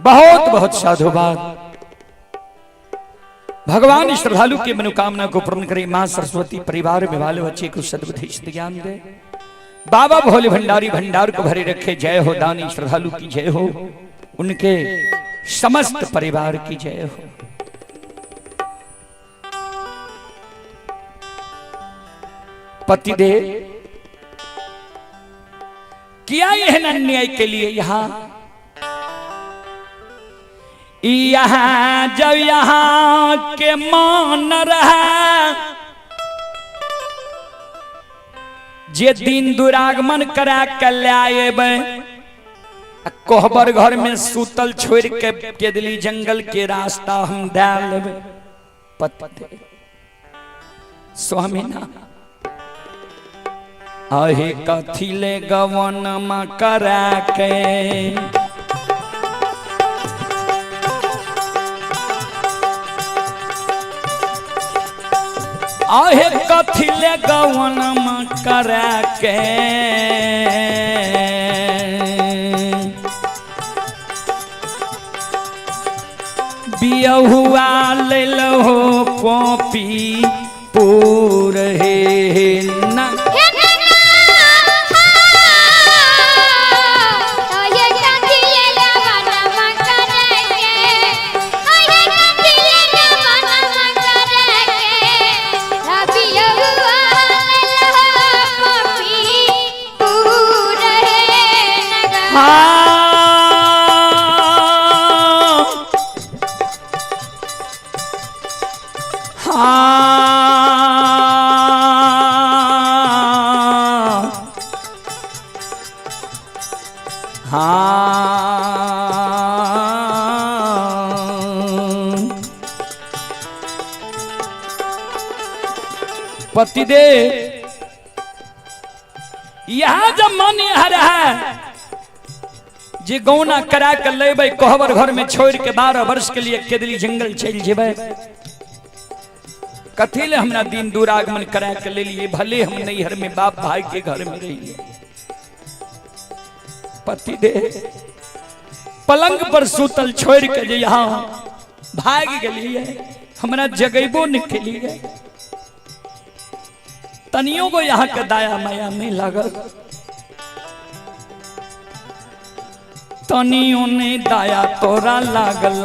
बहुत बहुत साधुवाद। भगवान श्रद्धालु की मनोकामना को पूर्ण करे, मां सरस्वती परिवार में वाले बच्चे को सद्बुद्धि ज्ञान दे, बाबा भोले भंडारी भंडार को भरे रखे। जय हो दानी श्रद्धालु की जय हो, उनके समस्त परिवार की जय हो। पतिदेव किया यह अन्याय के लिए? यहां यहाँ जब यहाँ के मान रहा जे दिन दुरागमन करा के लाएबै, कोहबर घर में सूतल छोड़ के केदली जंगल के रास्ता हम दे लेबै। पति स्वामी ना आहे कथिले गवन मा करा के, आहे कथिले गवन मा करा के, बियहुआ ले लहो कॉपी पूर हे ना। पतिदेव यहाँ जब मन यहाँ रहा जे गौना करा के लेबै, कोहबर घर में छोड़ के 12 वर्ष के लिए केदली जंगल चल जेबै, कथी ले हमरा दिन दुरागमन करा के ले लिए, भले हम नैहर में बाप भाई के घर में रहिए। पतिदेव पलंग पर सूतल छोड़ के जे यहाँ भाग गेलिए, हमरा जगैबो नहीं केलिए, तनियो को यहाँ के दाया माया नहीं लागल, तनियो ने दाया तोरा लागल,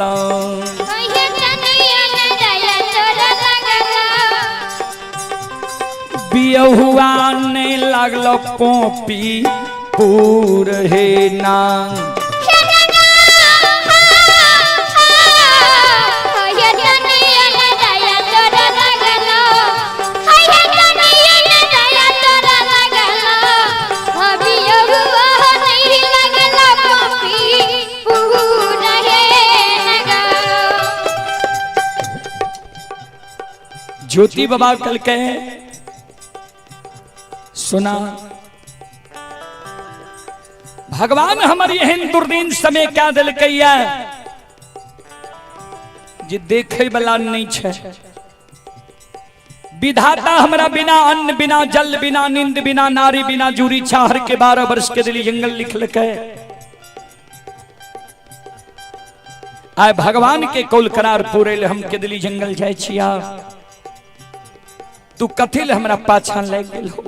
बियहुआ ने लागल कॉपी पूर हे ना। ज्योति बाबा कल के सुना भगवान हमर एहन दुर्दिन समय क्या दिलकैया जे देखे वाला नहीं छे। विधाता हमरा बिना अन्न बिना जल बिना नींद बिना नारी बिना जूरी छाहर के 12 वर्ष के दिली जंगल लिखलकै। आय भगवान के कौल करार पूरे ले हम के दिली जंगल जाय छिया, तू कथी ले हमरा पाछा लागि गेल हो।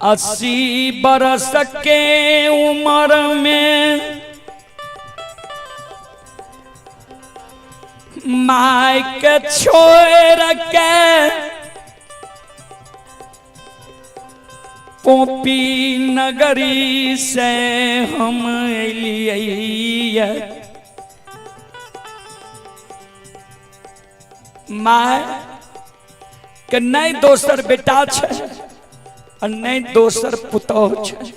80 बरस के उम्र में my के छोड़ के पोपी नगरी से हम एलियै। My के नहीं दोसर बेटा छे और नहीं दोसर पुतोह छे,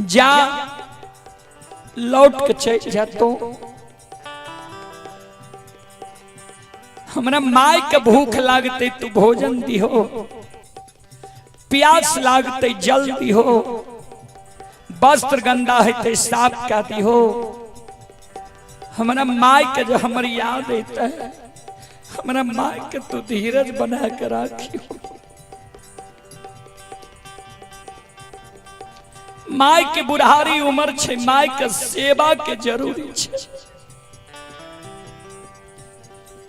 जा लौट के चल जा तो हमरा my के भूख लागते तू भोजन दिहो, प्यास लागते जल दिहो, वस्त्र गंदा है ते साफ कर दिहो। हमरा my के जो हमर याद आता है हमरा my के तू धीरज बना के राखियो। My के बुढ़ारी उम्र छे, my के सेवा के जरूरी छे।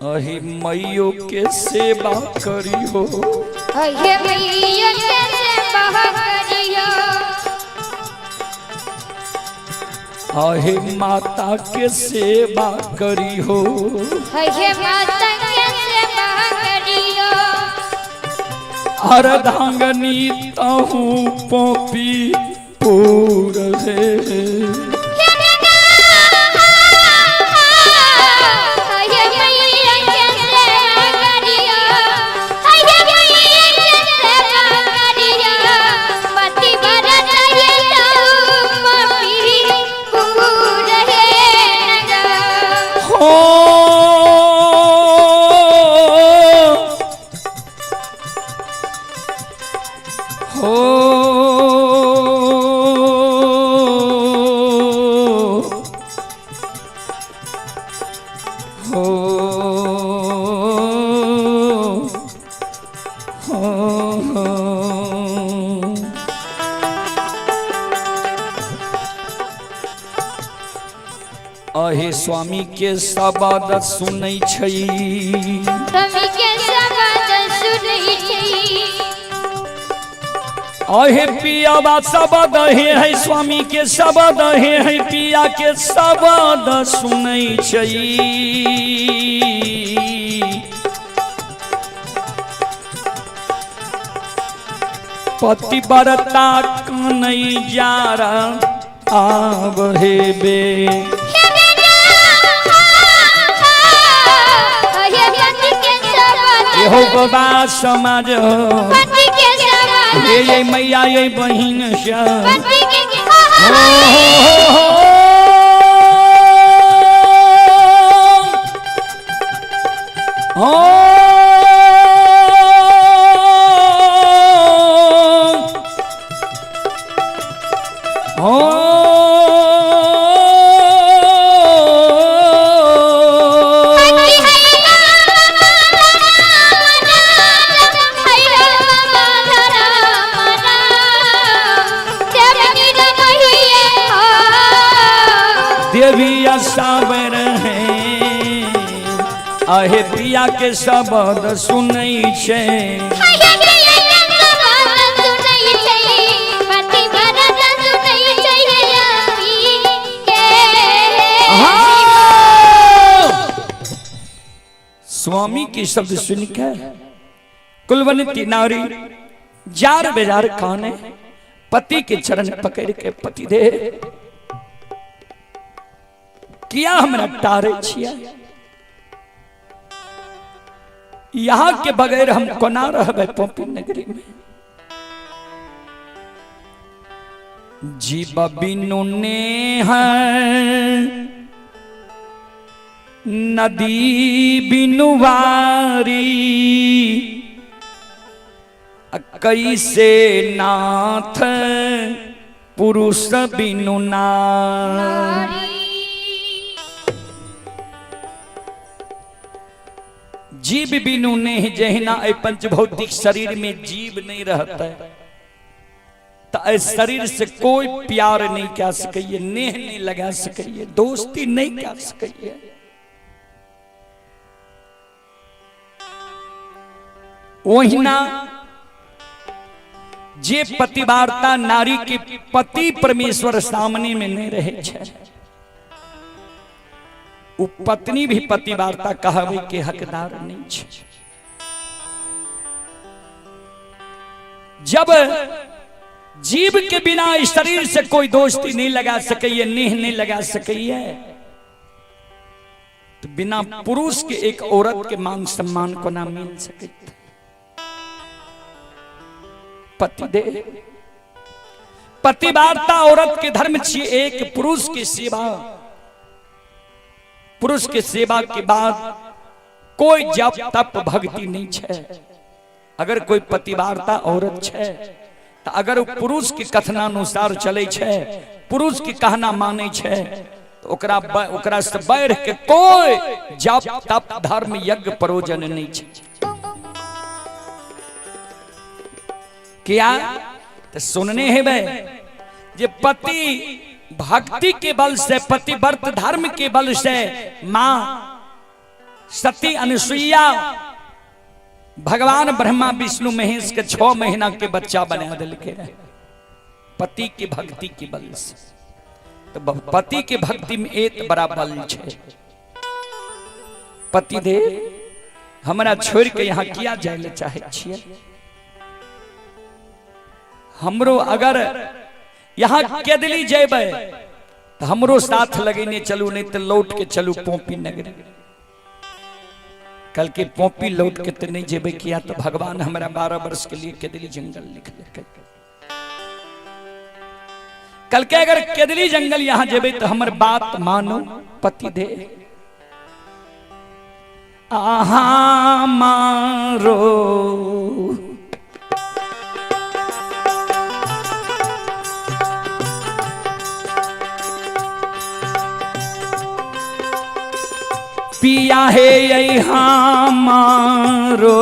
अही मैयो के सेवा करियो, अहे मैयो के सेवा करियो, अहे माता के सेवा करियो, अहे माता के सेवा करियो। अर्धांगनी तहु पोपी पूर हे। अहे स्वामी के शब्द सुनै छै, स्वामी के शब्द सुनै छै। अहे पियावा शब्द हे है स्वामी के शब्द हे है पिया के शब्द सुनै छै। पतिव्रता कनै जारा आब हेबे। हो बाबा समाज हे ये मैया ये बहिन हो हो देवी साबर है अहे पिया के शब्द सुनै छै। स्वामी के शब्द सुन के कुलवंती नारी जार बेजार काने पति के चरण पकड़ के, पति दे किया हमरा टारे छिया, यहाँ के बगैर हम कोना रहबे पोपी नगरी में। जीव बिनु नेह नदी बिनु वारी, कैसे नाथ पुरुष बिनु नारी। जीव बिनु नेह, जहिना ए पंचभौतिक शरीर में जीव नहीं रहता है तो इस शरीर से कोई प्यार नहीं कर सकिए, नेह नहीं लगा सकिए, दोस्ती नहीं कर सकिए। ओहिना जे पतिवार्ता नारी के पति परमेश्वर सामने में नहीं रहे छे, उ पत्नी भी पतिवार्ता कहवे के हकदार नहीं छे। जब जीव के बिना इस शरीर से कोई दोस्ती नहीं लगा सके, नेह नहीं लगा सके, तो बिना पुरुष के एक औरत के मान सम्मान को ना मिल सके। पति दे पतिवार्ता औरत के धर्म छिए एक पुरुष की सेवा। पुरुष के सेवा के बाद कोई जप तप भक्ति नहीं छे। अगर कोई पतिवार्ता औरत छे तो अगर पुरुष के कथनानुसार चले छे, पुरुष के कहना माने छे, तो ओकरा ओकरा से बढ़ के कोई जप तप धर्म यज्ञ परोजन नहीं छे। क्या तो सुनने है बे जे पति भक्ति के बल से, पतिव्रत धर्म के बल से मां सती अनुसुईया भगवान ब्रह्मा विष्णु महेश के 6 महीना के बच्चा बना दिलके रहे पति की भक्ति के बल से। तो पति के भक्ति में एक बड़ा बल छे। पति दे हमरा छोड़ के यहाँ किया जाए ले चाहे छिए, हमरो अगर यहाँ केदली जेबै तो हमरो साथ लगेने चलू, नहीं तो लौट के चलू पोपी नगरी। कल के पोपी लौट के तो नहीं जेबै किया तो भगवान हमरा 12 वर्ष के लिए केदली जंगल लिख लेके। कल के अगर केदली जंगल यहाँ जेबै तो हमर बात मानो पति दे। आहा मारो पिया हे यहाँ मारो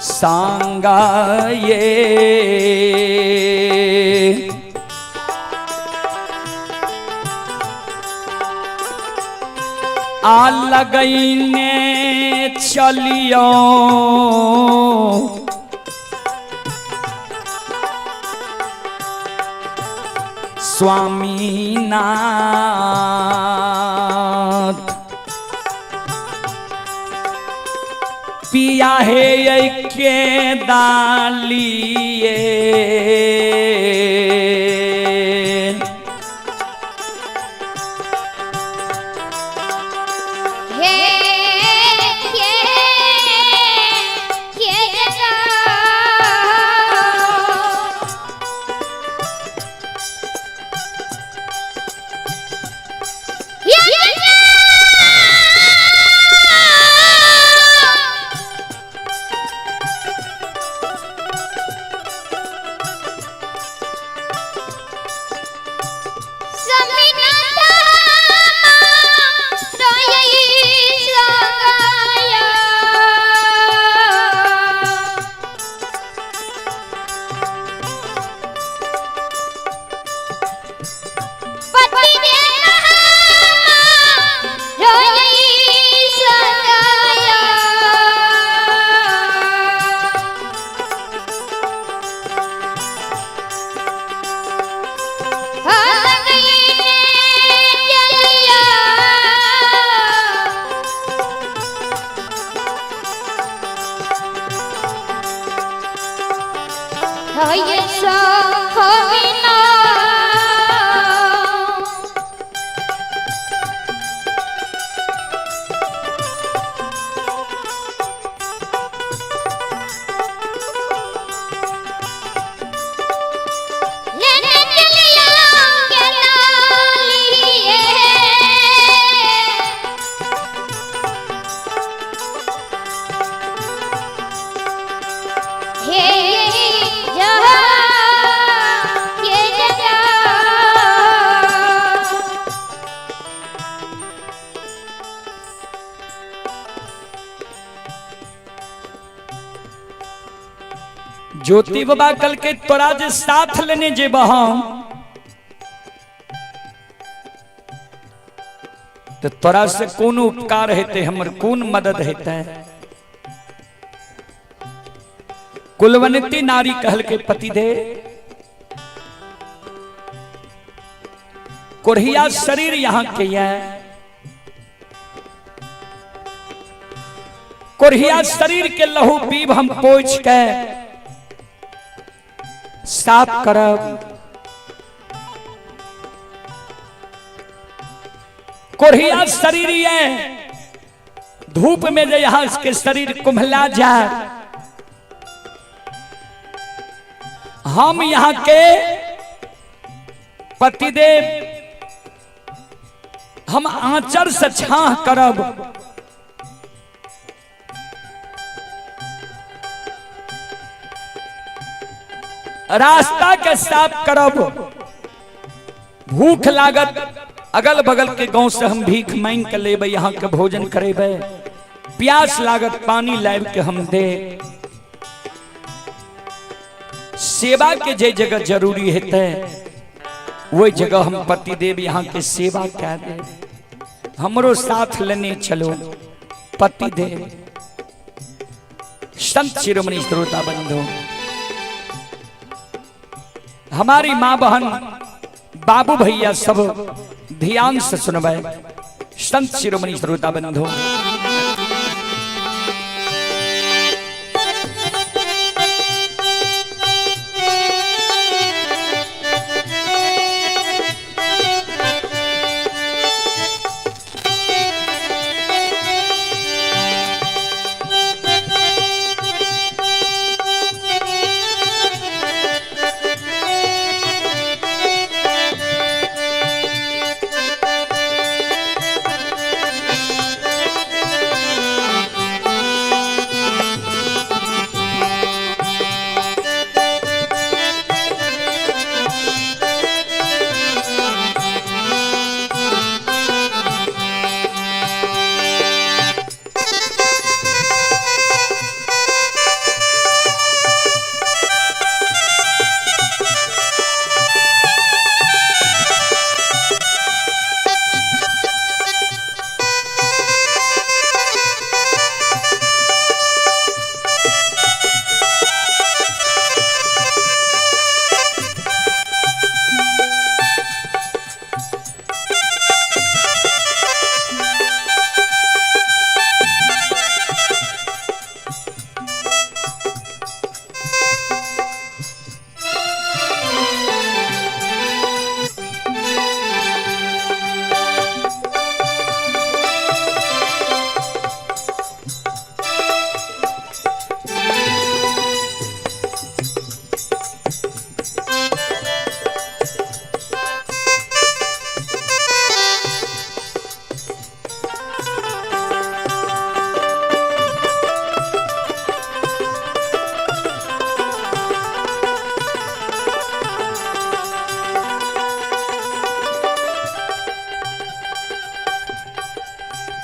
सांगा ये आ लगईने चलियो स्वामीनाथ पिया हे के डालिए हे ये ये ज्योति बाबा कल के तोरा जे साथ लेने जेब हम तो तोरा से कोन उपकार हेतै, हमर कोन मदद हेतै? कुलवंती नारी कहल के पति दे कोढ़िया शरीर यहां के है, कोढ़िया शरीर के लहू पीब हम पोछ के साफ करब। कोढ़िया शरीर ये धूप में जे यहाँ के शरीर कुम्हला जाए, हम यहाँ के पतिदेव हम आंचर से छाह करब। रास्ता के साफ करब। भूख लागत अगल बगल के गांव से हम भीख मांग के लेबे, यहाँ के भोजन करेबे। प्यास लागत पानी लाब के हम दे। सेवा के जे जगह जरूरी हेतै वही जगह हम पतिदेव यहाँ के सेवा कह दे। हमरो साथ लेने चलो पतिदेव। संत शिरोमणि श्रोता बंधु, हमारी माँ बहन बाबू भैया सब ध्यान से सुनबे। संत शिरोमणि श्रोता बंधु,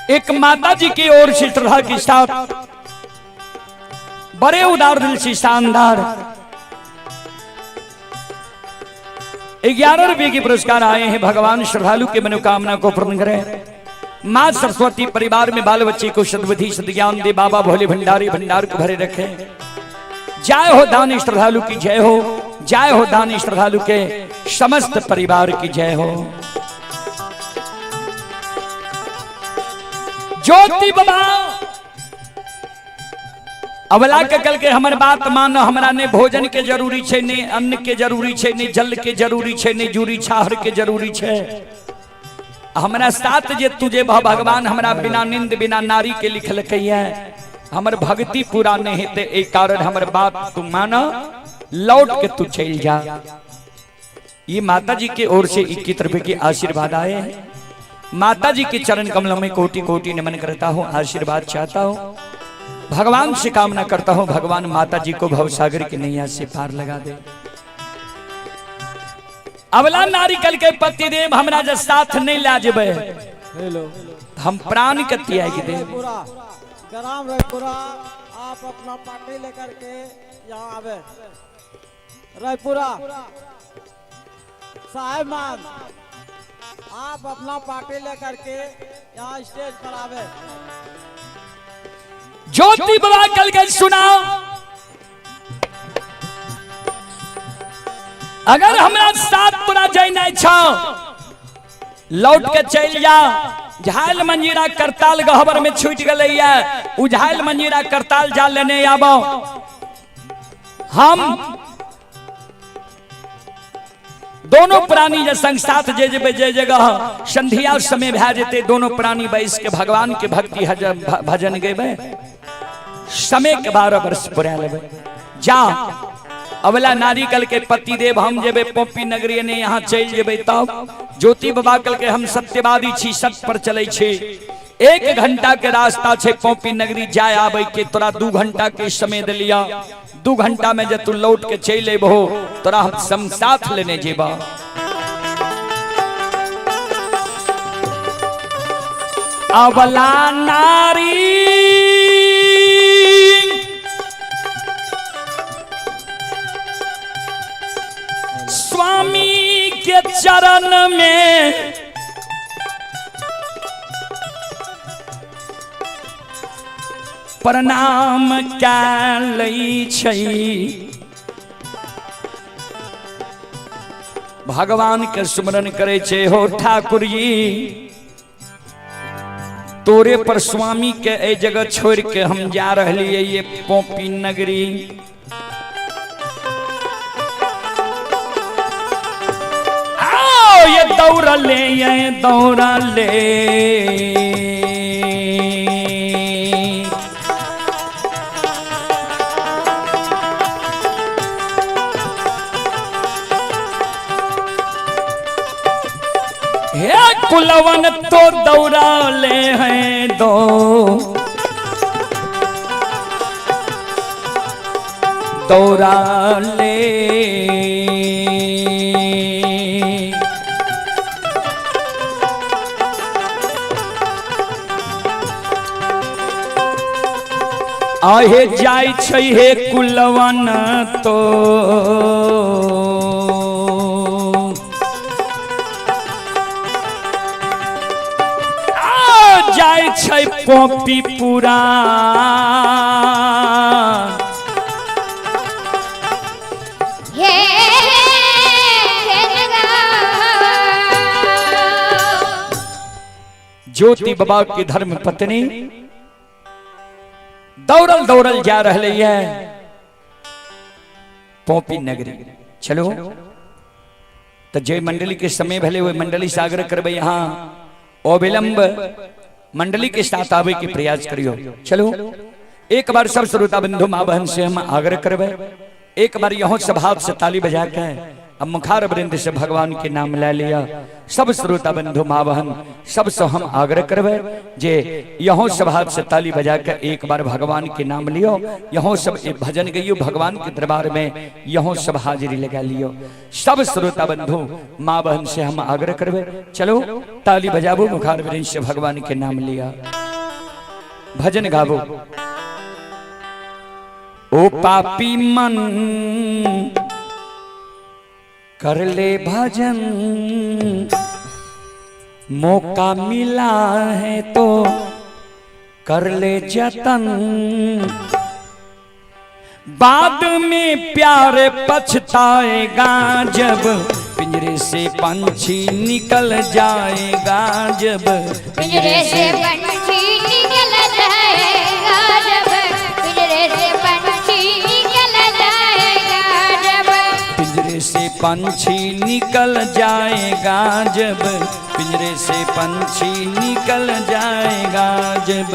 एक माता जी की ओर से श्रद्धा के साथ बड़े उदार दिल से शानदार 11 रुपए के पुरस्कार आए हैं। भगवान श्रद्धालु के मनोकामना को पूर्ण करें। मां सरस्वती परिवार में बाल बच्चे को सद्बुद्धि सद्ज्ञान दे। बाबा भोले भंडारी भंडार को भरे रखे। जय हो दानी श्रद्धालु की जय हो। जय हो दानी श्रद्धालु के समस्त परिवार की जय हो। ज्योति बाबा अवला के कल के हमर बात मानो। हमरा ने भोजन के जरूरी छे, ने अन्न के जरूरी छे, ने जल के जरूरी छे, ने जूरी छाहर के जरूरी छे। हमरा साथ जे तुझे भगवान हमरा बिना निंद बिना नारी के लिखलकै है, हमर भक्ति पूरा नहीं हेतै, एहि कारण हमर बात तू मानो, लौट के तू चल जा। ये माता जी के ओर से 21 रुपए के आशीर्वाद आए हैं। माता जी के चरण कमलों में कोटि कोटि नमन करता हूँ, आशीर्वाद चाहता हूँ, भगवान से कामना करता हूँ भगवान माता जी को भवसागर की नैया से पार लगा दे। अवला नारी कल के पति देव हमरा जे साथ नहीं ला जेबै हेलो हम प्राण के त्याग देब। पूरा ग्राम रायपुरा। आप अपना पार्टी लेकर के यहाँ आवे। रयपुरा साहेब मान, आप अपना पार्टी लेकर के यहाँ स्टेज पर आवे। ज्योति बाबा कल के सुनाओ, अगर हमरा साथ तोरा जैनाइ छौ, लौट के चल जा। झाल मंजीरा करताल गहबर में छूट गलैया, उ झाल मंजीरा करताल जा लेने आबो। हम दोनों प्राणी जे संग साथ जे जेबै जे जगह संध्या समय भए जेतै, दोनों प्राणी बैस के भगवान के भक्ति भजन गेबै, समय के 12 वर्ष पुरा लेबै। जा अबला नारी कल के पति देव हम जेबै पोपी नगरी ने यहाँ चलि जेबै। तब ज्योति बाबा कल के हम सत्यवादी छी, सत्य पर चलै छी। 1 घंटा के रास्ता छै पोपी नगरी जाय आबै के, तोरा 2 घंटा के समय दिलिया। 2 घंटा में जे तू लौट के चलि अयबहो तोरा हम संग साथ लेने जेबा। अबला नारी स्वामी के चरण में प्रणाम कै छै, भगवान के सुमरन करे छै। हो ठाकुर जी, तोरे पर स्वामी के ए जगह छोड़ के हम जा रही ये पोपी नगरी। आओ ये दौड़ा ले, ये दौड़ा ले, हे कुलवन तो दौड़ा ले हैं दो, दौड़ा ले। आहे जाय छै हे कुलवन तो, जाय छै पोपी पूरा। ज्योति बाबा की धर्म पत्नी दौड़ल दौड़ल जा रहे है पोपी नगरी। चलो तो जय मंडली के समय भले वह मंडली से आग्रह करबे यहाँ अविलंब मंडली के साथ आवे के प्रयास करियो। चलो एक बार सब श्रोता बंधु माँ बहन से हम आग्रह करबे, एक बार यहाँ सब हाथ से ताली बजा के अब मुखार वृंद से भगवान के नाम ले लिया। सब श्रोता बंधु माँ बहन सबसे हम आग्रह करबे जे यहाँ सब हाथ से ताली बजा के एक बार भगवान के नाम लियो। यहाँ सब एक भजन गइयो भगवान के दरबार में, यहाँ सब हाजिरी लगा लियो। सब श्रोता बंधु माँ बहन से हम आग्रह करबे, चलो ताली बजाबो, मुखार वृंद से भगवान के नाम लिया, भजन गाबो। ओ पापी मन कर ले भजन, मौका मिला है तो कर ले जतन, बाद में प्यार पछताएगा जब पिंजरे से पंछी निकल जाएगा, जब पिंजरे से पंछी निकल जाएगा, जब पिंजरे से पंछी निकल जाएगा, जब पिंजरे से पंछी निकल जाएगा, जब पिंजरे से पंछी निकल जाएगा, जब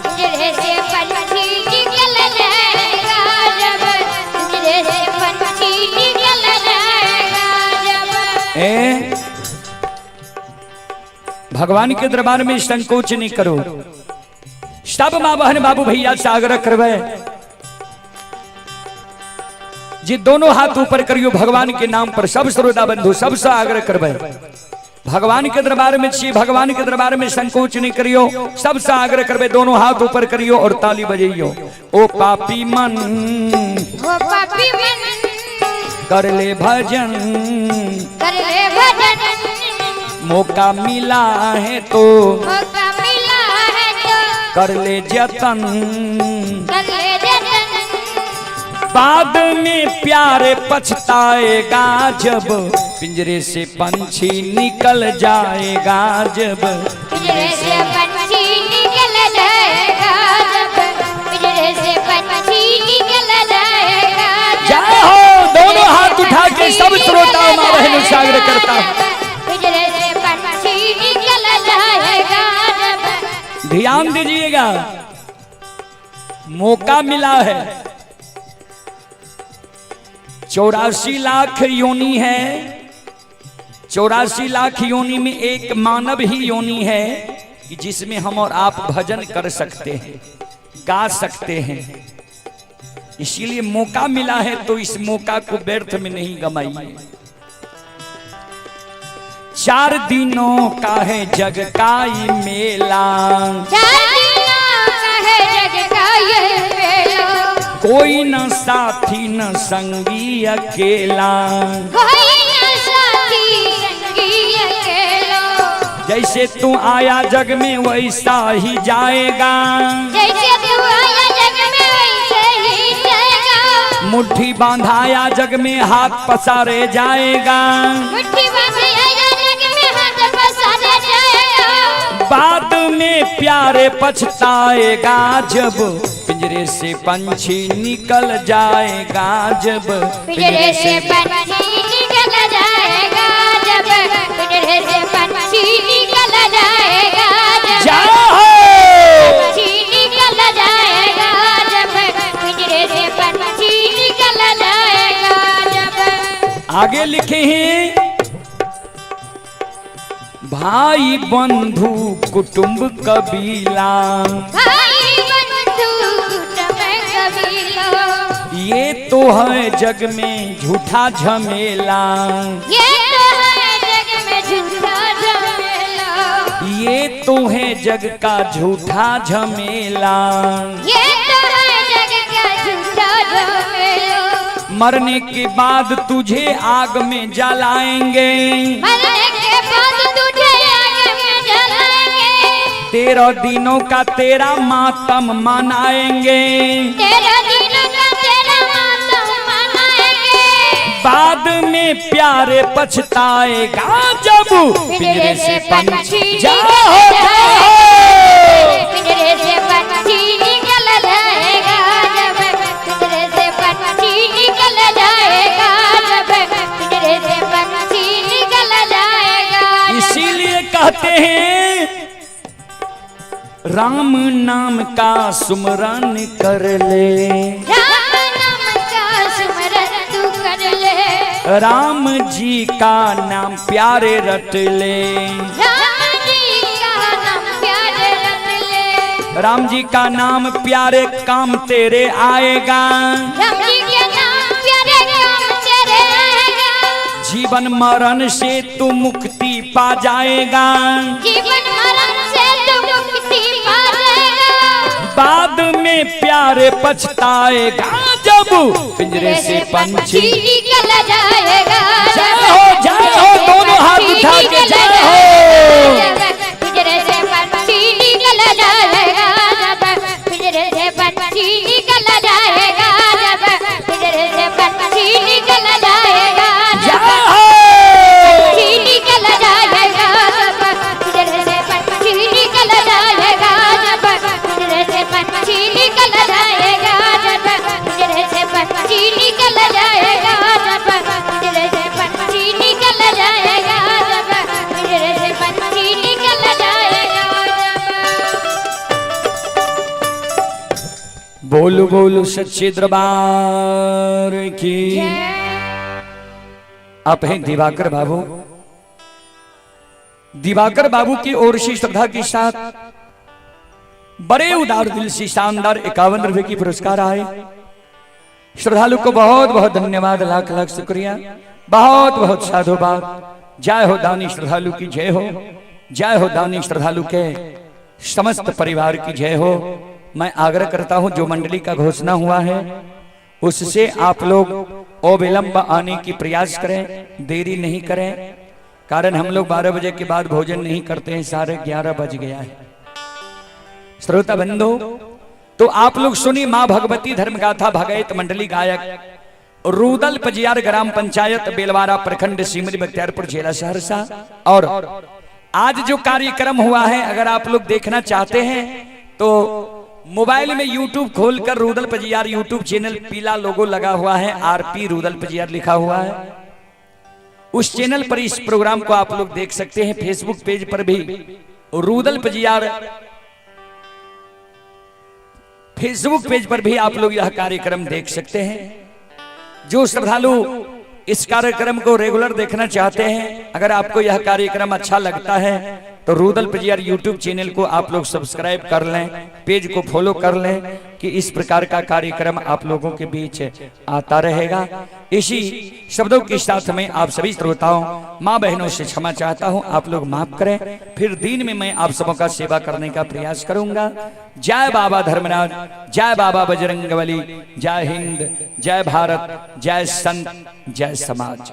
पिंजरे से पंछी निकल जाएगा, जब पिंजरे से पंछी निकल जाएगा, जब। ए भगवान के दरबार में संकोच नहीं करो। सब माँ बहन बाबू भैया से आग्रह करवे जी दोनों हाथ ऊपर करियो भगवान के नाम पर। सब श्रोता बंधु सबसे आग्रह करवे भगवान के दरबार में छी, भगवान के दरबार में संकोच नहीं करियो, सबसे आग्रह करबे दोनों हाथ ऊपर करियो और ताली बजाइयो। ओ पापी मन, ओ पापी मन, कर ले भजन, कर ले भजन, मौका मिला है तो मौका मिला है तो कर ले जतन, कर ले जतन, बाद में प्यारे पछताएगा जब पिंजरे से पंछी निकल जाएगा जब पिंजरे से पंछी निकल जाएगा जब पिंजरे से पंछी निकल जाएगा जब जय हो, दोनों हाथ उठा के सब श्रोताओं माँ बहनों से आग्रह करता हूँ, पिंजरे से पंछी निकल जाएगा जब। ध्यान दीजिएगा, मौका मिला है। 84 लाख योनि है, 84 लाख योनि में एक मानव ही योनि है कि जिसमें हम और आप भजन कर सकते हैं, गा सकते हैं। इसीलिए मौका मिला है तो इस मौका को व्यर्थ में नहीं गमाइए। 4 दिनों का है जग का ये मेला, 4 दिनों का है जग का ये मेला, कोई न साथी न संगी अकेला, कोई न साथी संगी अकेला, जैसे तू आया जग में वैसा ही जाएगा, जैसे तू आया जग में वैसे ही जाएगा, मुट्ठी बांधाया जग में हाथ पसारे जाएगा, मुट्ठी बांधाया जग में हाथ पसारे जाएगा, बाद में प्यारे पछताएगा जब पिंजरे से पंछी निकल जाएगा जब पिंजरे से पंछी निकल जाएगा जब पिंजरे से पंछी निकल जाएगा जब जय हो, पंछी निकल जाएगा जब पिंजरे से पंछी निकल जाएगा जब। आगे लिखे हैं भाई बंधु कुटुंब कबीला, भाई बंधु कुटुंब कबीला, ये तो है जग में झूठा झमेला, ये तो है जग में झूठा झमेला, ये तो है जग का झूठा झमेला, ये तो है जग का झूठा झमेला, मरने के बाद तुझे आग में जलाएंगे, मरने के बाद तुझे आग में जलाएंगे, 13 दिनों का तेरा मातम मनाएंगे, 13 दिनों का तेरा मातम मनाएंगे, बाद में प्यारे पछताएगा जब पिंजरे से पंछी जा हो, जा हो, पिंजरे से पंछी निकल जाएगा जब पिंजरे से पंछी निकल जाएगा जब पिंजरे से पंछी निकल जाएगा। इसीलिए कहते हैं राम नाम का सुमरन कर ले, राम नाम का सुमरन तू कर ले, राम जी का नाम प्यारे रट ले, राम जी का नाम प्यारे रट ले, राम जी का नाम प्यारे काम तेरे आएगा, राम जी के नाम प्यारे काम तेरे आएगा, जीवन मरण से तू मुक्ति पा जाएगा, जीवन मरण से तू मुक्ति पा जाएगा, बाद में प्यारे पछताएगा जब पिंजरे से पंछी निकल जाएगा। जय हो, जय हो, दोनों हाथ उठा के जय हो। पिंजरे से पंछी निकल जाएगा जब पिंजरे से पंछी निकल जाएगा जब पिंजरे से पंछी निकल जाएगा जय जब हो। पंछी निकल जाएगा जब पिंजरे से पंछी निकल जाएगा जब पिंजरे से पंछी निकल जाएगा जब पिंजरे से पंछी निकल जाएगा जब पिंजरे से पंछी निकल जाएगा जब पिंजरे से पंछी निकल जाएगा जब। बोलो बोलो सच्चे दरबार की। आप हैं दिवाकर बाबू। दिवाकर बाबू की ओर से श्रद्धा के साथ बड़े उदार दिल से शानदार 51 रुपए की पुरस्कार आए। श्रद्धालु को बहुत बहुत धन्यवाद, लाख लाख शुक्रिया, बहुत बहुत साधुवाद। जय हो दानी श्रद्धालु की जय हो, जय हो दानी श्रद्धालु के समस्त परिवार की जय हो। मैं आग्रह करता हूं, जो मंडली का घोषणा हुआ है उससे आप लोग अविलंब आने की प्रयास करें, देरी नहीं करें, कारण हम लोग 12 बजे के बाद भोजन नहीं करते हैं, 11:30 बज गया है। श्रोता बंधु, तो आप लोग सुनी माँ भगवती धर्म गाथा भगैत मंडली गायक रूदल पजियार ग्राम पंचायत बेलवारा प्रखंड सिमरी बख्तियारपुर जिला सहरसा। और आज जो कार्यक्रम हुआ है, अगर आप लोग देखना चाहते हैं तो मोबाइल में यूट्यूब खोलकर रूदल पजियार यूट्यूब चैनल, पीला लोगो लगा हुआ है, आरपी रूदल पजियार लिखा हुआ है, उस चैनल पर इस प्रोग्राम को आप लोग देख सकते हैं। फेसबुक पेज पर भी रूदल पजियार फेसबुक पेज पर भी आप लोग यह कार्यक्रम देख सकते हैं। जो श्रद्धालु इस कार्यक्रम को रेगुलर देखना चाहते हैं, अगर आपको यह कार्यक्रम अच्छा लगता है तो रूदल पजियार यूट्यूब चैनल को आप लोग सब्सक्राइब कर लें, पेज को फॉलो कर लें कि इस प्रकार का कार्यक्रम आप लोगों के बीच आता रहेगा। इसी शब्दों के साथ में आप सभी श्रोताओं माँ बहनों से क्षमा चाहता हूँ, आप लोग माफ करें। फिर दिन में मैं आप सबों का सेवा करने का प्रयास करूंगा। जय बाबा धर्मराज, जय बाबा बजरंगबली, जय हिंद, जय भारत, जय संत, जय समाज।